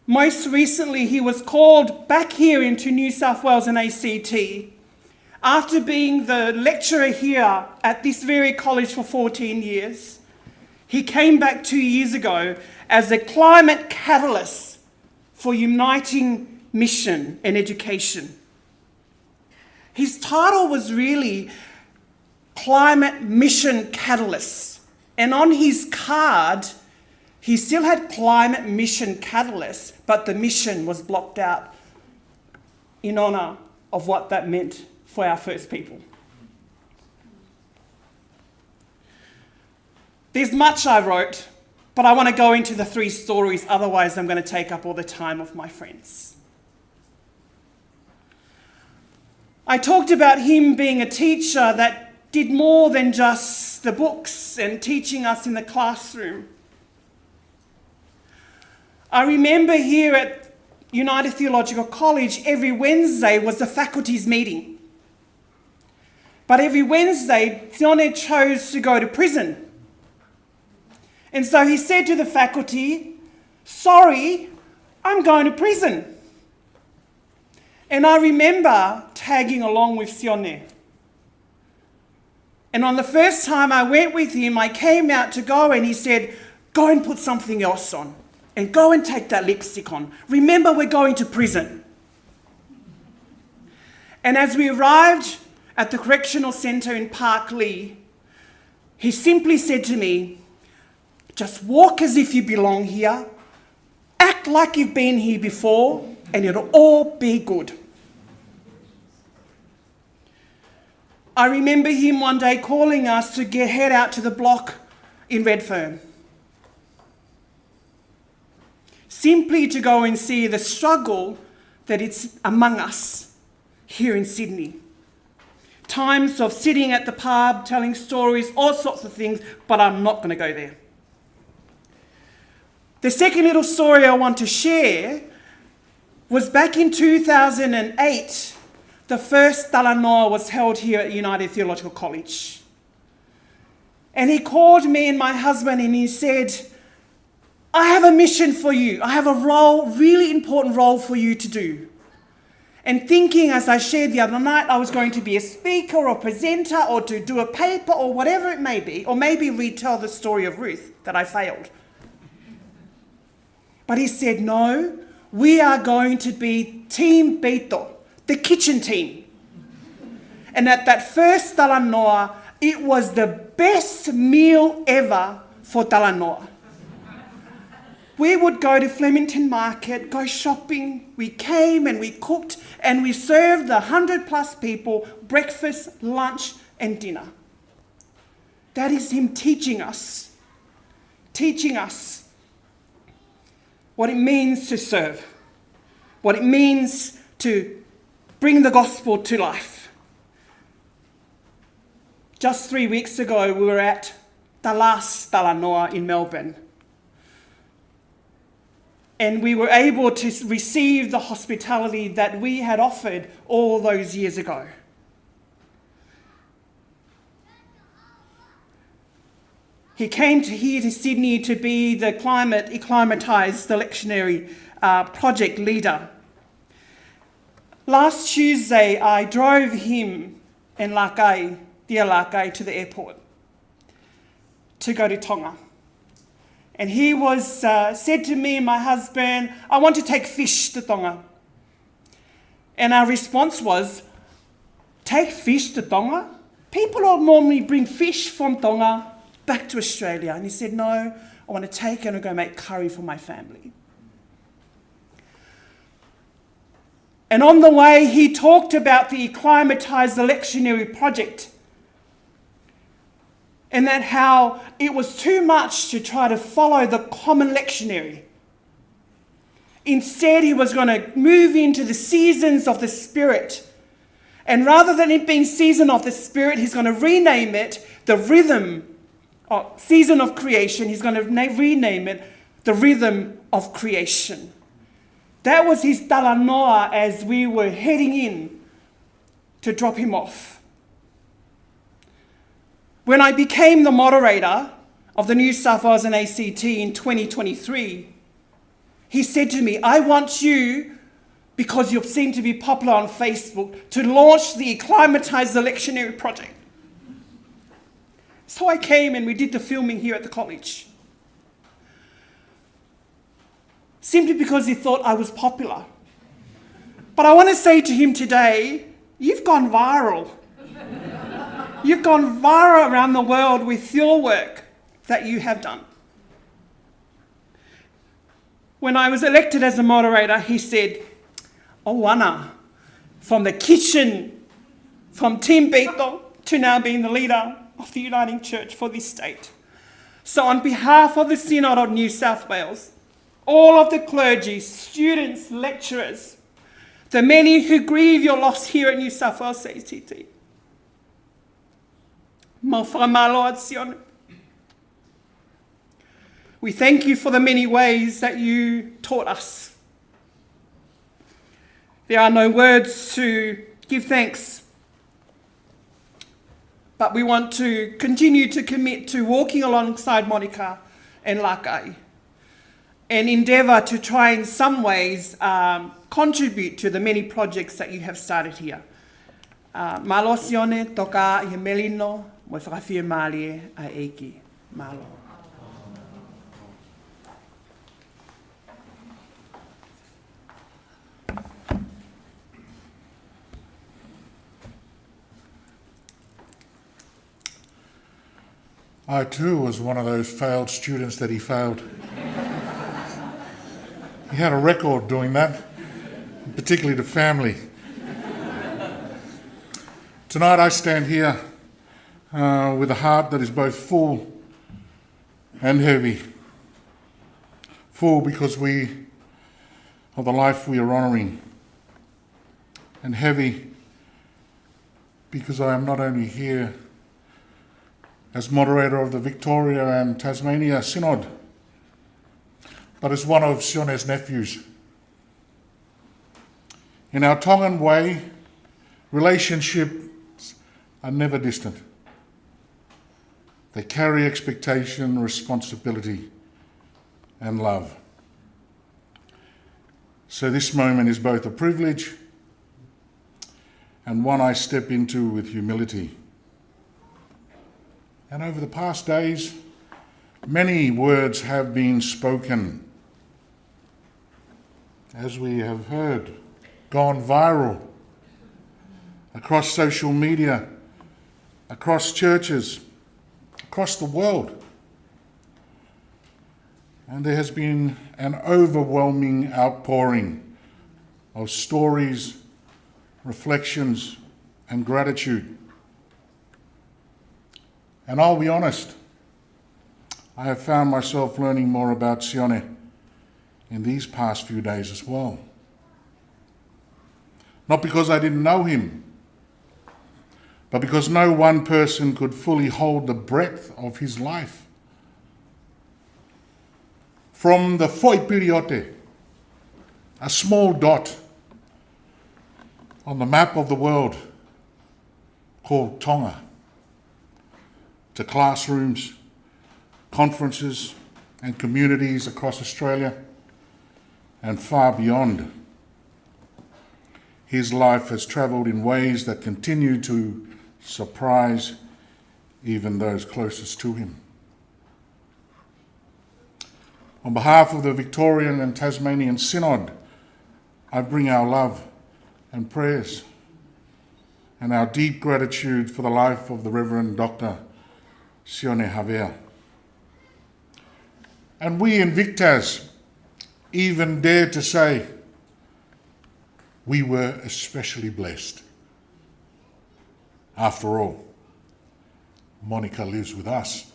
Most recently, he was called back here into New South Wales and A C T. After being the lecturer here at this very college for fourteen years, he came back two years ago as a climate catalyst for uniting mission and education. His title was really Climate Mission Catalyst. And on his card, he still had Climate Mission Catalyst, but the mission was blocked out in honor of what that meant for our First People. There's much I wrote, but I want to go into the three stories, otherwise I'm going to take up all the time of my friends. I talked about him being a teacher that did more than just the books and teaching us in the classroom. I remember here at United Theological College, every Wednesday was the faculty's meeting. But every Wednesday, Sione chose to go to prison. And so he said to the faculty, "Sorry, I'm going to prison." And I remember tagging along with Sione. And on the first time I went with him, I came out to go and he said, "Go and put something else on. And go and take that lipstick on. Remember, we're going to prison." And as we arrived at the correctional centre in Parklea, he simply said to me, "Just walk as if you belong here, act like you've been here before, and it'll all be good." I remember him one day calling us to get, head out to the block in Redfern, simply to go and see the struggle that it's among us here in Sydney. Times of sitting at the pub, telling stories, all sorts of things, but I'm not going to go there. The second little story I want to share was back in two thousand eight, the first Talanoa was held here at United Theological College. And he called me and my husband and he said, "I have a mission for you. I have a role, really important role for you to do." And thinking, as I shared the other night, I was going to be a speaker or presenter or to do a paper or whatever it may be, or maybe retell the story of Ruth that I failed. But he said, "No, we are going to be Team Peito, the kitchen team." And at that first Talanoa, it was the best meal ever for Talanoa. We would go to Flemington Market, go shopping. We came and we cooked and we served the hundred plus people breakfast, lunch, and dinner. That is him teaching us, teaching us what it means to serve, what it means to bring the gospel to life. Just three weeks ago, we were at the last Talanoa in Melbourne. And we were able to s-, receive the hospitality that we had offered all those years ago. He came to here to Sydney to be the climate, Acclimatise the Lectionary, uh, project leader. Last Tuesday, I drove him and Lakai, dear Lakai, to the airport to go to Tonga. And he was, uh, said to me and my husband, "I want to take fish to Tonga." And our response was, "Take fish to Tonga? People don't normally bring fish from Tonga back to Australia." And he said, "No, I want to take it and go make curry for my family." And on the way, he talked about the Acclimatise the Lectionary project, and that how it was too much to try to follow the common lectionary. Instead, he was gonna move into the seasons of the Spirit. And rather than it being season of the Spirit, he's gonna rename it the rhythm, or season of creation. He's gonna na-, rename it the rhythm of creation. That was his talanoa as we were heading in to drop him off. When I became the moderator of the New South Wales and A C T in twenty twenty-three, he said to me, "I want you, because you seem to be popular on Facebook, to launch the Acclimatise the Lectionary project." So I came and we did the filming here at the college, simply because he thought I was popular. But I want to say to him today, you've gone viral. You've gone viral around the world with your work that you have done. When I was elected as a moderator, he said, "Oh, Ana, from the kitchen, from Team Beto to now being the leader of the Uniting Church for this state." So on behalf of the Synod of New South Wales, all of the clergy, students, lecturers, the many who grieve your loss here at New South Wales A C T, mau fakamālō atu Sione. We thank you for the many ways that you taught us. There are no words to give thanks, but we want to continue to commit to walking alongside Monica and Lakai and endeavour to try in some ways, um, contribute to the many projects that you have started here. Uh, mālō Sione, toka ʻi he melino mo e fakafiemālie ʻa e ʻEiki. Mālō. I too was one of those failed students that he failed. He had a record doing that, particularly to family. Tonight I stand here, uh, with a heart that is both full and heavy. Full because we, of the life we are honouring, and heavy because I am not only here as moderator of the Victoria and Tasmania Synod, but as one of Sione's nephews. In our Tongan way, relationships are never distant. They carry expectation, responsibility, and love. So this moment is both a privilege and one I step into with humility. And over the past days, many words have been spoken, as we have heard, gone viral across social media, across churches, across the world. And there has been an overwhelming outpouring of stories, reflections, and gratitude. And I'll be honest, I have found myself learning more about Sione in these past few days as well. Not because I didn't know him, but because no one person could fully hold the breadth of his life. From the Foʻi Piliote, a small dot on the map of the world called Tonga, to classrooms, conferences, and communities across Australia and far beyond. His life has travelled in ways that continue to surprise even those closest to him. On behalf of the Victorian and Tasmanian Synod, I bring our love and prayers and our deep gratitude for the life of the Reverend Doctor Sione Havea. And we in Victas even dare to say we were especially blessed. After all, Monica lives with us.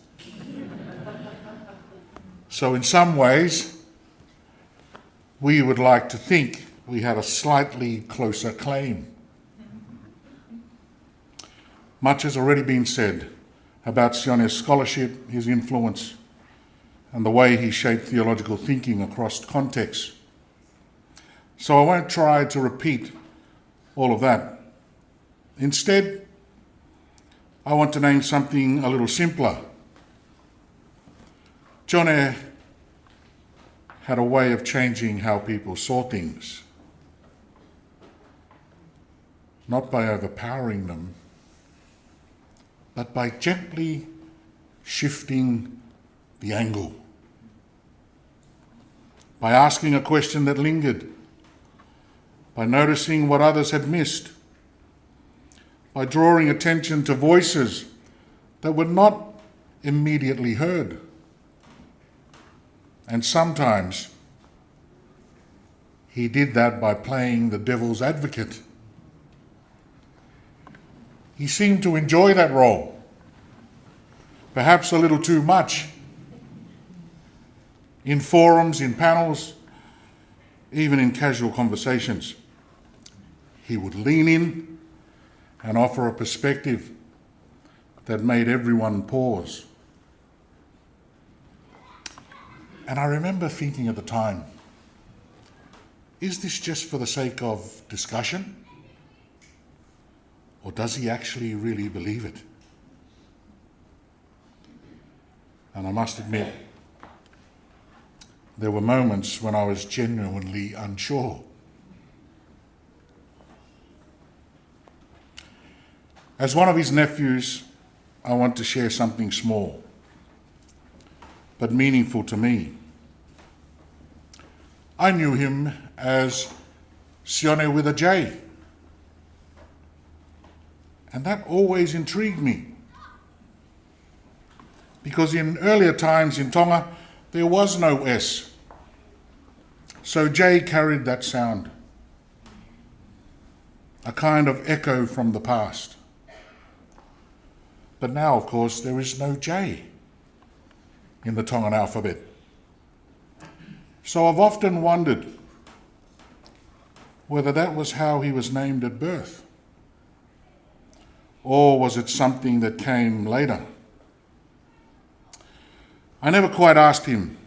So in some ways, we would like to think we had a slightly closer claim. Much has already been said about Sione's scholarship, his influence, and the way he shaped theological thinking across contexts. So I won't try to repeat all of that. Instead, I want to name something a little simpler. Sione had a way of changing how people saw things, not by overpowering them, but by gently shifting the angle, by asking a question that lingered, by noticing what others had missed, by drawing attention to voices that were not immediately heard. And sometimes he did that by playing the devil's advocate. He seemed to enjoy that role, perhaps a little too much, in forums, in panels, even in casual conversations. He would lean in and offer a perspective that made everyone pause. And I remember thinking at the time, is this just for the sake of discussion? Or does he actually really believe it? And I must admit, there were moments when I was genuinely unsure. As one of his nephews, I want to share something small, but meaningful to me. I knew him as Sione with a J, and that always intrigued me, because in earlier times in Tonga, there was no S. So J carried that sound, a kind of echo from the past. But now, of course, there is no J in the Tongan alphabet. So I've often wondered whether that was how he was named at birth, or was it something that came later? I never quite asked him,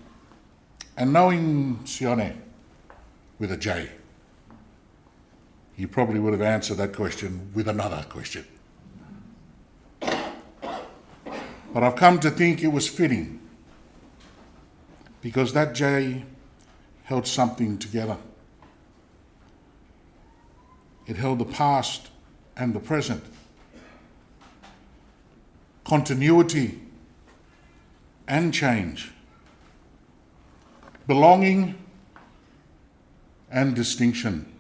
and knowing Sione with a J, he probably would have answered that question with another question. But I've come to think it was fitting, because that J held something together. It held the past and the present, continuity and change, belonging and distinction.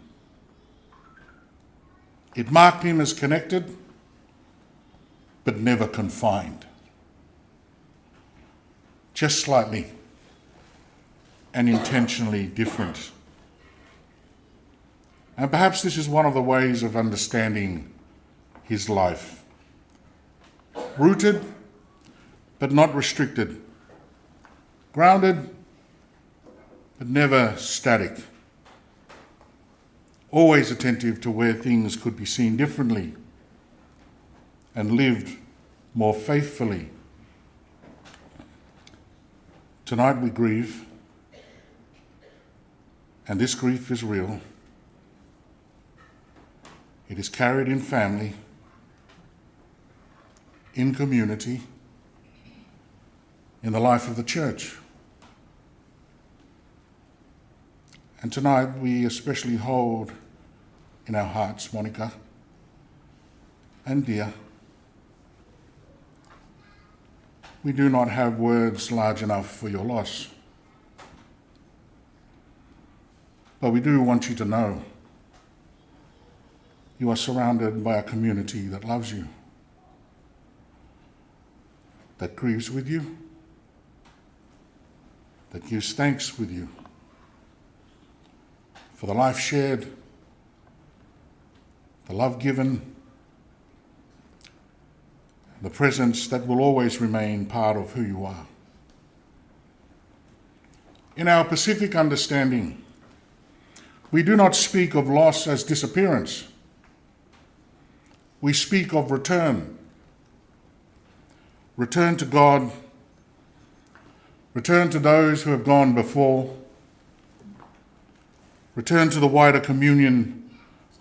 It marked him as connected, but never confined. Just slightly and intentionally different. And perhaps this is one of the ways of understanding his life. Rooted, but not restricted. Grounded, but never static. Always attentive to where things could be seen differently and lived more faithfully. Tonight we grieve, and this grief is real. It is carried in family, in community, in the life of the church. And tonight we especially hold in our hearts Monica and Dia. We do not have words large enough for your loss, but we do want you to know you are surrounded by a community that loves you, that grieves with you, that gives thanks with you for the life shared, the love given, the presence that will always remain part of who you are. In our Pacific understanding, we do not speak of loss as disappearance. We speak of return. Return to God. Return to those who have gone before. Return to the wider communion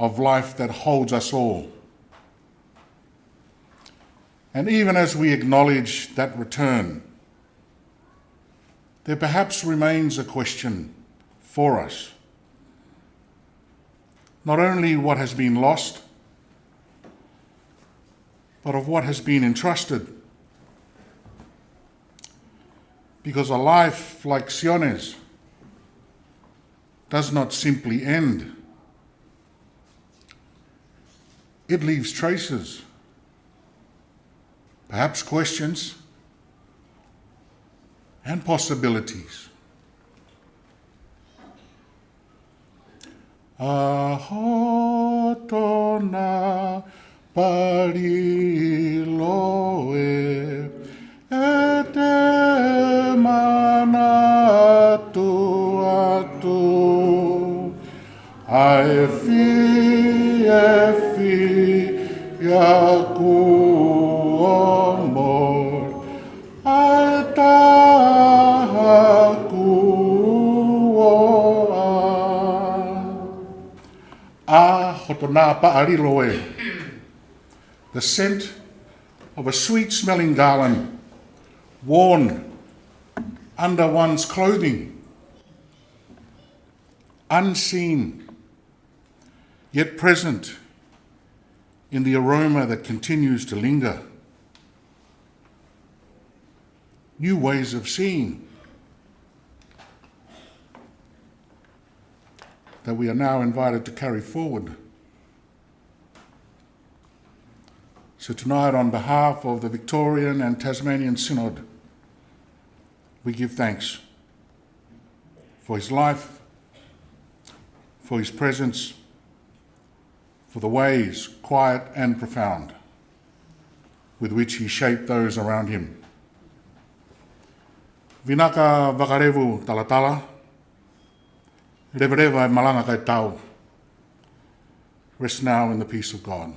of life that holds us all. And even as we acknowledge that return, there perhaps remains a question for us, not only what has been lost, but of what has been entrusted. Because a life like Sione's does not simply end. It leaves traces, perhaps questions, and possibilities. ʻA hoto nā pali loe, ʻe te manatu atu, ʻa e fiefia kuo mole, ʻa e taha kuo ʻā. ʻA hoto nā pali loe. The scent of a sweet-smelling garland worn under one's clothing, unseen, yet present in the aroma that continues to linger. New ways of seeing that we are now invited to carry forward. So tonight, on behalf of the Victorian and Tasmanian Synod, we give thanks for his life, for his presence, for the ways, quiet and profound, with which he shaped those around him. Vinaka vakalevu talatala, levaleva e malanga kae tau. Rest now in the peace of God.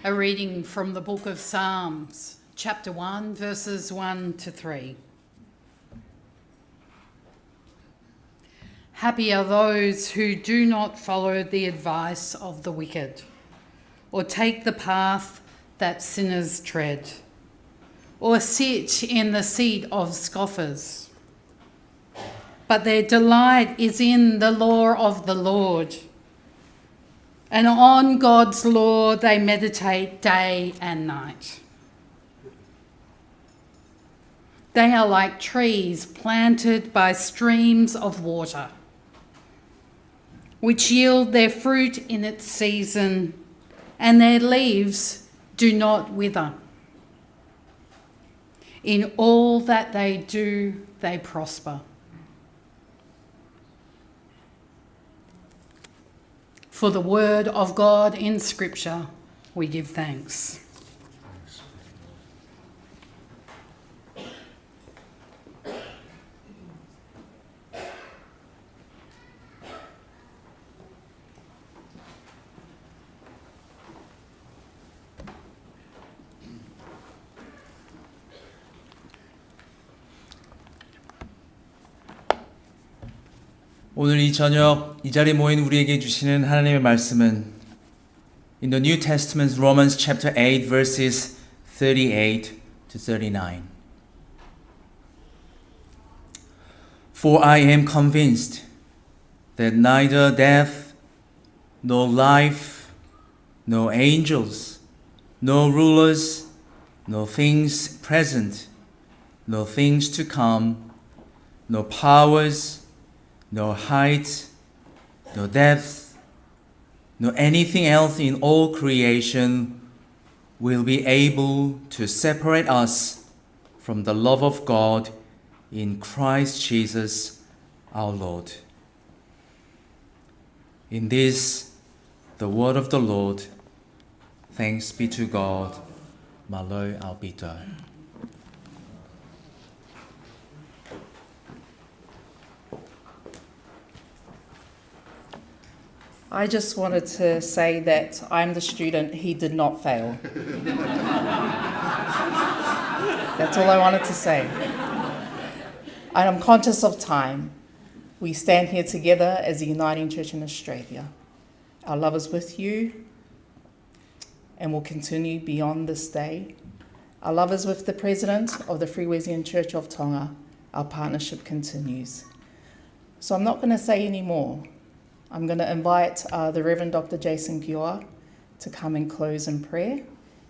A reading from the book of Psalms, chapter one, verses one to three. Happy are those who do not follow the advice of the wicked, or take the path that sinners tread, or sit in the seat of scoffers. But their delight is in the law of the Lord, and on God's law they meditate day and night. They are like trees planted by streams of water, which yield their fruit in its season, and their leaves do not wither. In all that they do, they prosper. For the word of God in Scripture, we give thanks. 오늘 이 저녁 이 자리에 모인 우리에게 주시는 하나님의 말씀은 in the New Testament, Romans chapter eight, verses thirty-eight to thirty-nine. For I am convinced that neither death, nor life, nor angels, nor rulers, nor things present, nor things to come, nor powers, nor height, nor depth, nor anything else in all creation will be able to separate us from the love of God in Christ Jesus our Lord. In this, the word of the Lord. Thanks be to God. Mālō ʻaupito. I just wanted to say that I'm the student he did not fail. That's all I wanted to say. And I'm conscious of time. We stand here together as a uniting church in Australia. Our love is with you and will continue beyond this day. Our love is with the President of the Free Wesleyan Church of Tonga. Our partnership continues. So I'm not gonna say any more. I'm gonna invite, uh, the Reverend Doctor Jason Gioa to come and close in prayer,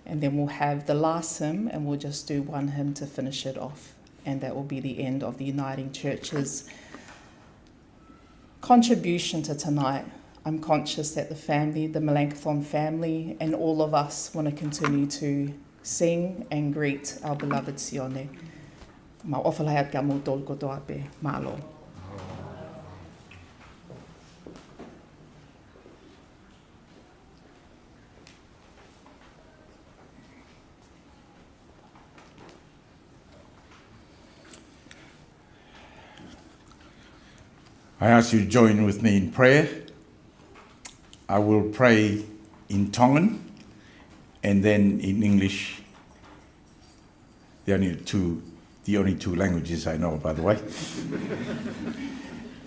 and then we'll have the last hymn, and we'll just do one hymn to finish it off. And that will be the end of the Uniting Church's contribution to tonight. I'm conscious that the family, the Melanchthon family, and all of us wanna continue to sing and greet our beloved Sione. Mau ʻofa lahi atu kia moutolu kotoa pē. Mālō. I ask you to join with me in prayer. I will pray in Tongan and then in English. The only two, the only two languages I know, by the way.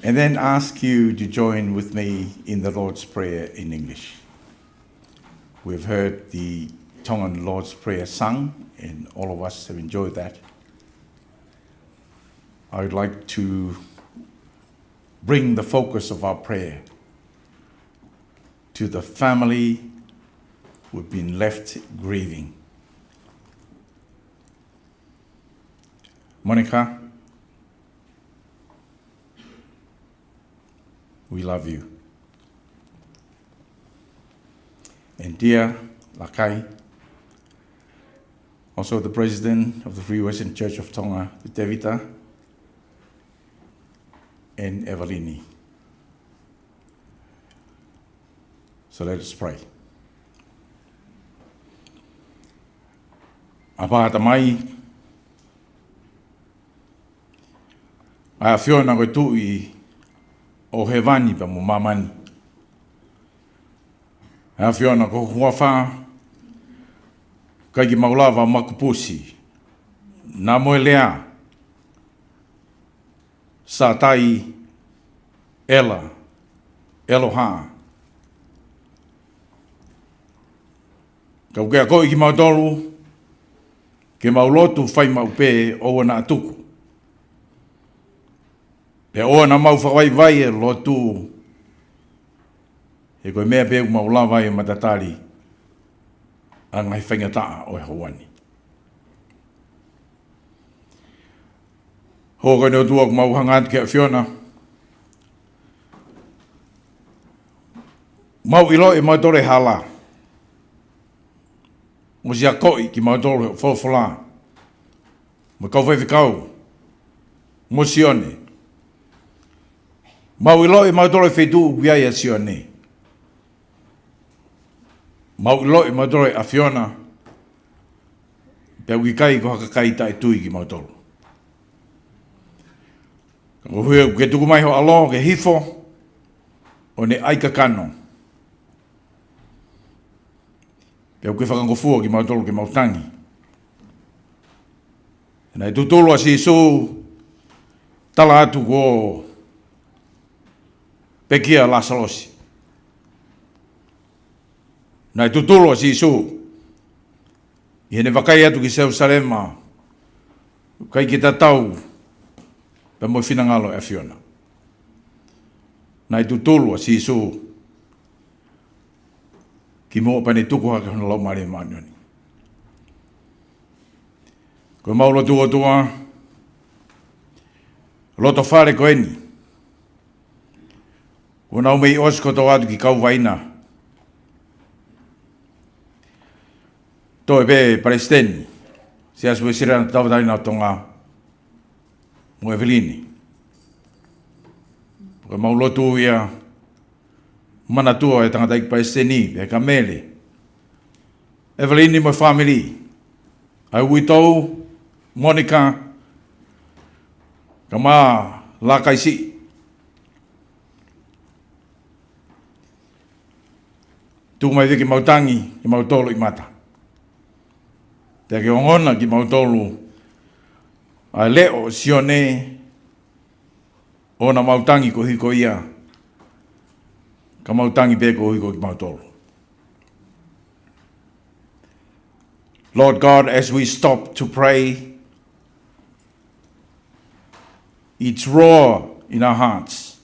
And then ask you to join with me in the Lord's Prayer in English. We've heard the Tongan Lord's Prayer sung, and all of us have enjoyed that. I would like to bring the focus of our prayer to the family who've been left grieving. Monica, we love you. And dear Lakai, also the president of the Free Wesleyan Church of Tonga, the Tevita, and Evelini. So let us pray. ʻApā Tamai, ʻa e ʻAfiona ko e Tuʻi ʻo hēvani pea mo māmani. ʻA e ʻAfiona ko ho huafa, ʻIkai ke mau lava makupusi. Naʻa mo e lea, Sātai, ʻEla, ʻEloha. Ka ʻoku ke akoʻi kimautolu ke mau lotu fai maʻu pē ʻoua naʻa tuku. Pea ʻoua naʻa mau fakavaivai e lotu, he ko e meʻa pē ʻoku mau lava ai ʻo matatali ʻa e ngaahi faingataʻa ʻo e houa ni. Hoko eni ʻOtua, ʻoku mau hanga atu ki he ʻAfiona. Mau ʻiloʻi ʻe mautolu e hala. Mo siʻi akoʻi kimautolu he folofola, mo e kau faifekau, mo Sione. Mau ʻiloʻi ʻe mautolu e feituʻu ʻoku ʻi ai ʻa Sione. Mau ʻiloʻi ʻe mautolu e ʻAfiona, pea ʻoku ʻikai ko ha kakai taʻetui kimautolu. Ka ko e ʻuhi ʻoku ke tuku mai ho ʻAlo ke hifo ʻo ne ʻai kakano. Pea ʻoku ke fakangofua kimautolu ke mau tangi. Naʻe tutulu ʻa Sīsū, tala atu kuo pekia ʻa Lāsalosi. Naʻe tutulu ʻa Sīsū ʻi heʻene vakai atu ki Selusalema, ʻikai ke tatau pea mo e finangalo ʻo e ʻAfiona. Naʻe tutulu ʻa Sīsū kimuʻa pea ne tuku hake hono Laumālie Māʻoniʻoni. Ko e mau lotu, ʻOtua, loto fale ko eni. Kuo nau mei ʻosi kotoa atu ki Kauvaina. Toe pē Palesiteni Siasi Uēsiliana Tauʻatāina ʻo Tonga mo ʻEvelini. Ko e mau lotu ia, manatua e tangataʻeiki Palesiteni, pea ka Mele, ʻEvelini mo e fāmili, ʻa e uitou, Monica, kae ʻumaʻā Lākaisiʻi. Tuku mai ke mau tangi, ke mau tolo ʻi mata. Pea ke ongona kimautolu ʻa e leʻo ʻo Sione, ʻoua naʻa mau tangi koeʻuhi ko ia, ka mau tangi pē koeʻuhi ko kimautolu. Lord God, as we stop to pray, it's raw in our hearts.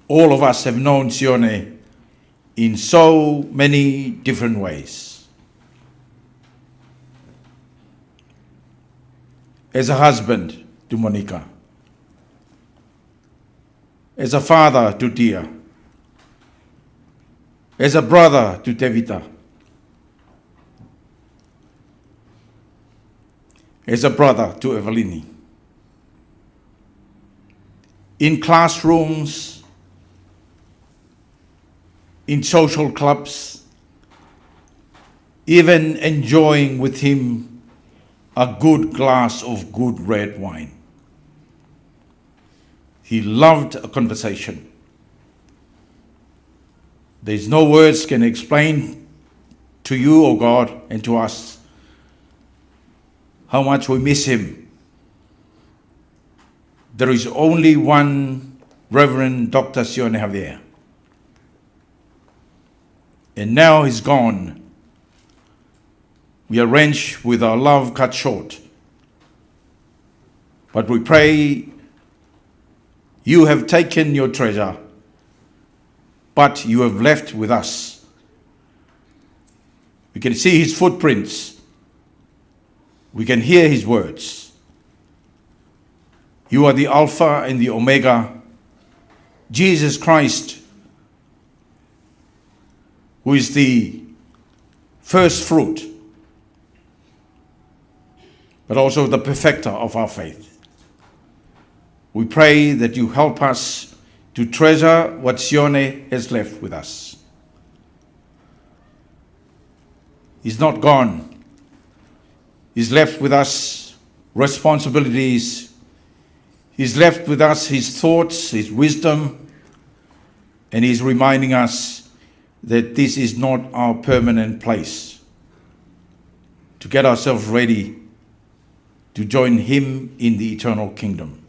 All of us have known Sione in so many different ways. As a husband to Monica, as a father to Tia, as a brother to Tevita, as a brother to ʻEvelini. In classrooms, in social clubs, even enjoying with him a good glass of good red wine. He loved a conversation. There's no words can explain to you, O God, and to us how much we miss him. There is only one Reverend Doctor Sione Javier. And now he's gone. We are wrenched with our love cut short. But we pray, you have taken your treasure, but you have left with us. We can see his footprints. We can hear his words. You are the Alpha and the Omega, Jesus Christ, who is the first fruit, but also the perfecter of our faith. We pray that you help us to treasure what Sione has left with us. He's not gone. He's left with us responsibilities. He's left with us his thoughts, his wisdom, And he's reminding us that this is not our permanent place, to get ourselves ready to join him in the eternal kingdom.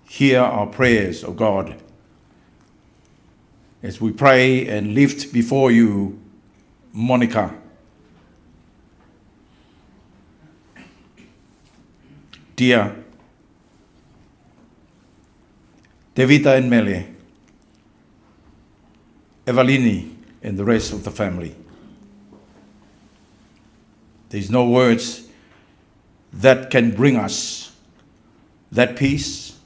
Hear our prayers, O God, as we pray and lift before you Monica, Dia, Tevita and Mele, Evalini, and the rest of the family. There's no words that can bring us that peace,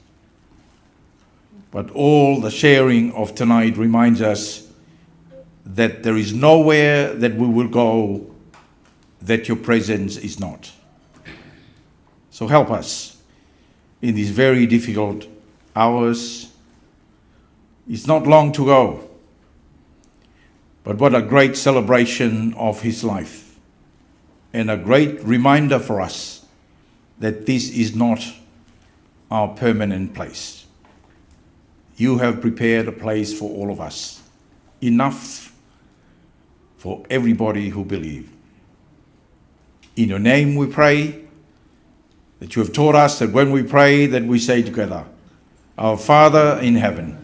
but all the sharing of tonight reminds us that there is nowhere that we will go that your presence is not. So help us in these very difficult hours. It's not long to go, but what a great celebration of his life and a great reminder for us that this is not our permanent place. You have prepared a place for all of us, enough for everybody who believe. In your name we pray, that you have taught us that when we pray, that we say together, "Our Father in heaven,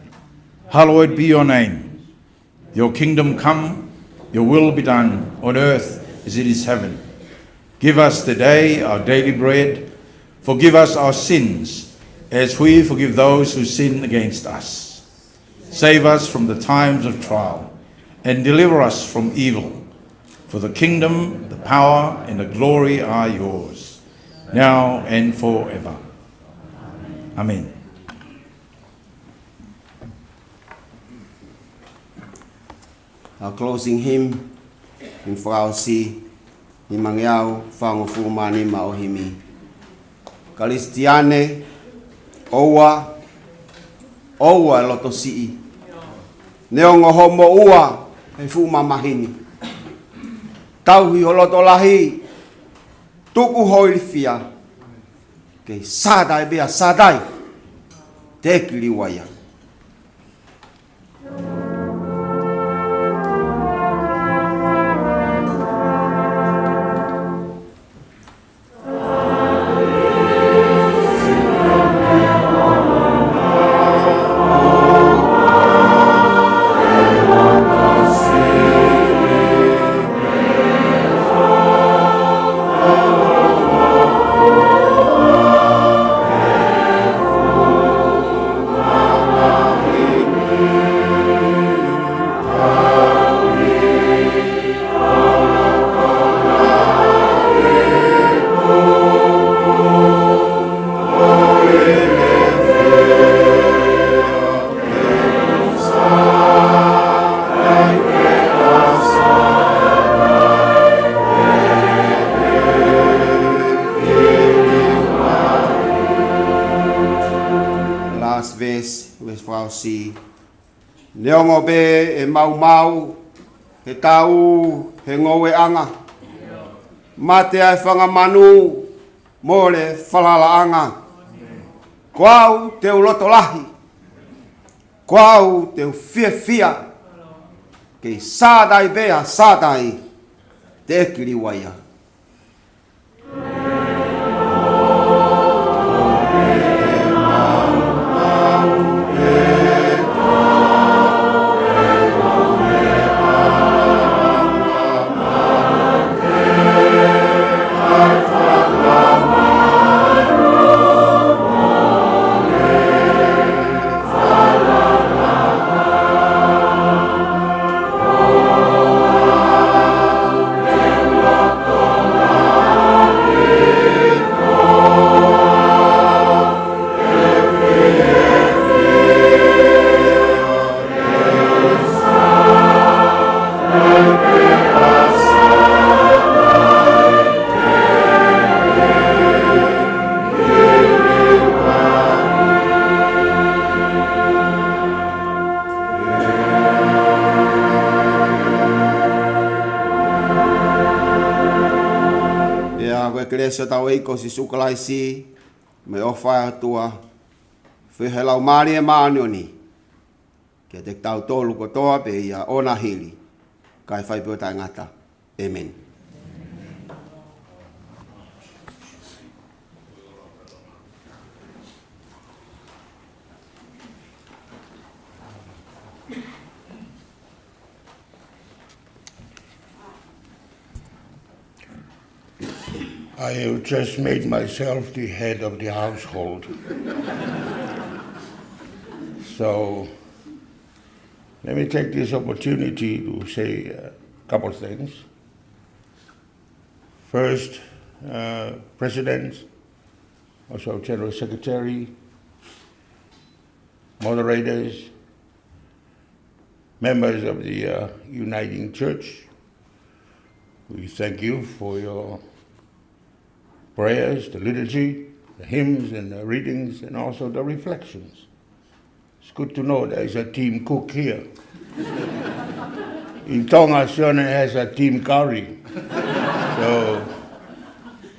hallowed be your name. Your kingdom come, your will be done on earth as it is heaven. Give us today our daily bread. Forgive us our sins as we forgive those who sin against us. Save us from the times of trial and deliver us from evil. For the kingdom, the power, and the glory are yours, now and forever." Amen. Our closing hymn, hymn fakaʻosi, nimangeau fāngofulu mā nima ʻo e himi. Kalisitiane, ʻoua, ʻoua ʻe loto siʻi. Neongo hoʻo moʻua he fuʻu mamahi ni. Tauhi ho loto lahi, tuku ho ilifia. Kei sātai pea sātai, teʻeki liua ia. Last verse, verse fakaʻosi. Neongo pē ʻe maumau, he tau, he ngoueʻanga, mate ʻa e fanga manu, mole falalaʻanga, ko au te u loto lahi, ko au te u fiefia. Kei sātai pea sātai, teʻeki liua ia. Pea ko e kelesi ʻa hotau ʻEiki ko Sīsū Kalaisi, mo e ʻofa ʻa e ʻOtua, feohi ʻa e Laumālie Māʻoniʻoni, ʻiate kitautolu kotoa pē ʻi he ʻaho ni, kae fai pē ʻo taʻengata. ʻĒmeni. I have just made myself the head of the household. So, let me take this opportunity to say a couple of things. First, uh, President, also General Secretary, moderators, members of the, uh, Uniting Church, we thank you for your prayers, the liturgy, the hymns and the readings, and also the reflections. It's good to know there is a team cook here. In Tonga, Sione has a team curry. So,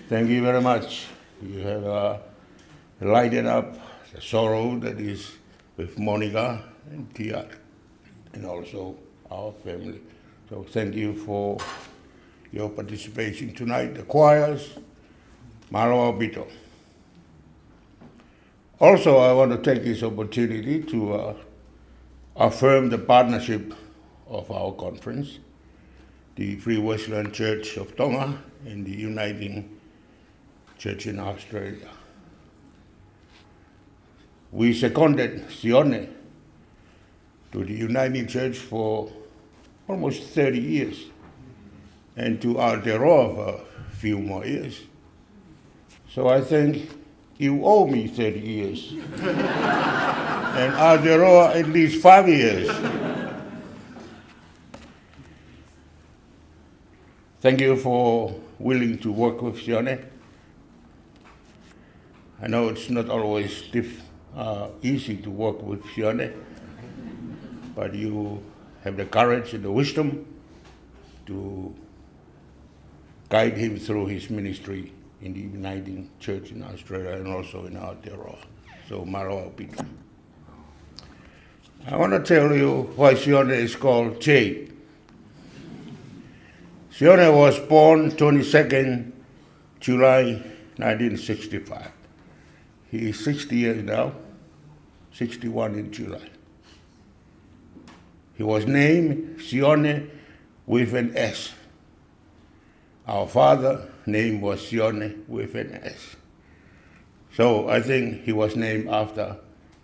thank you very much. You have, uh, lighted up the sorrow that is with Monica and Tia, and also our family. So thank you for your participation tonight, the choirs. Mālō ʻaupito. Also, I want to take this opportunity to, uh, affirm the partnership of our conference, the Free Wesleyan Church of Tonga and the Uniting Church in Australia. We seconded Sione to the Uniting Church for almost thirty years, and to Aotearoa for a few more years. So I think you owe me thirty years, and Aotearoa at least five years. Thank you for willing to work with Sione. I know it's not always diff-, uh, easy to work with Sione, but you have the courage and the wisdom to guide him through his ministry in the Uniting Church in Australia and also in Aotearoa. So, mālō ʻaupito. I want to tell you why Sione is called Jay. Sione was born twenty-second July nineteen sixty-five. He is sixty years now, sixty-one in July. He was named Sione with an S. Our father name was Sione with an S. So I think he was named after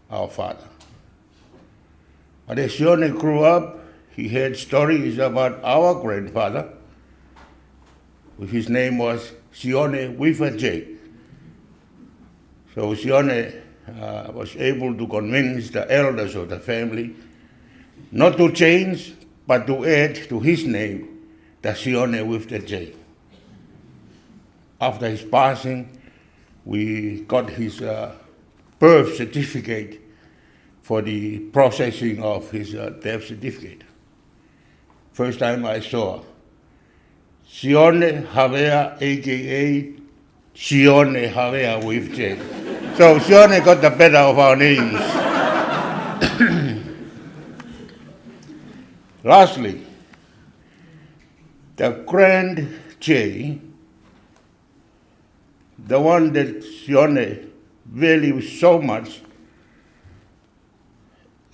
our father. But as Sione grew up, he heard stories about our grandfather, which his name was Sione with a J. So Sione, uh, was able to convince the elders of the family not to change, but to add to his name the Sione with the J. After his passing, we got his, uh, birth certificate for the processing of his, uh, death certificate. First time I saw Sione Havea, A K A Sione Havea with J. So Sione got the better of our names. Lastly, the grand J, the one that Sione values so much,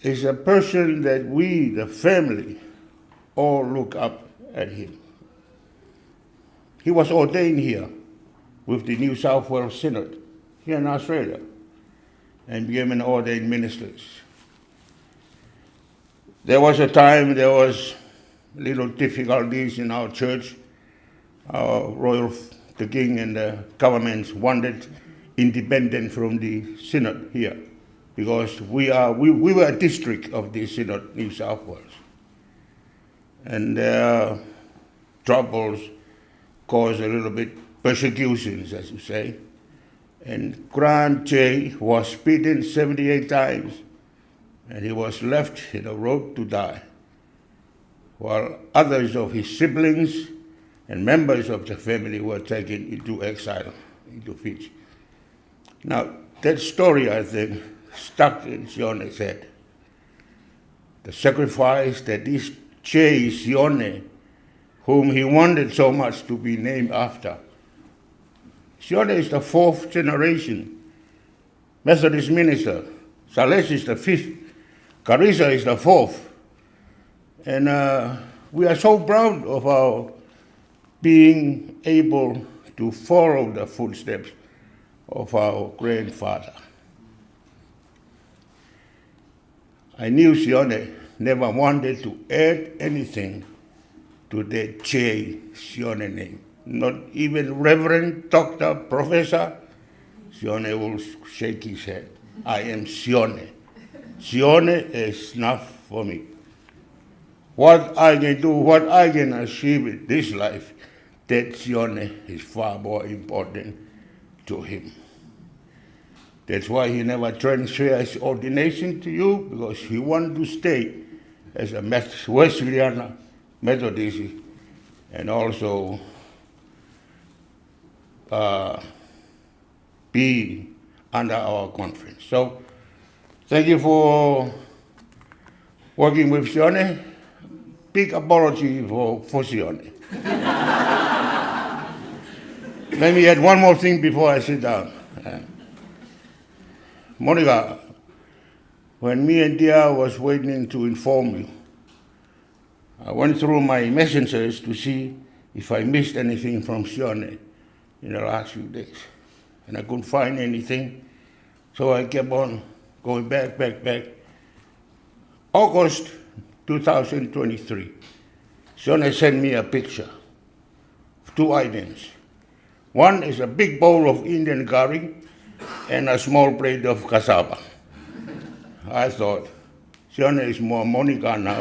is a person that we, the family, all look up at him. He was ordained here with the New South Wales Synod here in Australia and became an ordained minister. There was a time there was little difficulties in our church. Our royal, the king and the government wanted independent from the synod here, because we are, we, we were a district of the Synod New South Wales. And, uh, troubles caused a little bit persecutions, as you say. And Grand J was beaten seventy-eight times, and he was left in a road to die, while others of his siblings and members of the family were taken into exile into Fiji. Now, that story, I think, stuck in Sione's head. the sacrifice that this J Sione, whom he wanted so much to be named after. Sione is the fourth generation Methodist minister. Salesi is the fifth. Karisa is the fourth. And, uh, we are so proud of our being able to follow the footsteps of our grandfather. I knew Sione never wanted to add anything to the J Sione name. Not even Reverend, Doctor, Professor. Sione will shake his head. "I am Sione. Sione is enough for me. What I can do, what I can achieve in this life, that Sione is far more important to him." That's why he never transferred his ordination to you, because he wanted to stay as a Meth-, Wesleyan Methodist and also, uh, be under our conference. So, thank you for working with Sione. Big apology for, for Sione. Let me add one more thing before I sit down. Uh, Monica, when me and Dia was waiting to inform you, I went through my messengers to see if I missed anything from Sione in the last few days. And I couldn't find anything. So I kept on going back, back, back. August two thousand twenty-three, Sione sent me a picture of two items. One is a big bowl of Indian curry and a small plate of cassava. I thought, "Sione is more Monica now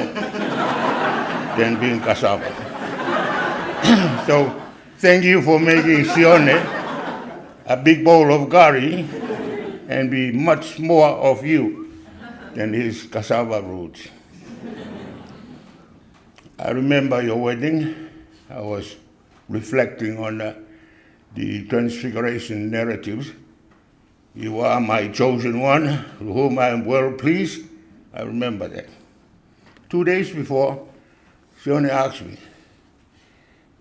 than being cassava." So, thank you for making Sione a big bowl of curry and be much more of you than his cassava roots. I remember your wedding. I was reflecting on, uh, the transfiguration narratives. "You are my chosen one, with whom I am well pleased." I remember that. Two days before, Sione asked me,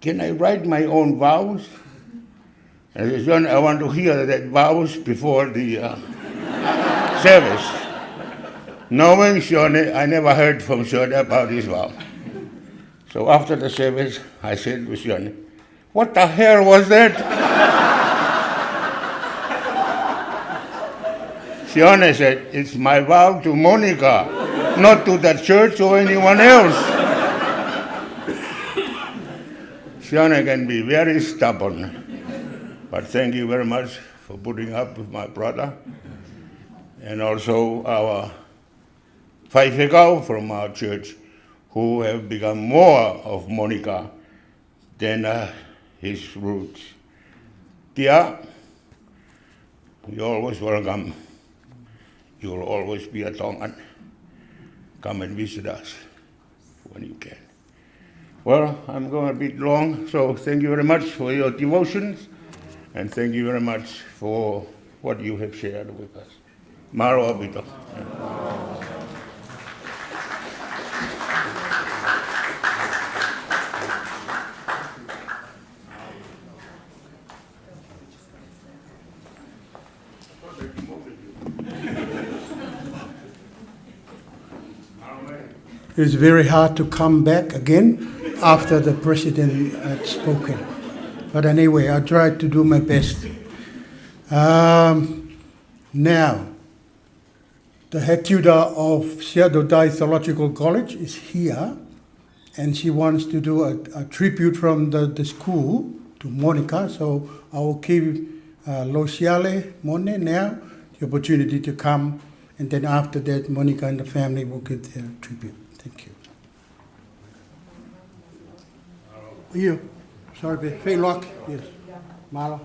"Can I write my own vows?" And I said, "Sione, I want to hear that vows before the, uh, service." Knowing Sione, I never heard from Sione about his vow. So after the service, I said to Sione, "What the hell was that?" Sione said, "It's my vow to Monica, not to the church or anyone else." Sione can be very stubborn, but thank you very much for putting up with my brother, and also our faifekau from our church who have become more of Monica than, uh, his roots. Dia, you're always welcome. You will always be a Tongan. Come and visit us when you can. Well, I'm going a bit long, so thank you very much for your devotions, and thank you very much for what you have shared with us. Mālō ʻaupito. It's very hard to come back again after the president had spoken. But anyway, I'll try to do my best. Um, now, the head tutor of Seattle Theological College is here, and she wants to do a, a tribute from the, the school to Monica. So I will give, uh, Losiale Mone now the opportunity to come, and then after that, Monica and the family will give their tribute. Thank you. You. Sorry, Fe-, Feilok. Yes. Mālō.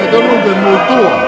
Todo mundo mutua.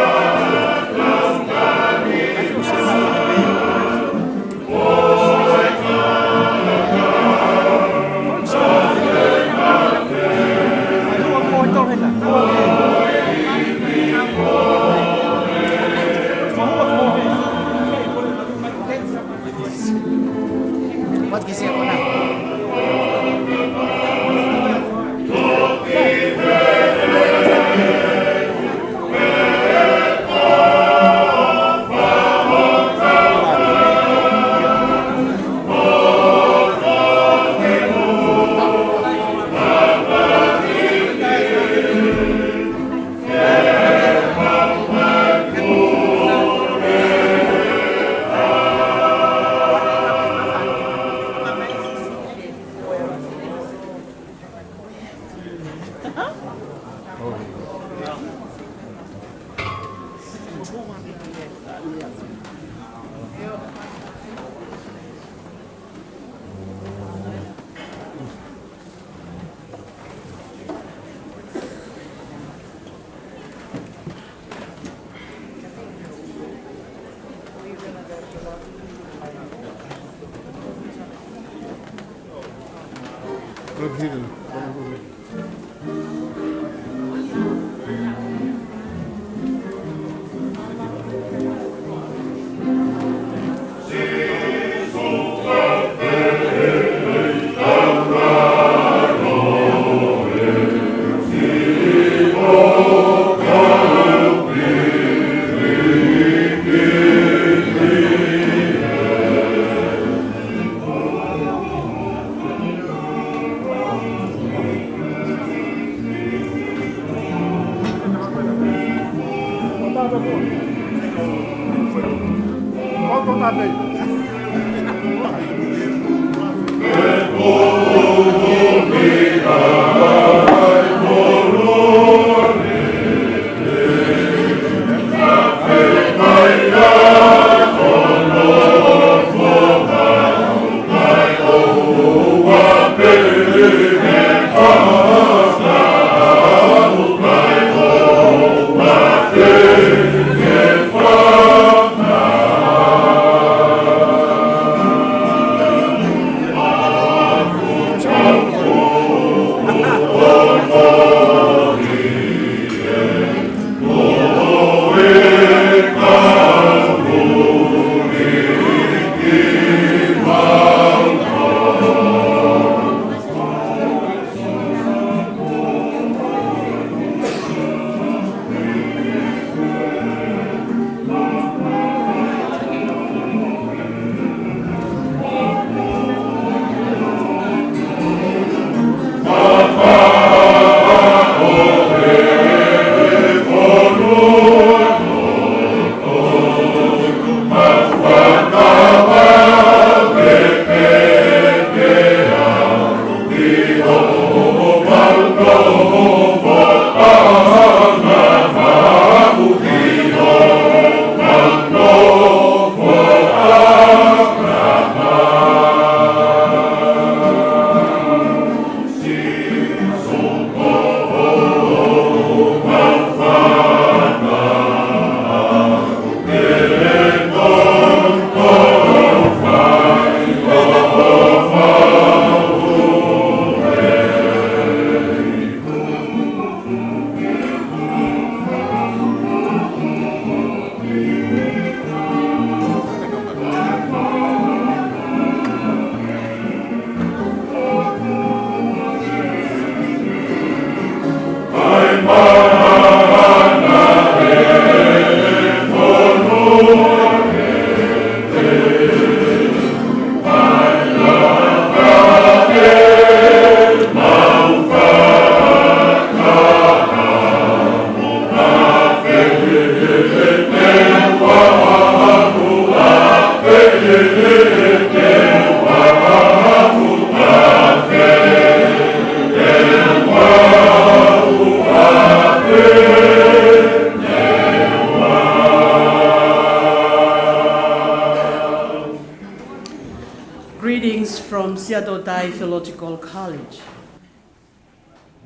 Greetings from Siaʻatoutai Theological College.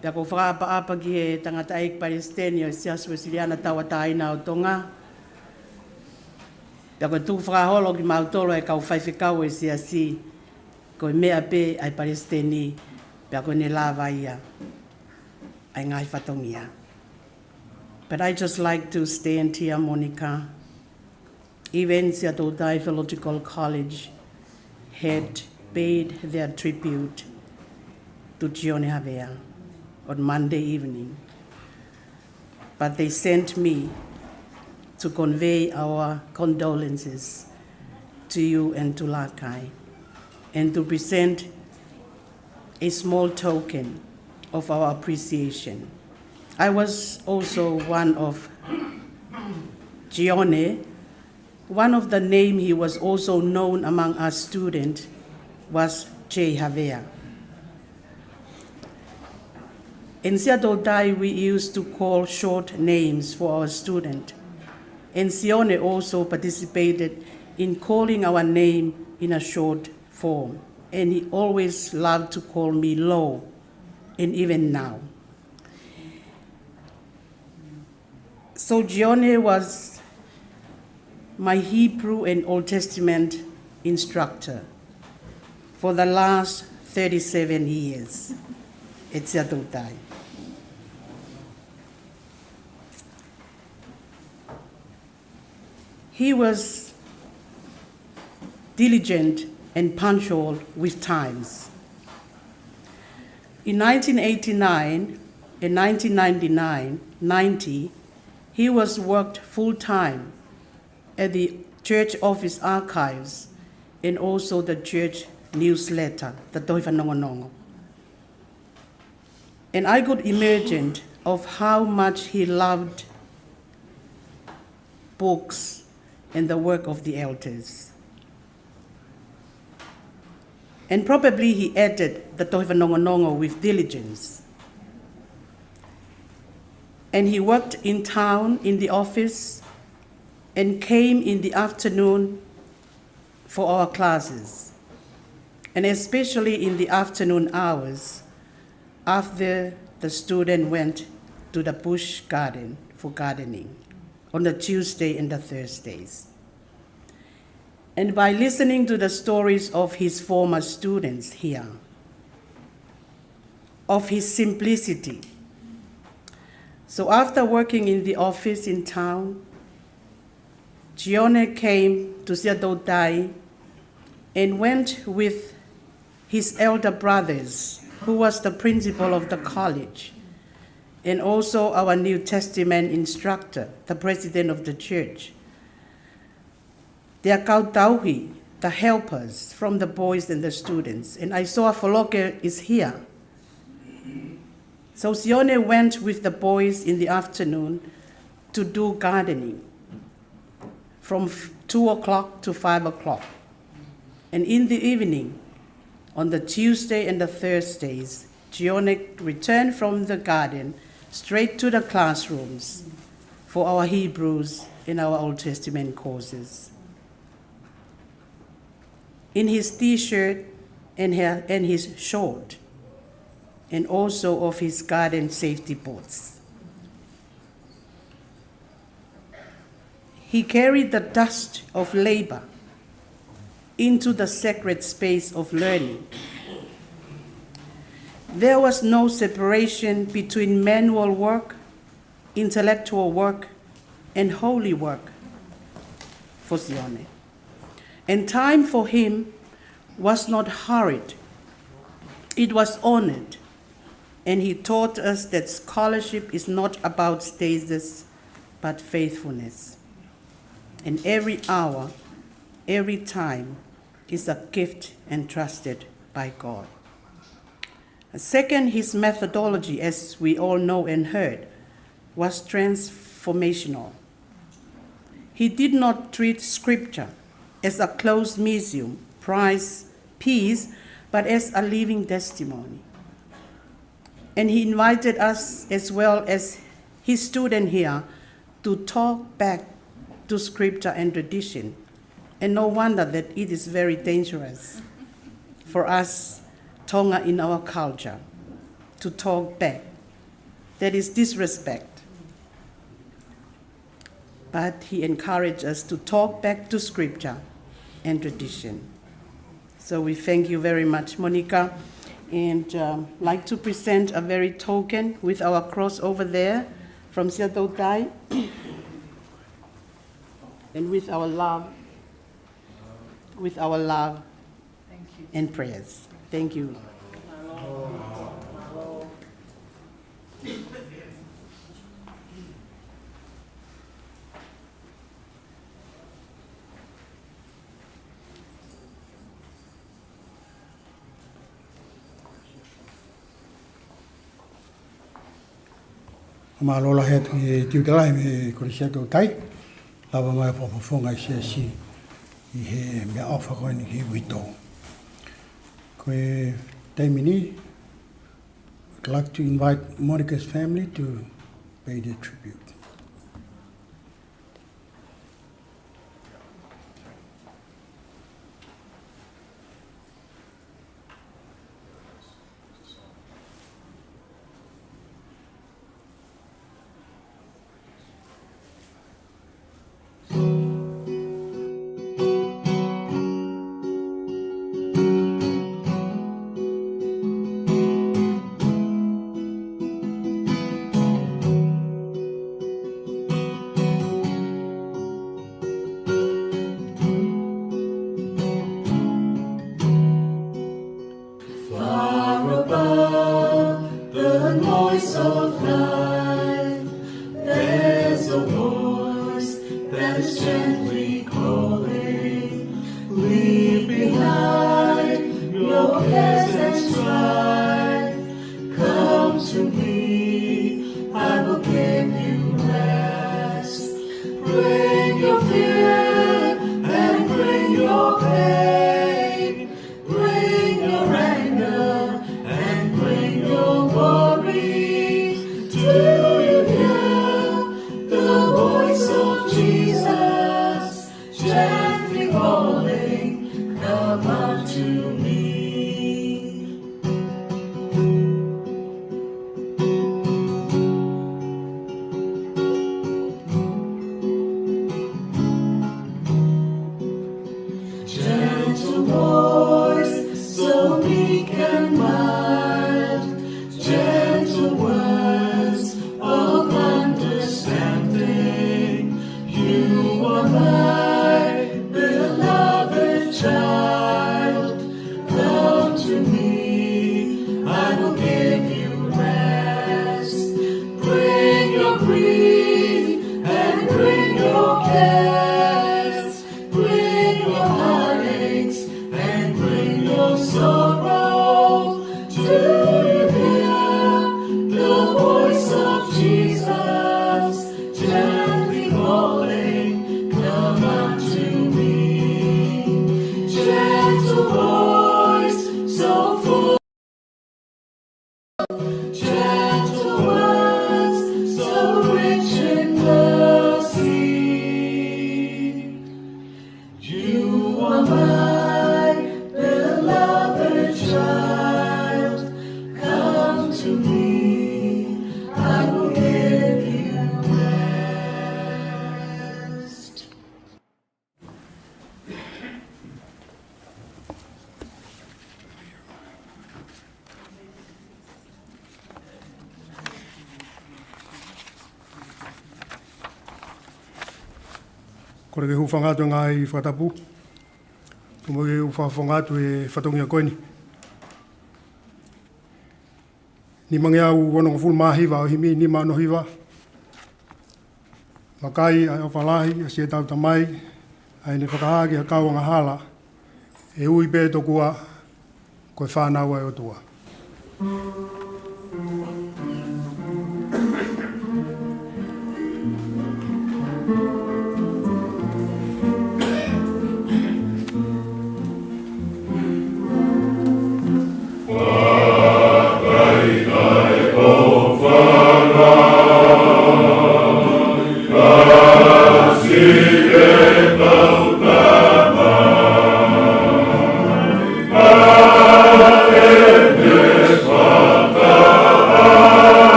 Pea ʻoku ou fakaʻapaʻapa ki he tangataʻeiki palesiteni ʻo e Siasi Uēsiliana Tauʻatāina ʻo Tonga. Pea ko e tukufakaholo kimautolu ʻa e kau faifekau ʻo e siasi, ko e meʻa pē ʻa e palesiteni, pea ko ʻene lava ia ʻa e ngaahi fatongia. But I just like to stand here, Monica. Even Siaʻatoutai Theological College had paid their tribute to Gione Havea on Monday evening. But they sent me to convey our condolences to you and to Lakai, and to present a small token of our appreciation. I was also one of Gione. One of the name he was also known among us student was J Havea. In Siaʻatoutai, we used to call short names for our student. And Sione also participated in calling our name in a short form. And he always loved to call me Lo, and even now. So Gione was my Hebrew and Old Testament instructor for the last thirty-seven years at Siaʻatoutai. He was diligent and punctual with times. In nineteen eighty-nine and nineteen ninety-nine, ninety, he was worked full-time at the church office archives and also the church newsletter, the Tohi Fanongonongo. And I could imagine of how much he loved books and the work of the elders. And probably he added the Tohi Fanongonongo with diligence. And he worked in town in the office and came in the afternoon for our classes. and especially in the afternoon hours after the student went to the bush garden for gardening on the Tuesday and the Thursdays. And by listening to the stories of his former students here, of his simplicity. So after working in the office in town, Gione came to Siaʻatoutai and went with his elder brothers, who was the principal of the college, and also our New Testament instructor, the president of the church. Their kau tauhi, the helpers from the boys and the students. And ʻAisoa Foloke is here. So Sione went with the boys in the afternoon to do gardening from f-, two o'clock to five o'clock. And in the evening, on the Tuesday and the Thursdays, Gione returned from the garden straight to the classrooms for our Hebrews and our Old Testament courses. In his T-shirt and her, and his short, and also of his garden safety boots. He carried the dust of labor into the sacred space of learning. There was no separation between manual work, intellectual work, and holy work for Sione. And time for him was not hurried. It was honored. And he taught us that scholarship is not about status, but faithfulness. And every hour, every time is a gift entrusted by God. Second, his methodology, as we all know and heard, was transformational. He did not treat scripture as a closed museum, prize piece, but as a living testimony. And he invited us, as well as his student here, to talk back to scripture and tradition. And no wonder that it is very dangerous for us Tonga in our culture to talk back. That is disrespect. But he encouraged us to talk back to scripture and tradition. So we thank you very much, Monica. And, um, like to present a very token with our cross over there from Siaʻatoutai. And with our love, with our love and prayers. Thank you. Mālō lahi atu ki he tiute lahi mei Kolisi ʻAtoutai, lava mai ʻo fakafofonga e siasi ʻi he meʻaʻofa ko eni ki he uitou. Ko e taimi ni, I'd like to invite Monica's family to pay their tribute. Far above the noise of life, there's a voice that is gently calling. Leave behind your cares and strife. Come to me, I will give you rest. Bring your fear and bring your pain. Bring your anger and bring your worry. Do you hear the voice of Jesus? Kole ke u hūfanga atu he ngaahi fakatapu. Tuku muʻa ke u hūfanga atu he fatongia ko eni. Nimangeau onongofulu mā hiva ʻo e himi nima ono hiva. Vakai ʻa e ʻofa lahi ʻa siʻetau Tamai, ʻa ʻene fakahā ki ha kau angahala, ʻe ui pē tokua ko e fānau ʻa e ʻOtua.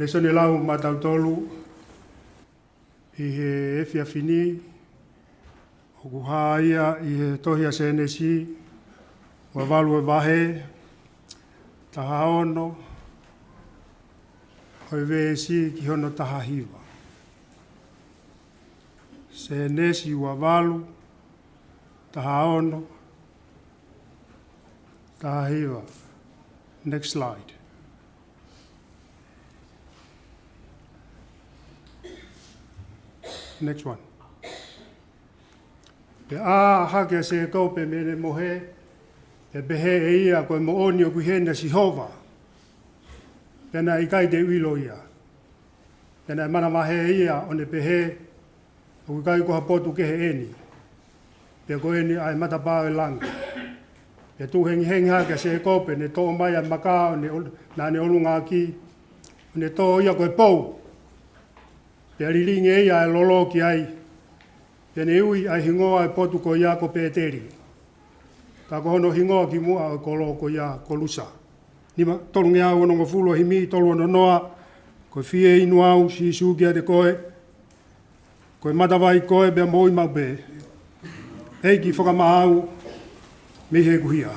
Lēsoni lau maʻatautolu ʻi he efiafi ni, ʻoku hā ia ʻi he tohi ʻa Sēnesi, ua valu ʻo e vahe, taha ono ʻo e veesi ki hono taha hiva. Sēnesi ua valu, taha ono, taha hiva. Next slide. Next one. Pea ʻā hake ʻa Sēkope mei heʻene mohe, pea pehē ʻe ia, ko e moʻoni ʻoku ʻi heni ʻa Sihova, pea naʻe ʻikai te u ʻilo ia. Pea naʻe manavahē ia ʻo ne pehē, ʻoku ʻikai ko ha potu kehe eni, pea ko eni ʻa e matapā ʻo e langi. Pea tuʻu hengihengi hake ʻa Sēkope, ne toʻo mai ʻa e maka ʻo ne ol-, naʻa ne ʻolunga ʻaki, ʻo ne tō ia ko e pou. Pea lilingi ʻe ia ʻa e lolo ki ai, pea ne ui ʻa e hingoa ʻo e potu ko ia ko Pēteli. Ka ko hono hingoa kimuʻa ʻo e kolo ko ia ko Lusa. Nima, tolungeau onongofulu ʻo e himi, tolu ono noa. Ko e fie inu au, Sīsū, kiate koe, ko e matavai koe pea moʻui maʻu pē. ʻEiki, fakamaau mei heʻeku hia.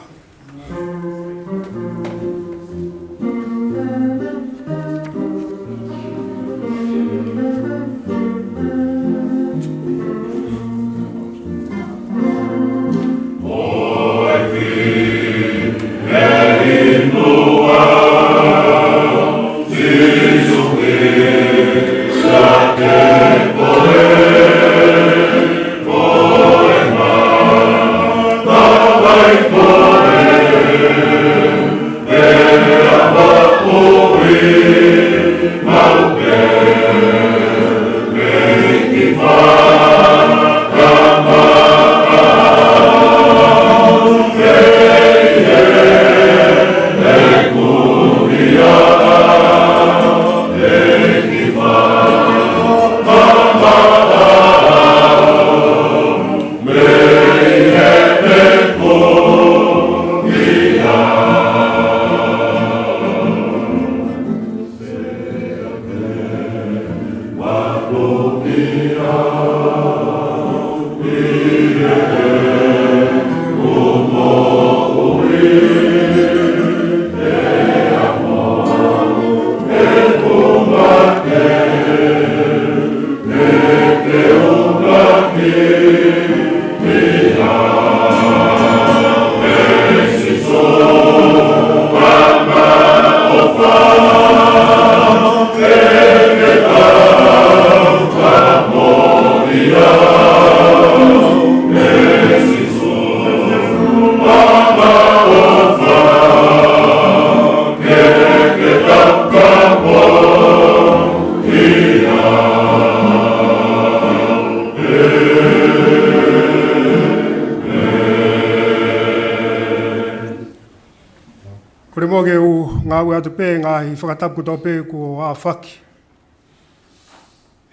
Ke u ngāue atu pē ngaahi fakatapu kotoa pē kuo ʻafaki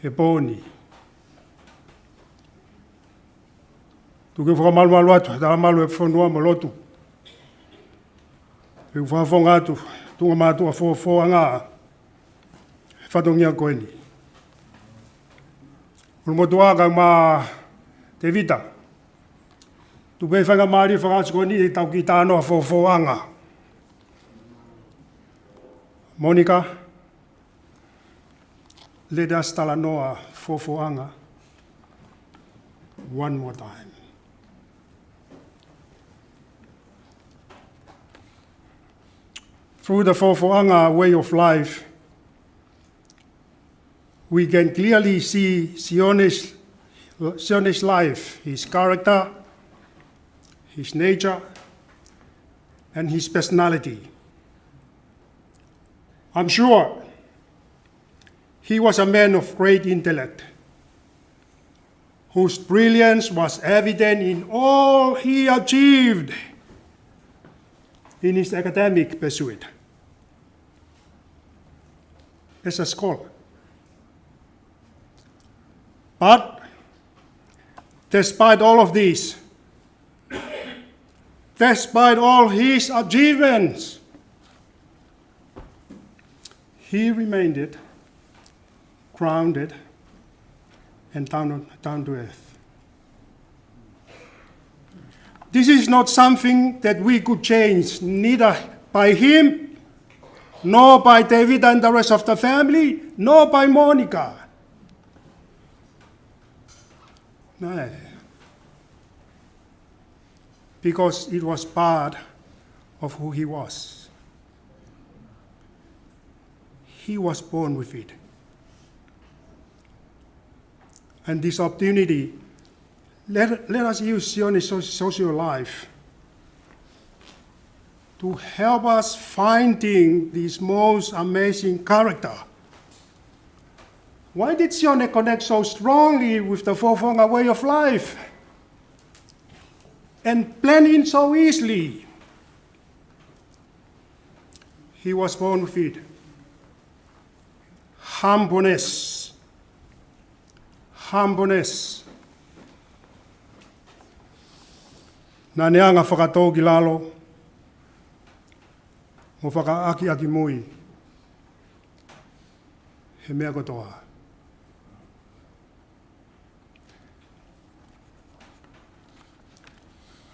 he pō ni. Tuku ke u fakamalumalu atu he talamalu ʻo e fonua mo e lotu. Ke u fakafofonga atu tuʻunga mātuʻa fofoʻanga he fatongia ko eni. ʻUlumotuʻa, kau mā Tevita. Tuku ke u faingamālie fakaʻosi ko eni ʻetau kiʻi talanoa fofoʻanga. Monica, let us talanoa fofoʻanga one more time. Through the fofoʻanga way of life, we can clearly see Sione's, Sione's life, his character, his nature, and his personality. I'm sure he was a man of great intellect, whose brilliance was evident in all he achieved in his academic pursuit as a scholar. But despite all of this, despite all his achievements, he remained grounded and down, down to earth. This is not something that we could change, neither by him, nor by Tevita and the rest of the family, nor by Monica. No. Because it was part of who he was. He was born with it. And this opportunity, let, let us use Sione's so-, social life to help us finding this most amazing character. Why did Sione connect so strongly with the fofoʻanga way of life and blend in so easily? He was born with it. Humbleness. Humbleness. Naʻa ne anga fakatōkilalo mo fakaʻakiʻakimui he meʻa kotoa.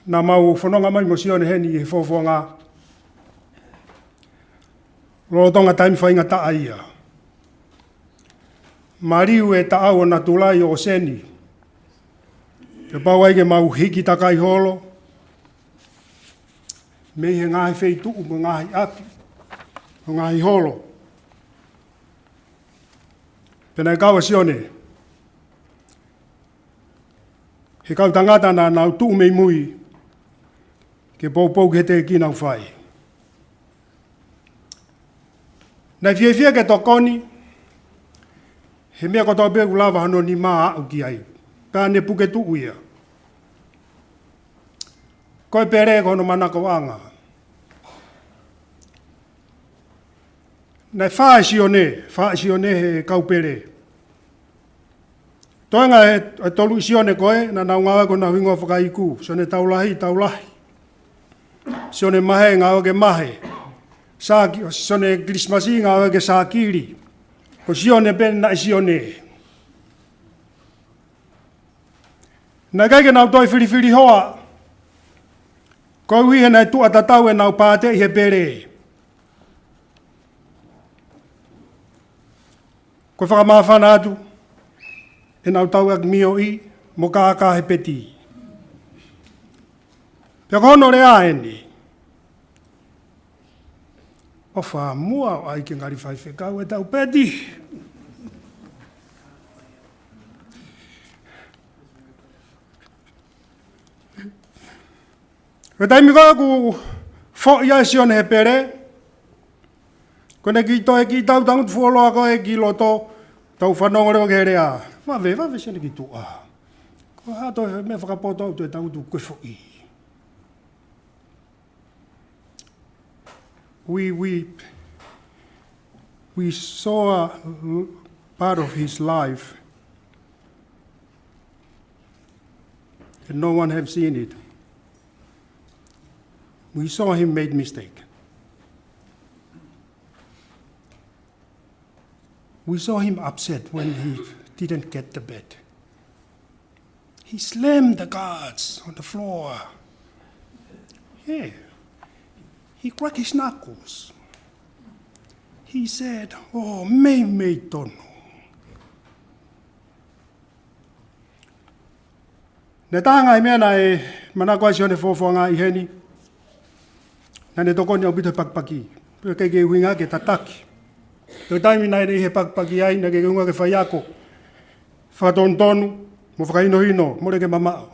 Naʻa mau fononga mai mo Sione heni he fofoʻanga lolotonga taimi faingataʻa ia. Maliu e taʻau ʻo natula ʻi ʻōseni. Kapau ʻe ʻai ke mau hiki takai holo mei he ngaahi feituʻu mo e ngaahi ʻapi mo e ngaahi holo. Pea naʻe kau ʻa Sione he kau tangata naʻa nau tuʻu mei mui ke poupou ki he tēkina ʻoku fai. Naʻe fiefia ke tokoni he meʻa kotoa pē ʻoku lava hono nima ʻo aʻu ki ai. Pea ne puke tuʻu ia. Ko e pele ko hono manakoʻanga. Naʻe fai ʻe Sione, fai ʻe Sione he kau pele. Toenga ʻe, ʻe tolu ʻi Sione ko ē, naʻa nau ngāueʻaki honau hingoa fakaiku, Sione Taulahi, Taulahi. Sione Mahe, ngāueʻaki e Mahe. Saki-, Sione Kilisimasi, ngāueʻaki e Sakili. Ko Sione pē naʻe Sione. Naʻe ʻikai ke nau toe filifili hoa, koeʻuhi he naʻe tuʻa tatau ʻenau pāteʻi he pele. Ko e fakamāfana atu ʻenau tauʻaki mioʻi mo kākā he peti. Pea ko hono lea eni: ʻOfa muʻa ʻo ʻai ke ngali faifekau ʻetau peti. Ko e taimi ko ē ʻoku foʻi ai ʻa Sione he pele, ko ʻene kiʻi toe kiʻi tau tangutu fuoloa ko ē ki loto, tau fanongo leva ki he lea: Vave, vave Sione ki tuʻa. Ko e hā toe meʻa fakapoto ʻoku toe tangutu, ko e foʻi. We, we, we saw a l-, part of his life and no one have seen it. We saw him made mistake. We saw him upset when he didn't get the bed. He slammed the cards on the floor. Yeah. He cracked his knuckles. He said, "Oh, meimei tonu." Naʻe taha e meʻa naʻe manako ai ʻa Sione Fofoanga ʻi heni. Naʻá ne tokoni ʻaupito he pakipaki. Pea ʻikai ke ʻuhinga ke tataki. Ko e taimi naʻá ne ʻi he pakipaki ai, naʻe ʻikai ke ʻuhinga ke faiako fakatonutonu mo fakahinohino, mole ke mamaʻo.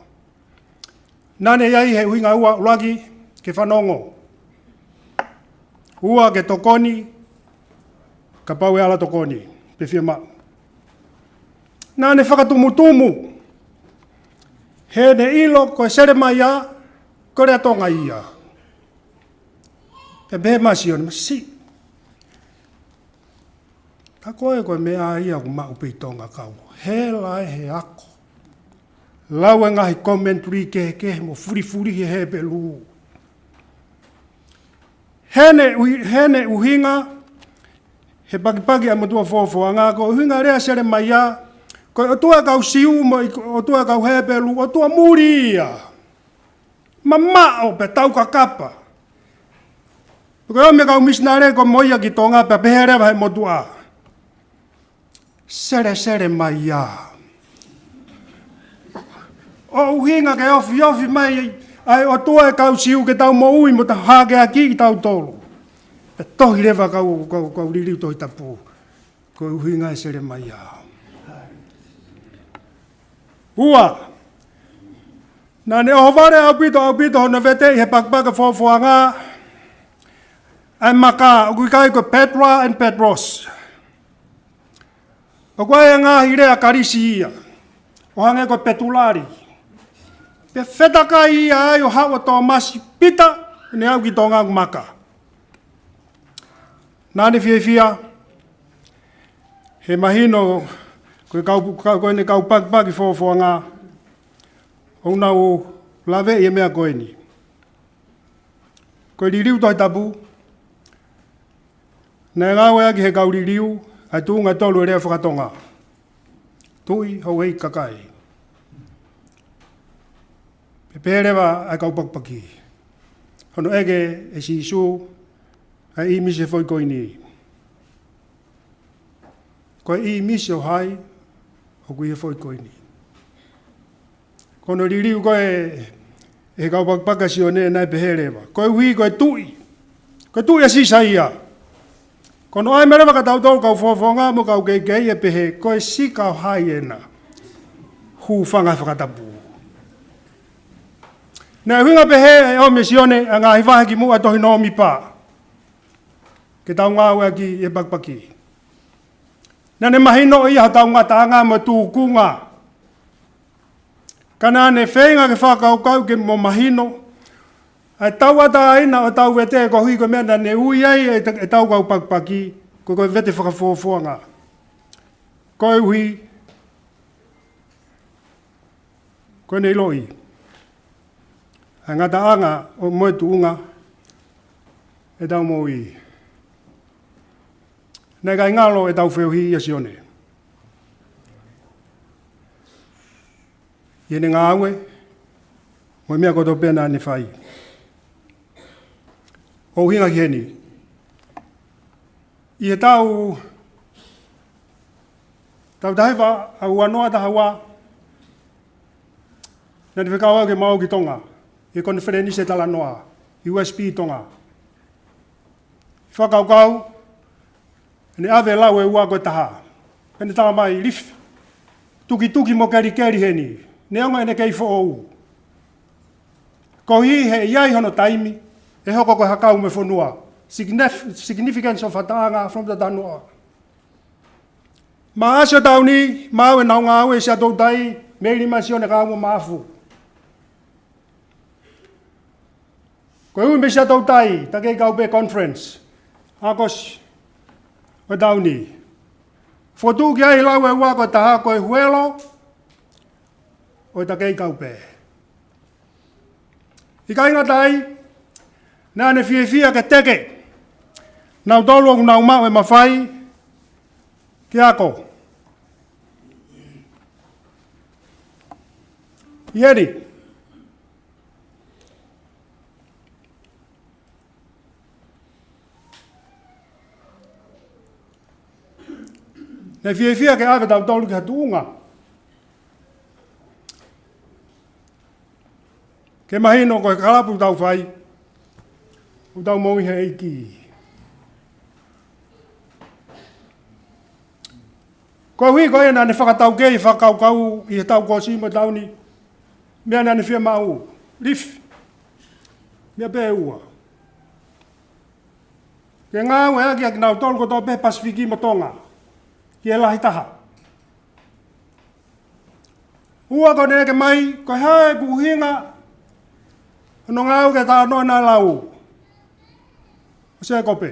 Naʻá ne ʻi ai he ʻuhinga ua, ʻuluaki, ke fanongo. Ua, ke tokoni, kapau ʻe ala tokoni, pe fiemaʻu. Naʻá ne fakatumutumu, he naʻe ʻilo ko Selemaia, ko e lea Tonga ia. Pea pehē mai ʻa Sione, masiʻi. Ka ko e, ko e meʻa ia ʻoku maʻu pē ʻi Tonga, kau hela ʻe he ako. Lau e ngaahi commentary kehekehe mo fulifuli he Hepelū. Heʻene ʻuhi-, heʻene ʻuhinga, he pakipaki ʻa e motuʻa Fofoanga, ko e ʻuhinga lea Selemaia, ko e ʻOtua kau Siu mo e ʻOtua kau Hepelū, ʻotua muli ia. Mamaʻo pea taukakapa. Ko e ō mai e kau misinale ko ia ki Tonga pea pehē leva ʻe he motuʻa, Sele, Selemaia. ʻO ʻuhinga ke ofiofi mai ʻa e ʻOtua e kau Siu ke tau moʻui mo tau hākeakiʻi kitautolu. Pea tohi leva kau, kau, kau liliu Tohi Tapu. Ko e ʻuhinga ʻe Selemaia. Ua. Naʻá ne ʻohovale ʻaupito, ʻaupito hono veteʻi he pakipaki Fofoanga ʻa e maka, ʻoku ʻikai ko Petra and Petros. ʻOku ʻi ai e ngaahi lea Kalisi ia. ʻO hangē ko Petulali. Pea fetakai ia ai ʻo haʻu ʻa Tōmasi Pita, ne aʻu ki Tonga ʻoku maka. Naʻá ne fiefia, he mahino, ko e kau, kau, ko ʻene kau pakipaki Fofoanga, ʻoku nau laveʻi e meʻa ko eni. Ko e liliu Tohi Tapu, naʻe ngāueʻaki he kau liliu, ʻa e tuʻunga ʻe tolu e lea faka-Tonga. Tuʻi, houʻeiki, kakai. Pea pehē leva ʻa e kau pakipaki. Hono ʻeke ʻe Sīsū, ʻa e ʻīmisi he foʻi koini. Ko e ʻīmisi ʻo hai, ʻoku ʻi he foʻi koini. Ko hono liliu ko e, ʻe he kau pakipaki ʻa Sione naʻe pehē leva. Koeʻuhi ko e tuʻi. Ko e tuʻi ʻa Sisa ia. Ko hono ʻai mai leva kia tautolu kau Fofoanga mo e kau kei, kei ʻe pehē, ko e sika ʻo hai ena. Hūfanga he fakatapu. Naʻe ʻuhinga pehē ʻe ʻomi ʻe Sione ʻa e ngaahi vahe kimuʻa tohi Nōmipa. Ke tau ngāueʻaki ʻi he pakipaki. Naʻá ne mahinoʻi ia hotau ngataʻanga mo e tūkunga. Ka naʻá ne feinga ke fakakaukau ke mo mahino ʻa e tauʻatāina ʻo ʻetau vete koeʻuhi ko e meʻa naʻá ne ui ai e ta-, ʻetau kau pakipaki, ko e, ko e vete fakafofoanga. Koeʻuhi, ko ʻene ʻiloʻi ʻa e ngataʻanga ʻo mo e tuʻunga ʻetau moʻui. Naʻe ʻikai ngalo ʻetau feohi ʻia Sione ʻi heʻene ngāue mo e meʻa kotoa pē naʻá ne fai. ʻO ʻuhinga ki heni. ʻI he taʻu, taʻu taha hiva ua noa taha ua, naʻá ne fekau au ke ma ō ki Tonga, ʻi he konifelenisi e talanoa, ʻi West Bay Tonga. Fakakaukau, ʻene ʻave lau e ua ko e taha. Pea ne talamai, Lifi, tukituki mo kelikeli heni. Neongo ʻene kei foʻou. Koeʻuhi he ʻe ʻi ai hono taimi, ʻe hoko ko e hakau mo e fonua. Signif-, significance ʻo e fakatātā from the talanoa. Maʻasi ʻo e taʻu ni, maʻu ʻenau ngāue ʻi Siaʻatoutai, meili mai ʻa Sione kau mo Maʻafu. Ko e ui mei Siaʻatoutai, ta kei kau pē conference. ʻAokosi ʻo e taʻu ni. Fokotuʻu ki ai lau ʻe ua ko e taha ko e Huelo ʻo e Takei Kaupē. ʻIkai ngata ai, naʻa ne fiefia ke teke nautolu ʻoku nau maʻu e mafai ke ako. ʻI heni, ne fiefia ke ʻave tautolu ki ha tuʻunga ke mahino ko e kalapu ʻoku tau fai, ʻoku tau moʻui he ʻEiki. Koeʻuhi ko ia naʻa ne fakataukei fakakaukau ʻi he taʻu kuo ʻosi mo e taʻu ni, meʻa naʻa ne fiemaʻu, lifi, meʻa pē ʻe ua. Ke ngāueʻaki ʻa kinautolu kotoa pē Pasifiki mo Tonga, ki he lahi taha. Ua, ko ʻene ʻeke mai, ko e hā ʻoku ʻuhinga hono ngāue ki he talanoa naʻe lau ʻo Sēkope.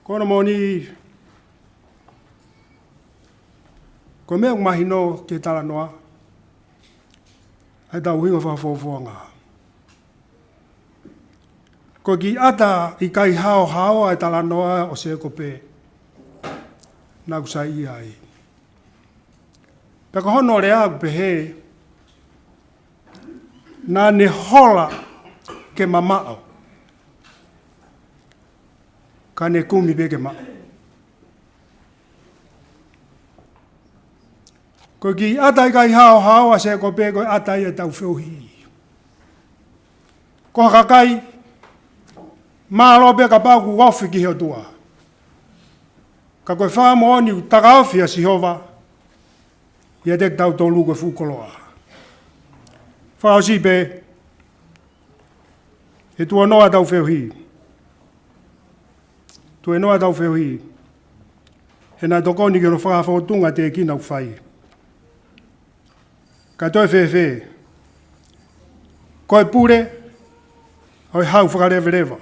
Ko hono moʻoni, ko e meʻa ʻoku mahino ki he talanoa, ʻa ʻetau ʻuhinga fakafofonga. Ko e kiʻi ʻata ʻikai haohaoa e talanoa ʻo Sēkope naʻa ku saiʻia ai. Pea ko hono lea ʻoku pehē, naʻa ne hola ke mamaʻo, ka ne kumi pē ke maʻu. Ko e kiʻi ʻata ʻikai haohaoa ʻa Sēkope, ko e ʻata ia ʻetau feohi. Ko ha kakai, mālō pē kapau ʻoku ofi ki he ʻOtua. Ka ko e fakamoʻoni ʻoku takaofi ʻa Sihova ʻiate kitautolu ko e fuʻu koloa. Fakaʻosi pē, ʻe tuʻo noa ʻetau feohi. Tuʻo noa ʻetau feohi. He naʻe tokoni ki hono fakafōtunga e tēkina ʻoku fai. Ka toe fēfē, ko e pule ʻo e hau fakaleveleva.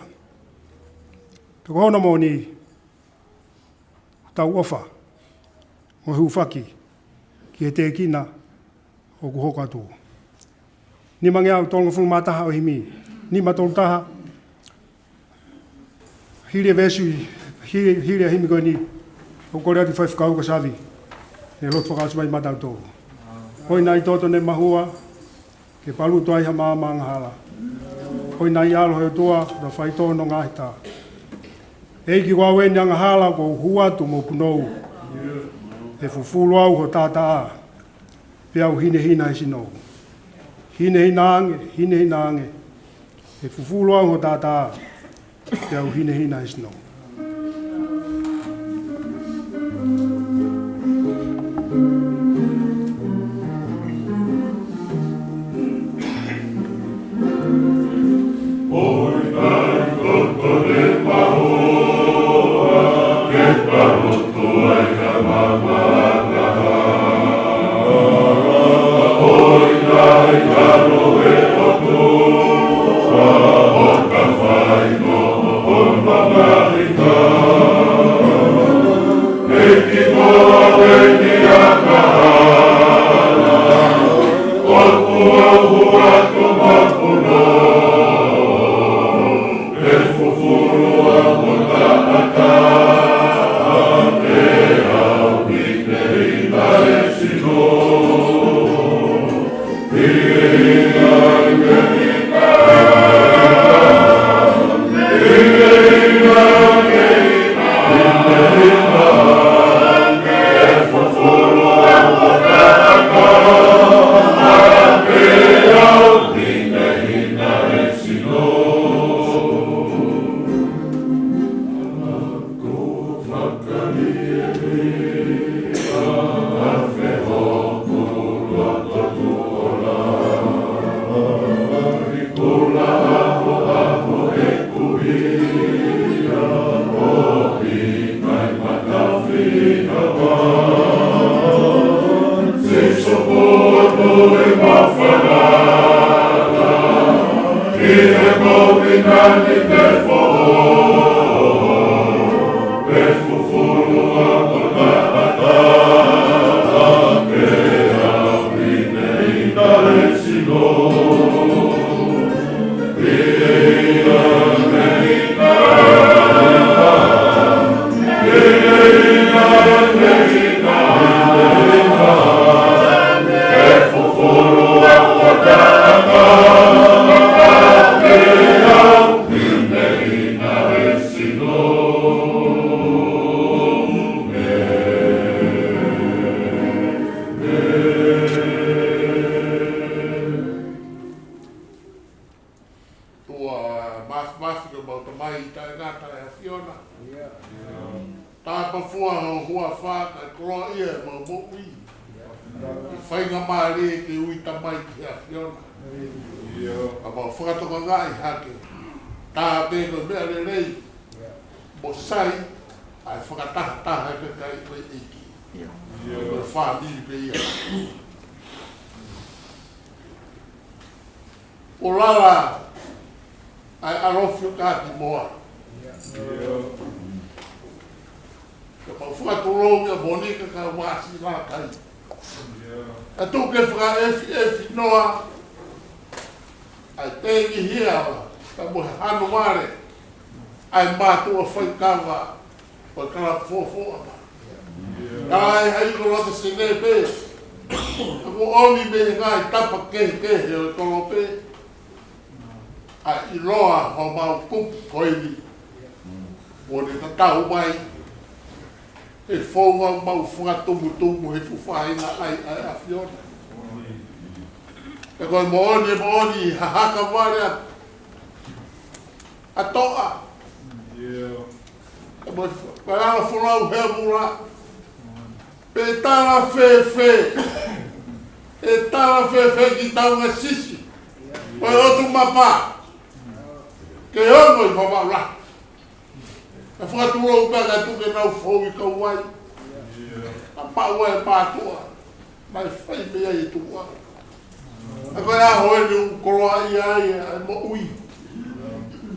Pea ko hono moʻoni, tau ʻofa mo hūfaki ki he tēkina ʻoku hoko atu. Nimangeau tolungofulu mā taha ʻo e himi. Nima tolu taha. Hili e veesi, hili, hili e himi ko eni, ʻoku kole atu ki he faifekau ko Savi, ʻe lotu fakaʻosi mai maʻatautolu. Hoi nai toto ne mahua, ke palu atu ai ha maama angahala. Hoi nai ʻAlo ʻo e ʻOtua, ʻo faitō hono ngaahi tā. ʻEiki, ko au eni angahala, ʻoku ou hū atu mo punou. ʻE fufulu au ho tātā, pea u hinehina he sino. Hinehina ange, hinehina ange. ʻE fufulu au ho tātā, pea u hinehina he sino. Fakaʻapaʻapa, koloaʻia ʻemau moʻui. Faingamālie ke ui tamai ki he ʻAfiona. ʻA mau fakatokangaʻi hake, tā pē ko e meʻa lelei mo sai ʻa e fakatahataha ʻa e kakai ʻo e ʻEiki. Ko e fāmili pē ia. ʻO lala ʻa e ʻalofi ʻo Kātimoa. Ka mau fakatulou kia Monika kae ʻumaʻā siʻi lākai. ʻA tuku ke fakaʻefiʻefi noa ʻa e tengihia ka mo e hanu vale ʻa e mātuʻa faikava ʻo e kalapu Fofoʻanga. Ka ʻi ai ha ʻilo ʻa e sene pē, ka ko ʻomi mei he ngaahi tapa kehekehe ʻo e kolope, ʻa e ʻiloa homau kupu ko eni. Mo ne tatau mai he founga mau fakatumutumu he fuʻu faʻahinga ʻai ʻa e ʻAfiona. He ko e moʻoni, e moʻoni, ha haka vale ʻa, ʻa toʻa. Ka mo e fa-, ka ala folau he mula. Pe tala fēfē, e tala fēfē ki Taunga Sisi, ko e ʻotu mapa, ke ongo ʻi Vavaʻu lahi. Ka fakatulou pē ka tuku ke nau fou ʻi Kauai. ʻA pau e mātuʻa, naʻe fai pē ai e tuʻa. ʻA ko e ʻaho eni ʻoku koloaʻia ai ʻa e moʻui.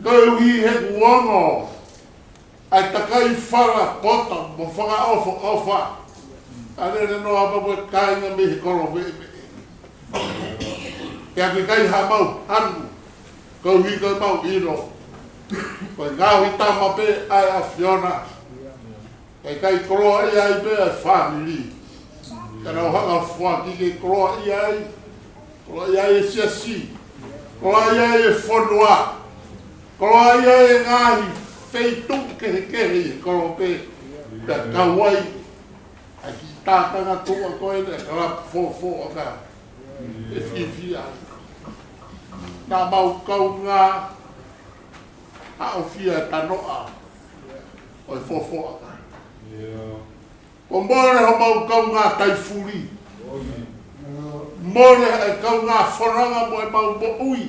Koeʻuhi he kuonga ʻa e takai fala poto mo fakaʻofoʻofa. ʻA lele noa pea mo e kāinga mei he kolo veʻeveʻe. Pea ʻikai ha mau hanu, koeʻuhi ko e mau ʻilo ko e ngaohi tama pē ʻa e ʻAfiona. Ka ʻikai koloaʻia ai pē ʻa e fāmili. Ka nau hanga foaki ke koloaʻia ai. Koloaʻia ai e siasi. Koloaʻia ai e fonua. Koloaʻia ai e ngaahi feituʻu kehekehe ʻi he kolope. Pea kau ai ʻa e kiʻi tākanga tuʻa ko eni ʻa e kalapu Fofoʻanga. ʻE fiefia ai. Naʻa mau kaungā ʻaʻofia e tanoʻa ʻo e Fofoʻanga. Kuo mole homau kaungā taifuli. Mole e kaungā fononga mo ʻemau moʻui.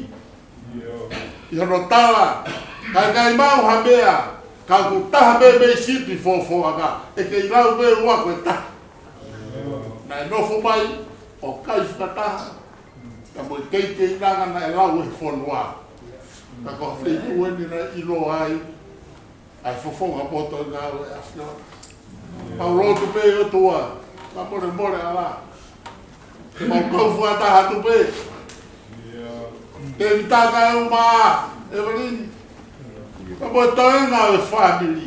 ʻI hono tala, ka ʻikai maʻu ha meʻa, ka ʻoku taha pē mei sipi Fofoʻanga, ʻe kei lau pē ua ko e taha. Naʻe nofo mai ʻo kai fakataha, ka mo e keikeinanga naʻe lau ʻe he fonua. Ka ko e feituʻu eni naʻe ʻilo ai ʻa e fofonga poto ʻo e ngāue ʻa e ʻAfiona. Mau lotu pē ʻOtua, ka molemole ʻalā. Ke mau kau fakataha atu pē. Tēvita kae ʻumaʻā ʻEvelini. Ka mo e toenga ʻo e fāmili.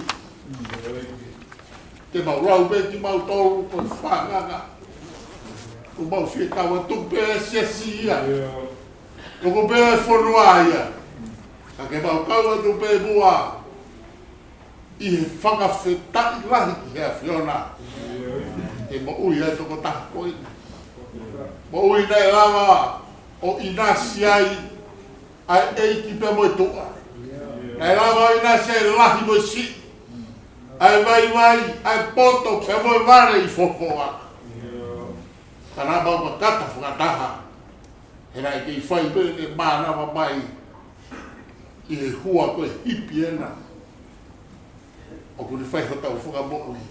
Te mau lau pē kimautolu ko e fānau. ʻOku mau fie kau atu pē siasi ia. ʻOku pē fonua ia. Ka ke mau kau atu pē muʻa ʻi he fakafetaʻi lahi ki he ʻAfiona. He moʻui ʻa e tokotaha ko eni. Moʻui naʻe lava ʻo ʻinasi ai ʻa e ʻeiki pea mo e tuʻa. Naʻe lava ʻo ʻinasi ai e lahi mo e siʻi, ʻa e vaivai, ʻa e poto pea mo e vale ʻi Fofoʻanga. Ka naʻa mau kakata fakataha. He naʻe kei fai pē ʻene mānava mai ʻi he hua ko e hipi ena. ʻOku ne fai hotau fakamoʻui.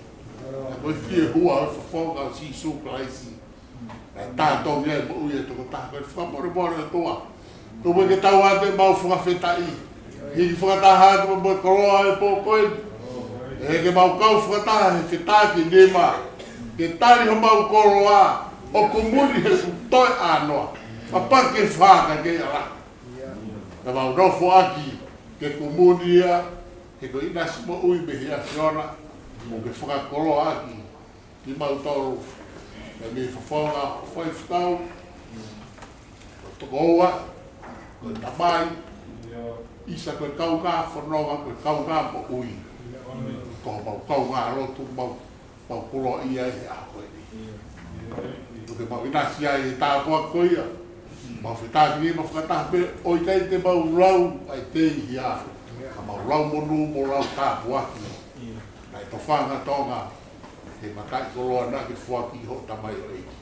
Ka ko e fiehua ʻo e fofonga ʻo Sīsū Kalaisi. Naʻe tātongi ai e moʻui ʻa e tokotaha ko e fakamolemole ʻOtua. Tuku ke tau ʻoatu ʻemau fakafetaʻi. Hiki fakataha atu mo e koloa ʻo e pō ko eni. ʻE ke mau kau fakataha he fetakinima. Ke tali homau koloa ʻo kumuni he fuʻu toe ʻānoa. Papa ke faka ke ala. Ka mau nofoʻaki ke kumuni ia, he ko e ʻinasi moʻui mei he ʻAfiona, mo ke fakakoloaʻaki kimautolu, mei he fofonga ʻo Faifekau, ko Tokoua, ko e tamai, ʻisa ko e kaungā fononga, ko e kaungā moʻui, ko homau kaungā lotu, mau mau koloaʻia ai he ʻaho ko eni. Tuku ke mau ʻinasi ai he tāpuaki ko ia. Mau fetakinima fakataha pē ʻo ʻikai te mau lau ʻa e tei hia. Ka mau lau monū mo lau tāpuaki. Naʻe tofanga Tonga. he mataʻikoloa naʻa ke foaki ki hoʻo tamaioʻeiki.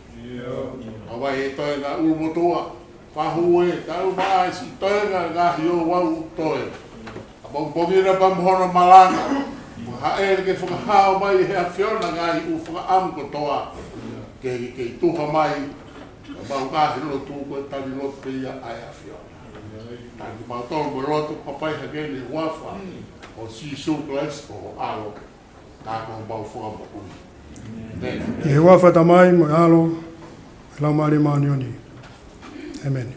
ʻOku ʻi ai e toenga ʻulumotuʻa, fahu e, talu mai siʻi toenga ngaahi ouau ʻoku toe. ʻA pongipongi na pea mo hono malanga, mo haʻele ke fakahā mai ʻe he ʻAfiona ngaahi ʻū fakaʻamu kotoa, ke, ke tuha mai, ʻa mau ngaahi lotu ko e tali lotu pē ia ʻa e ʻAfiona. Tali mau tolu mo lotu papai hake ʻi he huafa ʻo Sīsū Kalaisi ko ho ʻAlo, ka ko homau Fakamoʻui. ʻI he huafa ʻo e Tamai mo e ʻAlo, Laumālie Māʻoniʻoni. ʻĒmeni.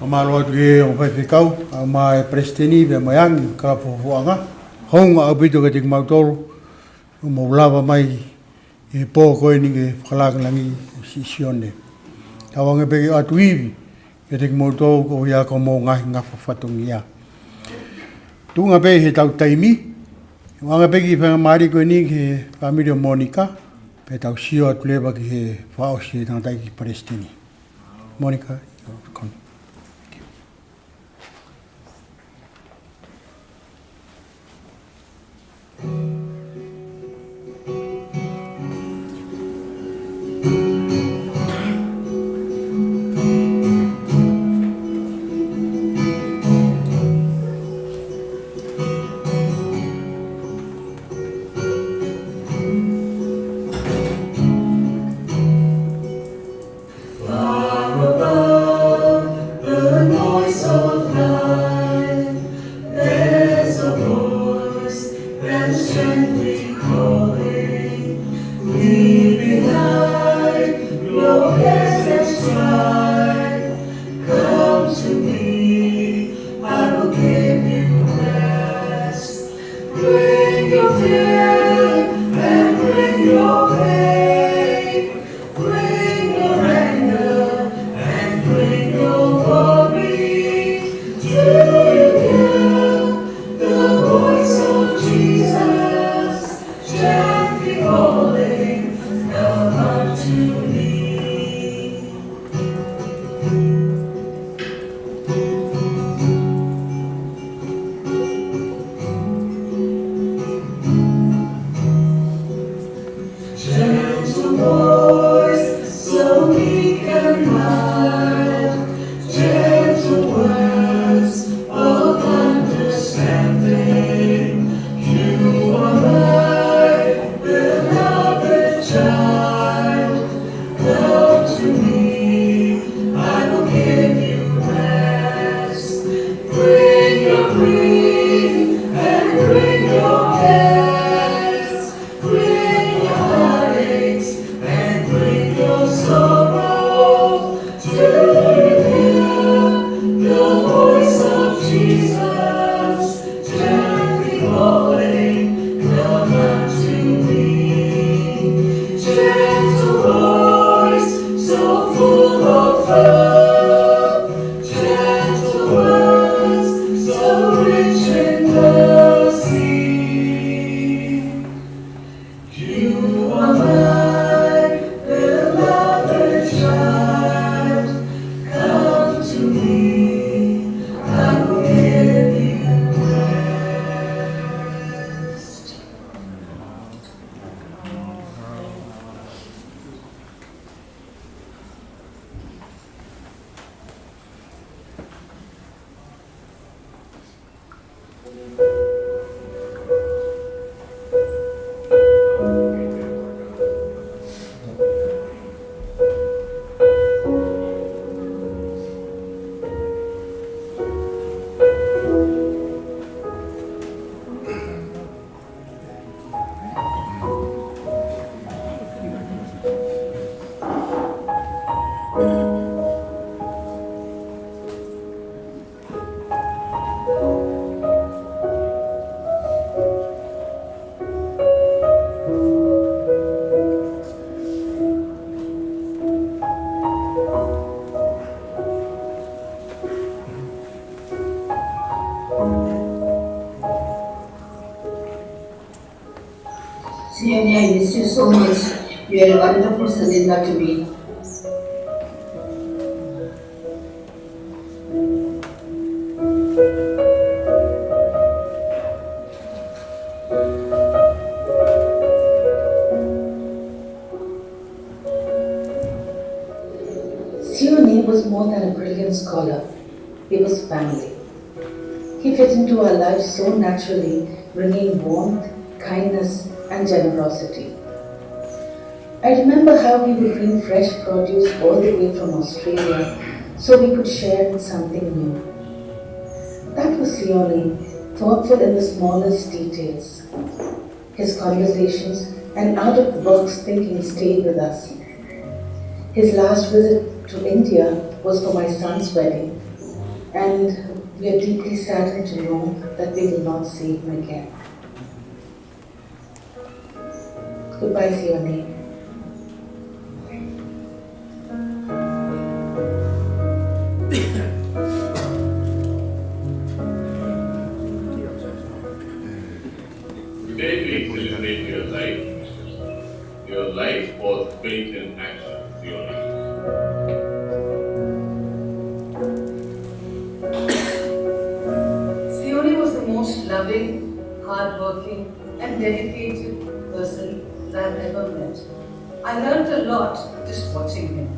Fakamālō atu ki he ongo faifekau, ʻa e palesiteni pea mo e angi, kalapu fofoʻanga. Hounga ʻaupito kiate kimautolu, ʻo mou lava mai he pō ko eni ke fakalāngilangiʻi siʻi Sione. Tau ange pē ke ʻoatu ivi kiate kimoutolu koeʻuhi ko hoʻomou ngaahi ngafa fatongia. Tuʻunga pē he tau taimi, ʻoange pē kiʻi faingamālie ko eni ki he fāmili ʻo Monica, pea tau sio atu leva ki he fakaʻosi ʻe he tangataʻeiki palesiteni. Monica, you're welcome. Bring your worry to him. The voice of Jesus gently calling, "Come unto me." Gentle voice, so meek and mild, gentle words of understanding. You are my beloved child. Come to me, I will give you rest. Bring your grief and bring your cares. Bring your heartaches and bring your sorrow to him. The voice of Jesus gently calling, "Come unto me." Gentle voice, so full of love. Gentle words, so rich in mercy. You are my beloved child. Come to me, I will give you rest. Sione, I miss you so much. You are a wonderful son-in-law to me. Sione was more than a brilliant scholar. He was family. He fit into our lives so naturally, bringing warmth, kindness, and generosity. I remember how he would bring fresh produce all the way from Australia so we could share in something new. That was Sione, thoughtful in the smallest details. His conversations and out-of-the-box thinking stayed with us. His last visit to India was for my son's wedding, and we are deeply saddened to know that we will not see him again. Goodbye, Sione. Today brings to the end of your life. Your life was built in action, Sione. Sione was the most loving, hardworking, and dedicated person that I've ever met. I learned a lot just watching him,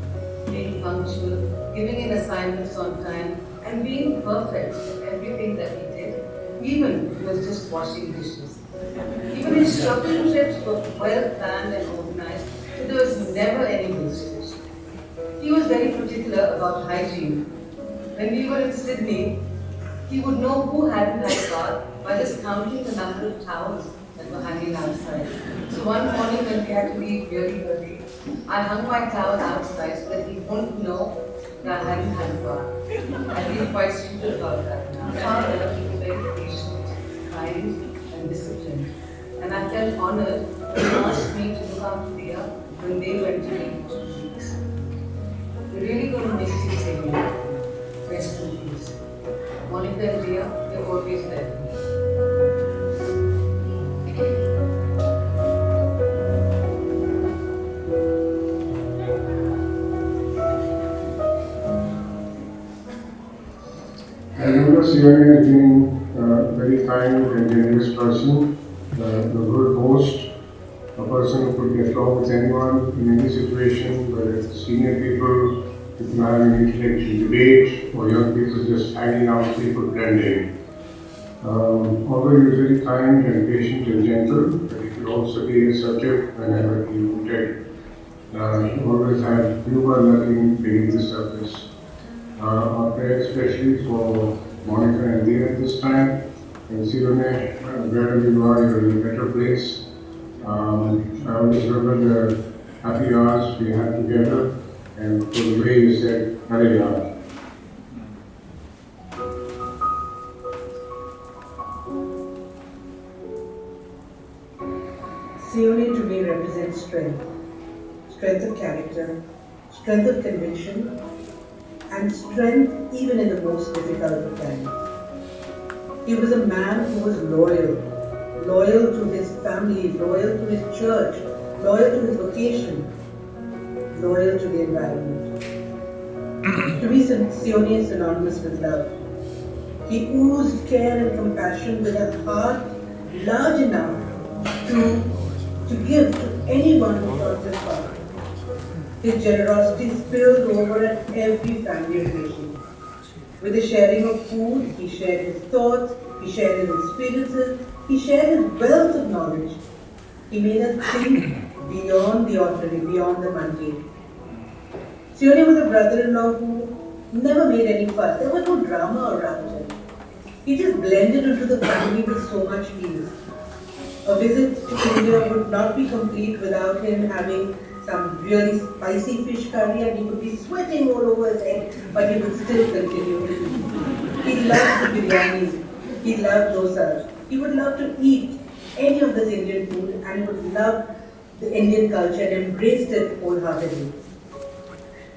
being punctual, giving in assignments on time, and being perfect at everything that he did, even if it was just washing dishes. Even his shopping trips were well planned and organized, so there was never any wastage. He was very particular about hygiene. When we were in Sydney, he would know who hadn't had a bath by just counting the number of towels that were hanging outside. So one morning when we had to leave really early, I hung my towel outside so that he wouldn't know that I hadn't had a bath. I feel quite stupid about that now. However, he was very patient, kind, and disciplined. And I felt honored when he asked me to look after Dia when they went away for two weeks. We're really gonna miss you, Sione. I remember Sione as being a very kind and generous person, uh, a good host, a person who could get along with anyone in any situation, whether it's senior people, people having intellectual debate, or young people just hanging out, people blending. Um, although he was very kind and patient and gentle, but he could also be assertive whenever he wanted. Uh, he always had humor lurking beneath the surface. Uh, our prayer especially for Monica and Leah at this time. And Sione, uh, wherever you are, you're in a better place. Um, I always remember the happy hours we had together and for the way you said, "Hallelujah." Sione to me represents strength, strength of character, strength of conviction, and strength even in the most difficult of times. He was a man who was loyal, loyal to his family, loyal to his church, loyal to his vocation, loyal to the environment. To me, Sione is synonymous with love. He oozed care and compassion with a heart large enough to, to give to anyone who crossed his path. His generosity spilled over at every family occasion. With the sharing of food, he shared his thoughts, he shared his experiences, he shared his wealth of knowledge. He made us think beyond the ordinary, beyond the mundane. Sione was a brother-in-law who never made any fuss. There was no drama around him. He just blended into the family with so much ease. A visit to India would not be complete without him having some really spicy fish curry, and he would be sweating all over his head, but he would still continue to eat. He loved the biryani. He loved dosas. He would love to eat any of this Indian food and would love the Indian culture and embraced it wholeheartedly.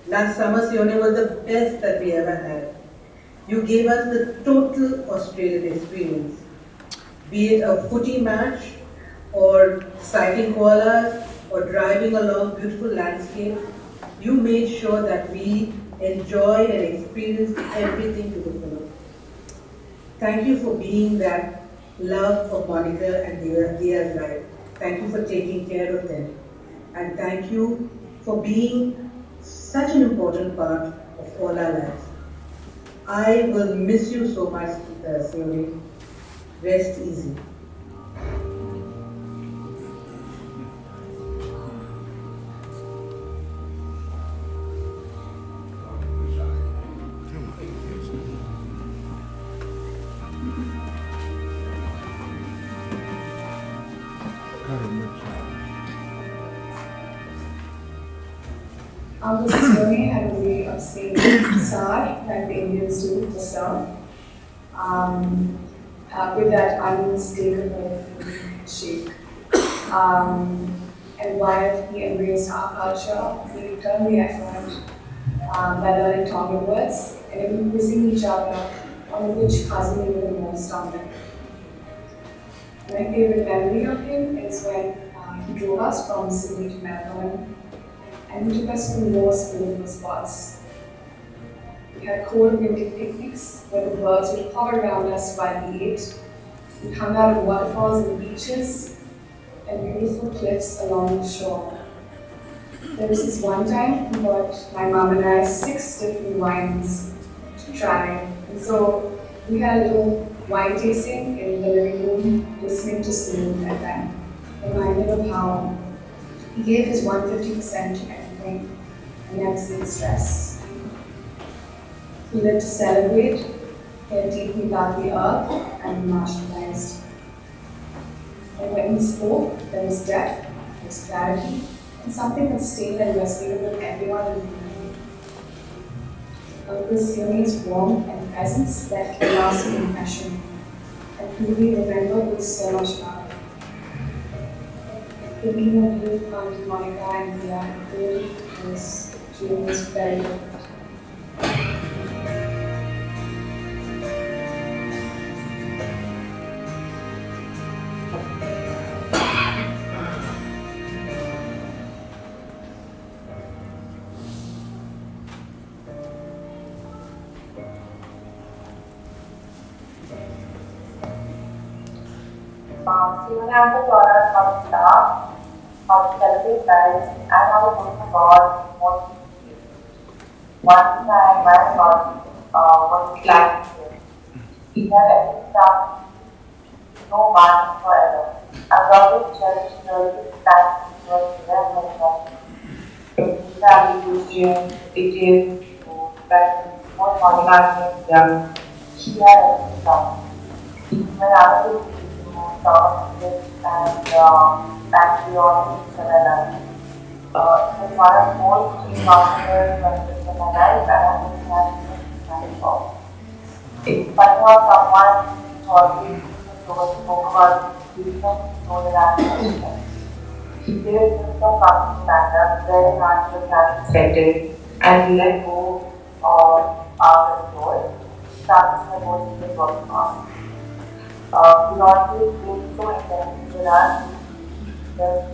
Last summer, Sione was the best that we ever had. You gave us the total Australian experience. Be it a footy match, or sighting koalas, or driving along beautiful landscape, you made sure that we enjoyed and experienced everything to the fullest. Thank you for being that love of Monica and Leah, Leah's life. Thank you for taking care of them. And thank you for being such an important part of all our lives. I will miss you so much, uh, Sione. Rest easy. Uncle Sione had a way of saying "sir" like the Indians do for sir. Um, uh, with that unmistakable shake. Um, and while he embraced our culture, we returned the effort, um, by learning Tongan words and even quizzing each other on which cousin we were the most Tongan. My favorite memory of him is when, uh, he drove us from Sydney to Melbourne, and he took us to the most beautiful spots. We had cold winter picnics where the birds would hover around us while we ate. We hung out at waterfalls and beaches and beautiful cliffs along the shore. There was this one time he bought my mom and I six different wines to try. And so we had a little wine tasting in the living room, listening to Smooth F M. Reminded of how he gave his one hundred fifty percent to everything and never seemed stressed. He lived to celebrate, cared deeply about the earth, and marginalized. And when he spoke, there was depth, there was clarity, and something that stayed and resonated with everyone in the room. Uncle Sione's warmth and presence left a lasting impression, and who we remember with so much love. Thinking of you, Auntie Monica and Leah, really was, really was very good. Uh, Sione Uncle Lawrence Hospital, hospitality by I have a good God, most one time my God, uh, was like he had every time no one forever. I love it, cherish the fact that you are here. It is to spend more time with them. She had a son. When I was in South Africa and uh, back to your Canada, uh, it was one of the most key marketers when the Canada and I was thankful. It's funny how someone who always spoke about Jesus told that he did it with the company matter, very hard to have expected, and let go of our control, something that was in the work on. Uh, we always been so intense with us, just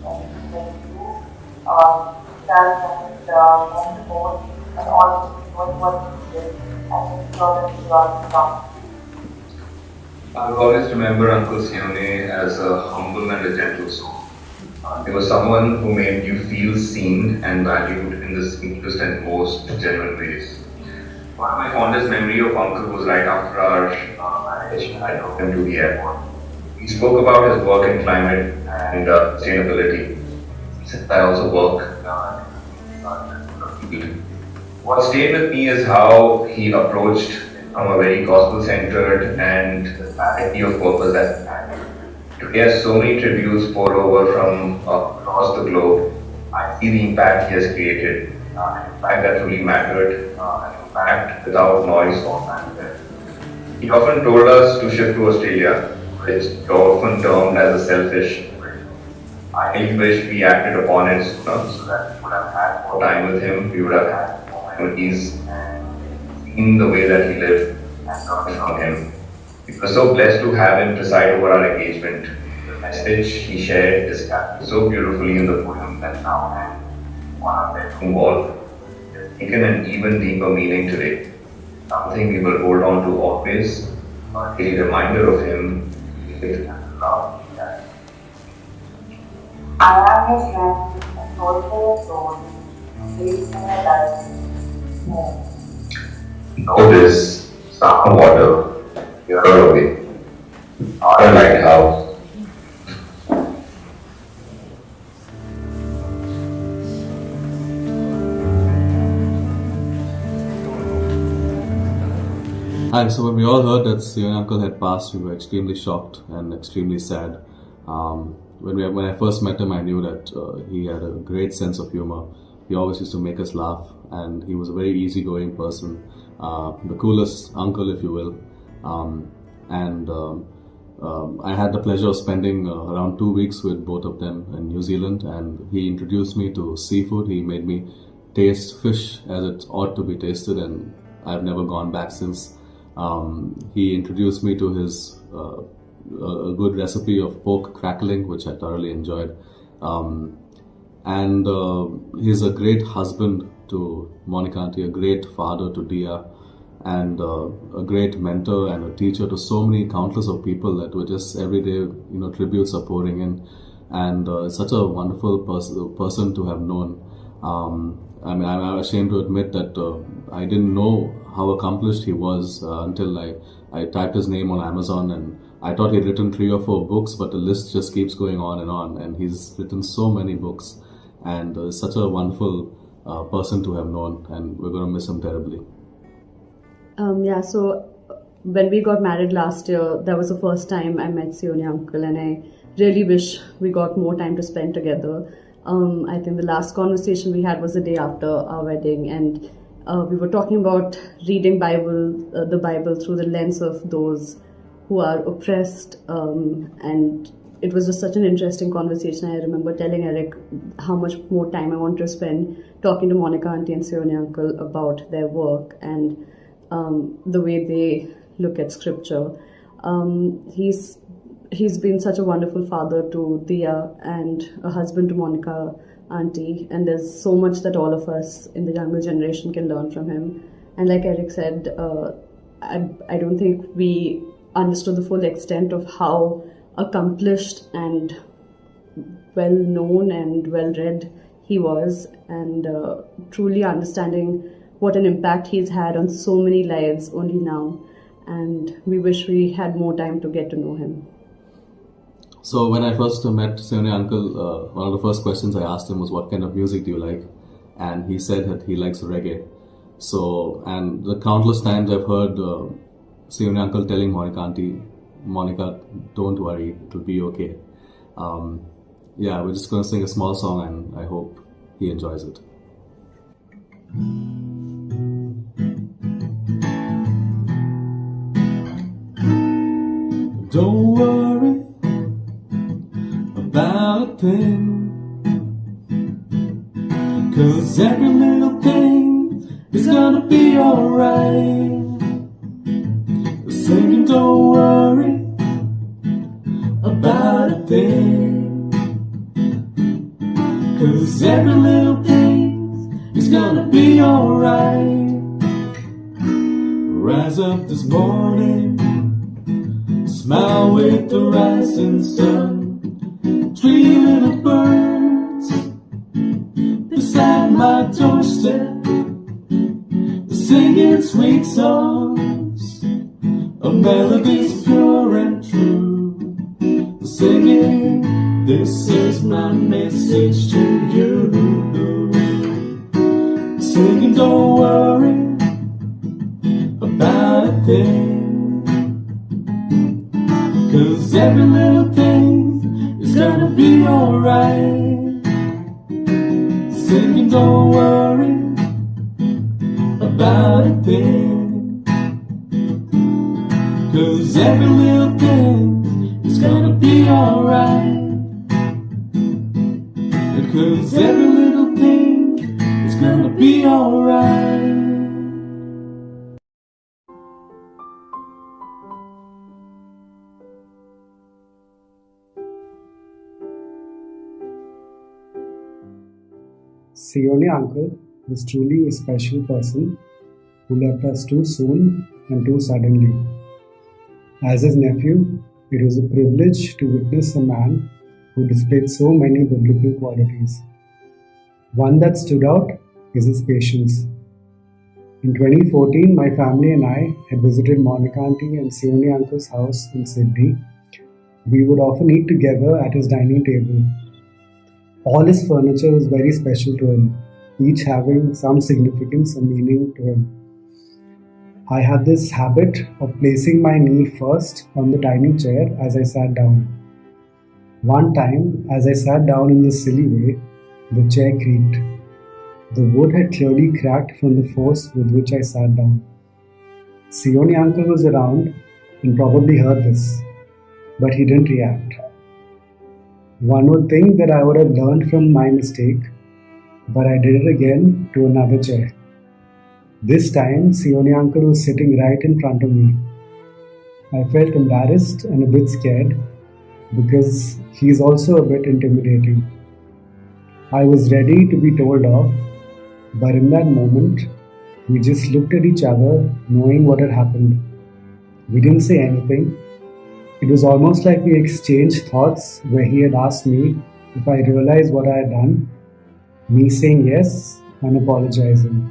and when you uh, tell them the most important and all the most important things and make sure that you are strong. I will always remember Uncle Sione as a humble and a gentle soul. Uh, he was someone who made you feel seen and valued in the simplest and most genuine ways. One of my fondest memory of Uncle was right after our uh, marriage. I took him to the airport. He spoke about his work in climate and uh, sustainability. Since I also work uh, in the field. What stayed with me is how he approached from a very gospel-centered and clarity of purpose that he had. Today, as so many tributes pour over from across the globe, I see the impact he has created, uh, an impact that truly mattered, uh, an impact without noise or fanfare. He often told us to shift to Australia, which he often termed as a selfish. I really wish we acted upon it sooner so that we would have had more time with him, we would have had more memories and seen the way that he lived and learned from him. We were so blessed to have him preside over our engagement. The message he shared is captured so beautifully in the poem that now hangs on our bedroom wall. It's taken an even deeper meaning today, something we will hold on to always, a daily reminder of him, faith and love. I am his friend, a soul for a soul, faith and a life. Know this, some water, you're away. Our lighthouse. Hi, so when we all heard that Sione Uncle had passed, we were extremely shocked and extremely sad. Um, when, we, when I first met him, I knew that uh, he had a great sense of humor. He always used to make us laugh, and he was a very easygoing person, uh, the coolest uncle, if you will. Um, and um, um, I had the pleasure of spending uh, around two weeks with both of them in New Zealand, and he introduced me to seafood. He made me taste fish as it ought to be tasted, and I've never gone back since. Um, he introduced me to his uh, a good recipe of pork crackling, which I thoroughly enjoyed. Um, and uh, he's a great husband to Monica Auntie, a great father to Dia, and uh, a great mentor and a teacher to so many countless of people that were just every day, you know, tributes are pouring in. And uh, it's such a wonderful pers- person to have known. Um, I mean, I'm ashamed to admit that uh, I didn't know how accomplished he was uh, until I, I typed his name on Amazon, and I thought he'd written three or four books, but the list just keeps going on and on. And he's written so many books, and uh, such a wonderful uh, person to have known, and we're going to miss him terribly. Um, yeah, so when we got married last year, that was the first time I met Sione Uncle, and I really wish we got more time to spend together. Um, I think the last conversation we had was the day after our wedding, and uh, we were talking about reading Bible, uh, the Bible through the lens of those who are oppressed, um, and it was just such an interesting conversation. I remember telling Eric how much more time I want to spend talking to Monica Auntie and Sione Uncle about their work and um, the way they look at scripture. Um, he's he's been such a wonderful father to Dia and a husband to Monica Auntie, and there's so much that all of us in the younger generation can learn from him. And like Eric said, uh, I, I don't think we understood the full extent of how accomplished and well known and well read he was, and uh, truly understanding what an impact he's had on so many lives only now. And we wish we had more time to get to know him. So when I first met Seone Uncle, uh, one of the first questions I asked him was what kind of music do you like, and he said that he likes reggae. So, and the countless times I've heard uh, Seone Uncle telling Monica Auntie, "Monica, don't worry, it'll be okay." Um, yeah, we're just going to sing a small song, and I hope he enjoys it. Don't worry about a thing, 'cause every little thing is gonna be alright. Singing, don't worry about a thing, 'cause every little thing is gonna be alright. Rise up this morning, smile with the rising sun. Three little birds beside my doorstep, singing sweet songs of melodies pure and true. Singing, this is my message to you. Singing, don't worry about a thing, 'cause every little thing is gonna be alright. Singing, don't worry about a thing, 'cause every little thing is gonna be alright. Because every little thing is gonna be alright. Seone Uncle was truly a special person who left us too soon and too suddenly. As his nephew, it was a privilege to witness a man who displayed so many biblical qualities. One that stood out is his patience. In twenty fourteen, my family and I had visited Monica Auntie and Seone Uncle's house in Sydney. We would often eat together at his dining table. All his furniture was very special to him, each having some significance or meaning to him. I had this habit of placing my knee first on the dining chair as I sat down. One time, as I sat down in this silly way, the chair creaked. The wood had clearly cracked from the force with which I sat down. Seone Uncle was around and probably heard this, but he didn't react. One would think that I would have learned from my mistake, but I did it again to another chair. This time, Seone Uncle was sitting right in front of me. I felt embarrassed and a bit scared because he is also a bit intimidating. I was ready to be told off, but in that moment, we just looked at each other, knowing what had happened. We didn't say anything. It was almost like we exchanged thoughts where he had asked me if I realized what I had done, me saying yes and apologizing.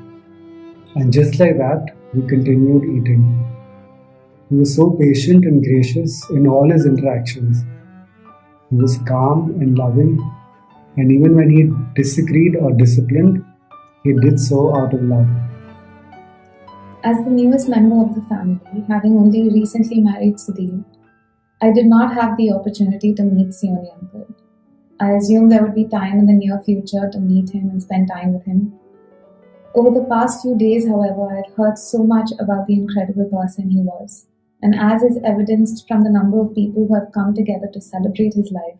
And just like that, we continued eating. He was so patient and gracious in all his interactions. He was calm and loving, and even when he disagreed or disciplined, he did so out of love. As the newest member of the family, having only recently married Sudhir, I did not have the opportunity to meet Seone Uncle. I assumed there would be time in the near future to meet him and spend time with him. Over the past few days, however, I had heard so much about the incredible person he was, and as is evidenced from the number of people who have come together to celebrate his life,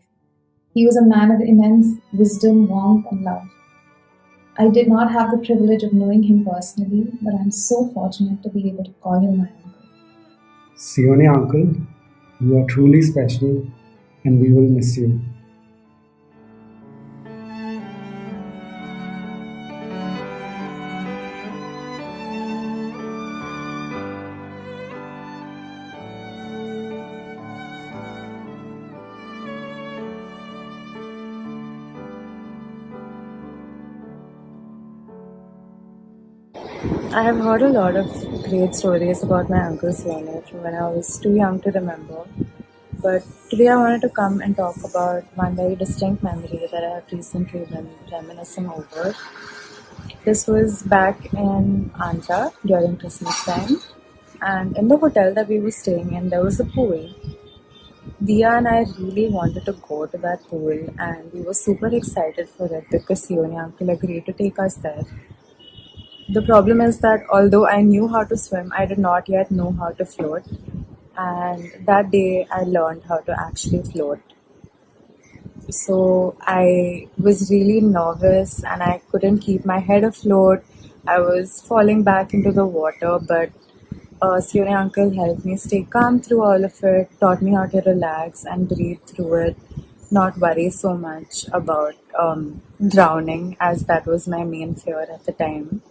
he was a man of immense wisdom, warmth, and love. I did not have the privilege of knowing him personally, but I'm so fortunate to be able to call him my uncle. Seone Uncle, you are truly special and we will miss you. I have heard a lot of great stories about my uncle's learner from when I was too young to remember. But today I wanted to come and talk about one very distinct memory that I have recently been reminiscing over. This was back in Andhra during Christmas time. And in the hotel that we were staying in, there was a pool. Dia and I really wanted to go to that pool, and we were super excited for it because Sione uncle agreed to take us there. The problem is that although I knew how to swim, I did not yet know how to float. And that day, I learned how to actually float. So I was really nervous and I couldn't keep my head afloat. I was falling back into the water, but uh, Sione uncle helped me stay calm through all of it, taught me how to relax and breathe through it, not worry so much about um, drowning, as that was my main fear at the time.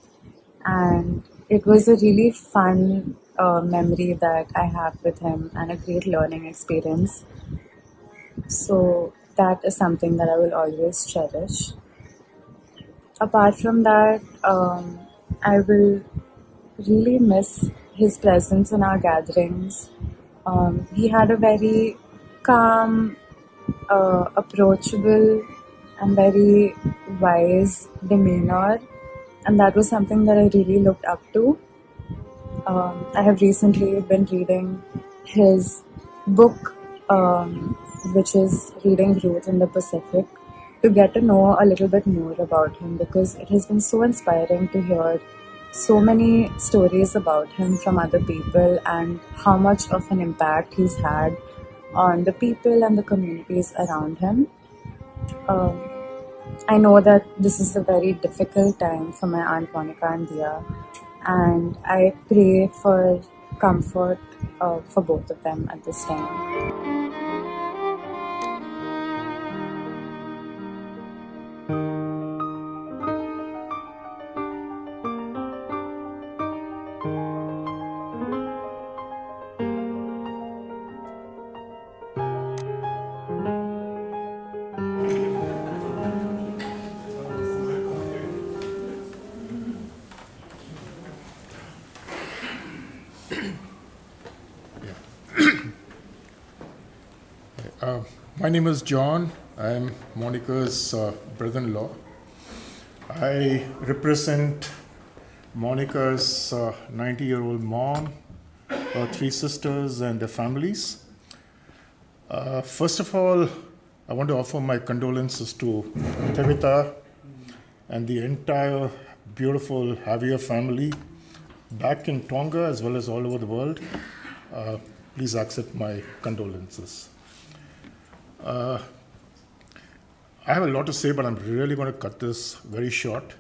And it was a really fun uh, memory that I have with him and a great learning experience. So that is something that I will always cherish. Apart from that, um, I will really miss his presence in our gatherings. Um, he had a very calm, uh, approachable, and very wise demeanor, and that was something that I really looked up to. Um, I have recently been reading his book, um, which is Reading Ruth in the Pacific, to get to know a little bit more about him, because it has been so inspiring to hear so many stories about him from other people and how much of an impact he's had on the people and the communities around him. Um, I know that this is a very difficult time for my Aunt Monica and Dia, and I pray for comfort uh, for both of them at this time. Uh, my name is John. I'm Monica's uh, brother-in-law. I represent Monica's uh, ninety-year-old mom, her three sisters, and their families. Uh, first of all, I want to offer my condolences to Tevita and the entire beautiful Javier family back in Tonga as well as all over the world. Uh, please accept my condolences. Uh, I have a lot to say, but I'm really going to cut this very short.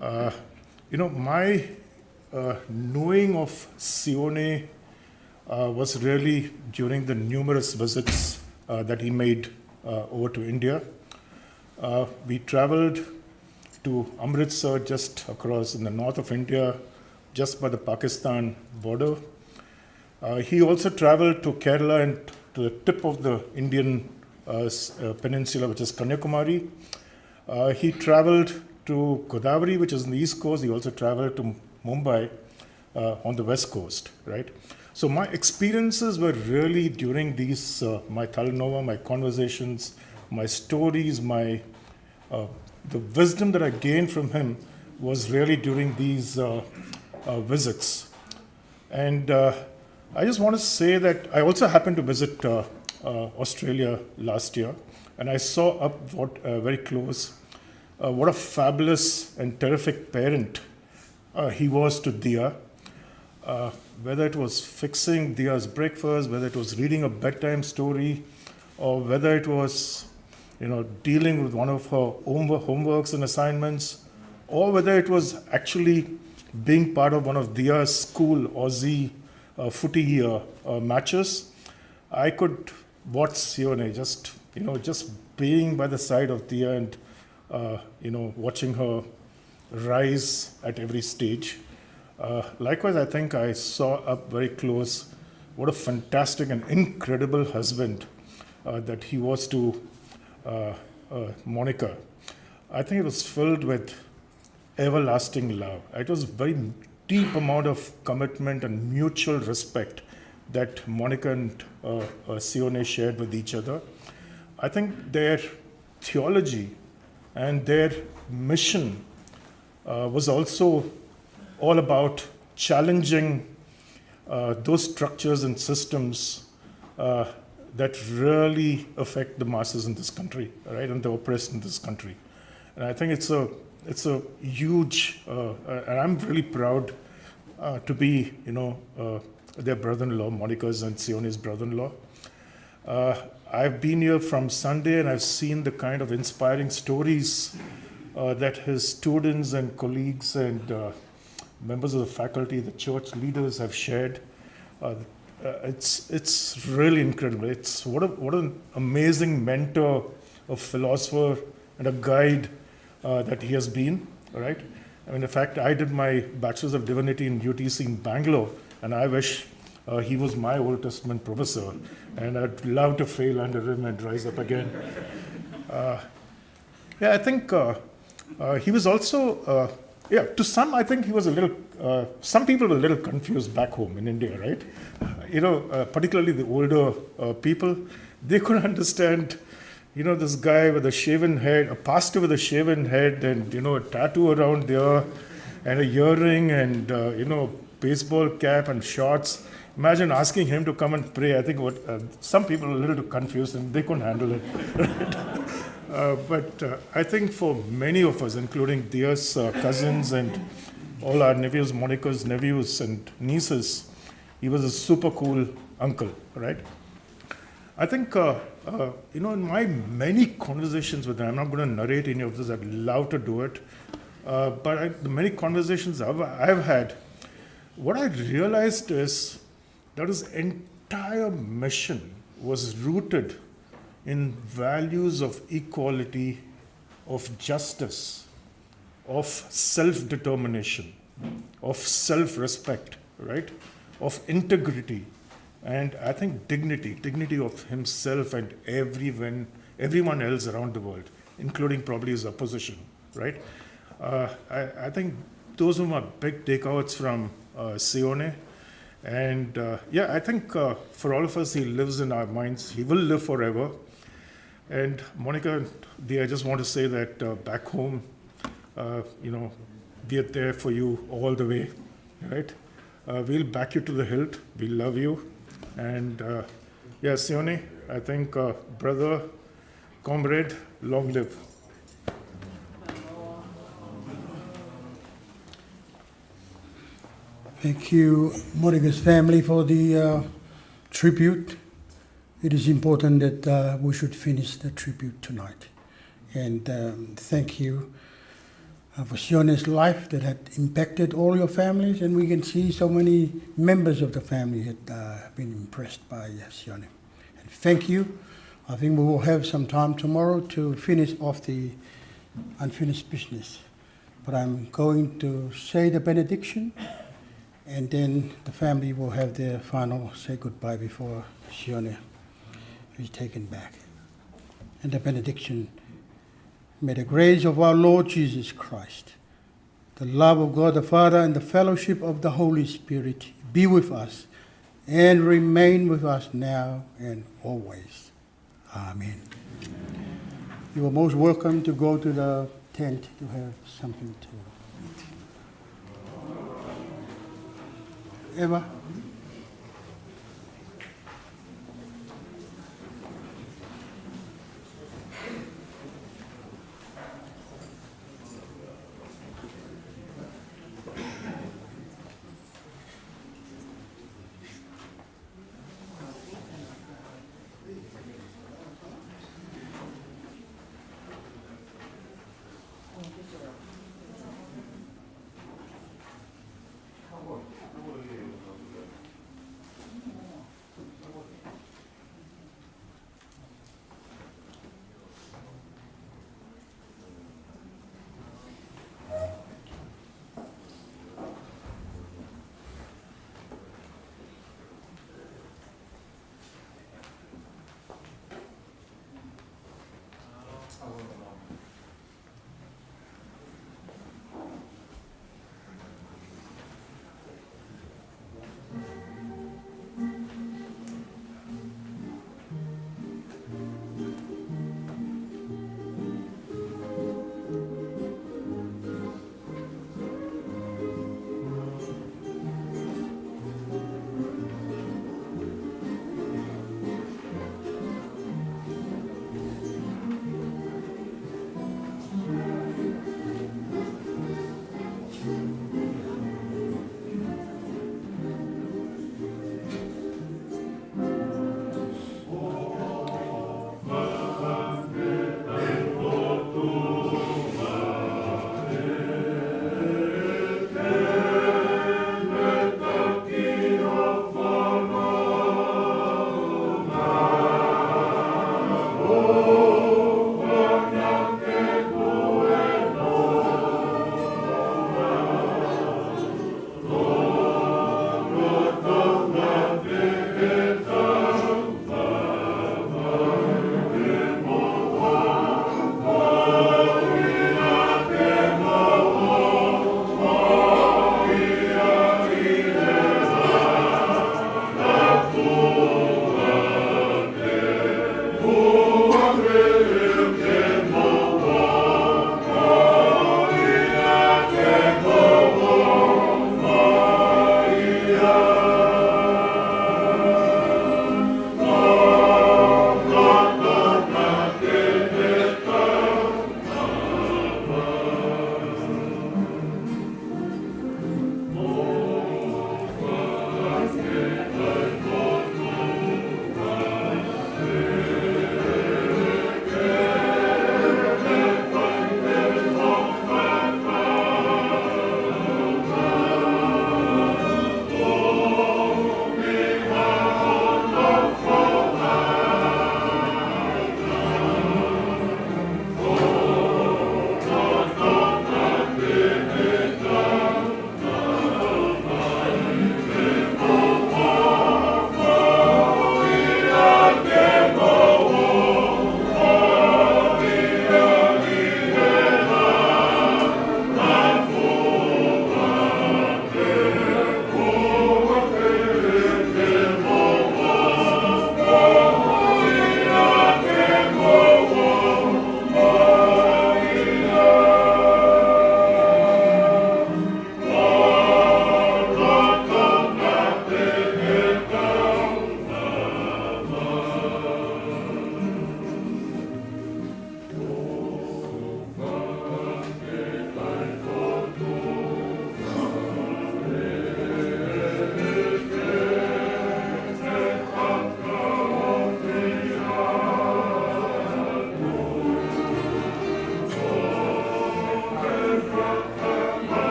Uh, you know, my uh, knowing of Sione uh, was really during the numerous visits uh, that he made uh, over to India. Uh, we traveled to Amritsar, just across in the north of India, just by the Pakistan border. Uh, he also traveled to Kerala and to the tip of the Indian uh, s- uh, peninsula, which is Kanyakumari. Uh, he traveled to Godavari, which is on the east coast. He also traveled to Mumbai uh, on the west coast, right? So my experiences were really during these, uh, my talanoa, my conversations, my stories, my uh, the wisdom that I gained from him was really during these uh, uh, visits. And uh, I just want to say that I also happened to visit uh, uh, Australia last year, and I saw up what, uh, very close uh, what a fabulous and terrific parent uh, he was to Dia. Uh, whether it was fixing Dia's breakfast, whether it was reading a bedtime story, or whether it was, you know, dealing with one of her homework, homeworks and assignments, or whether it was actually being part of one of Dia's school Aussie uh, footy uh, uh, matches, I could watch Sione just, you know, just being by the side of Dia and, uh, you know, watching her rise at every stage. Uh, likewise, I think I saw up very close what a fantastic and incredible husband uh, that he was to uh, uh, Monica. I think it was filled with everlasting love. It was very deep amount of commitment and mutual respect that Monica and, uh, uh, Sione shared with each other. I think their theology and their mission, uh, was also all about challenging, uh, those structures and systems, uh, that really affect the masses in this country, right, and the oppressed in this country. And I think it's a, it's a huge, uh, uh, and I'm really proud, uh, to be, you know, uh, their brother-in-law, Monica's and Sione's brother-in-law. Uh, I've been here from Sunday, and I've seen the kind of inspiring stories, uh, that his students and colleagues and, uh, members of the faculty, the church leaders have shared. Uh, uh, it's, it's really incredible. It's what a, what an amazing mentor, a philosopher, and a guide, uh, that he has been, right? I mean, in fact, I did my Bachelor's of Divinity in U T C in Bangalore, and I wish, uh, he was my Old Testament professor, and I'd love to fail under him and rise up again. Uh, yeah, I think, uh, uh, he was also, uh, yeah, to some, I think he was a little, uh, some people were a little confused back home in India, right? Uh, you know, uh, particularly the older, uh, people, they couldn't understand, you know, this guy with a shaven head, a pastor with a shaven head, and, you know, a tattoo around there, and a earring, and, uh, you know, baseball cap and shorts. Imagine asking him to come and pray. I think what, uh, some people are a little too confused and they couldn't handle it. Uh, but, uh, I think for many of us, including Dia's, uh, cousins and all our nephews, Monica's nephews and nieces, he was a super cool uncle, right? I think, uh, uh, you know, in my many conversations with them, I'm not gonna narrate any of this, I'd love to do it. Uh, but I, the many conversations I've, I've had, what I realized is that his entire mission was rooted in values of equality, of justice, of self-determination, of self-respect, right? Of integrity, and I think dignity, dignity of himself and everyone, everyone else around the world, including probably his opposition, right? Uh, I, I think those were my big takeouts from, uh, Sione. And, uh, yeah, I think, uh, for all of us, he lives in our minds. He will live forever. And Monica, Dia, I just want to say that, uh, back home, uh, you know, we are there for you all the way, right? Uh, we'll back you to the hilt. We love you. And, uh, yeah, Sione, I think, uh, brother, comrade, long live. Thank you, Monica's family, for the, uh, tribute. It is important that, uh, we should finish the tribute tonight. And, um, thank you, uh, for Sione's life that had impacted all your families, and we can see so many members of the family had, uh, been impressed by, uh, Sione. And thank you. I think we will have some time tomorrow to finish off the unfinished business. But I'm going to say the benediction, and then the family will have their final say goodbye before Sione is taken back. And the benediction: May the grace of our Lord Jesus Christ, the love of God the Father, and the fellowship of the Holy Spirit be with us and remain with us now and always. Amen. You are most welcome to go to the tent to have something to eat. Eva?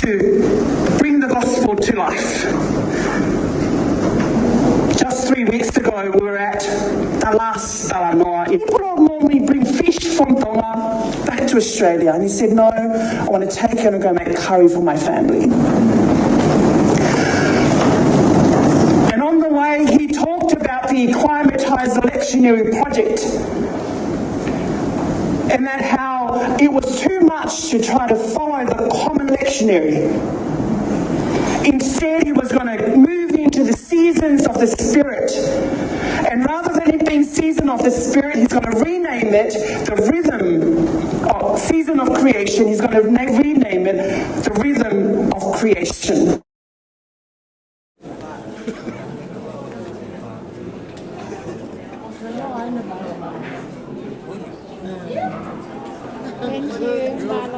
to bring the gospel to life. Just three weeks ago, we were at the last Talanoa in Pulau Momi, bring fish from Tonga back to Australia. And he said, "No, I want to take you and go make curry for my family." And on the way, he talked about the Acclimatized Lectionary Project, and that how it was too much to try to follow the common lectionary. Instead, he was going to move into the seasons of the Spirit. And rather than it being season of the Spirit, he's going to rename it the rhythm of season of creation. He's going to na-, rename it the rhythm of creation. Thank you.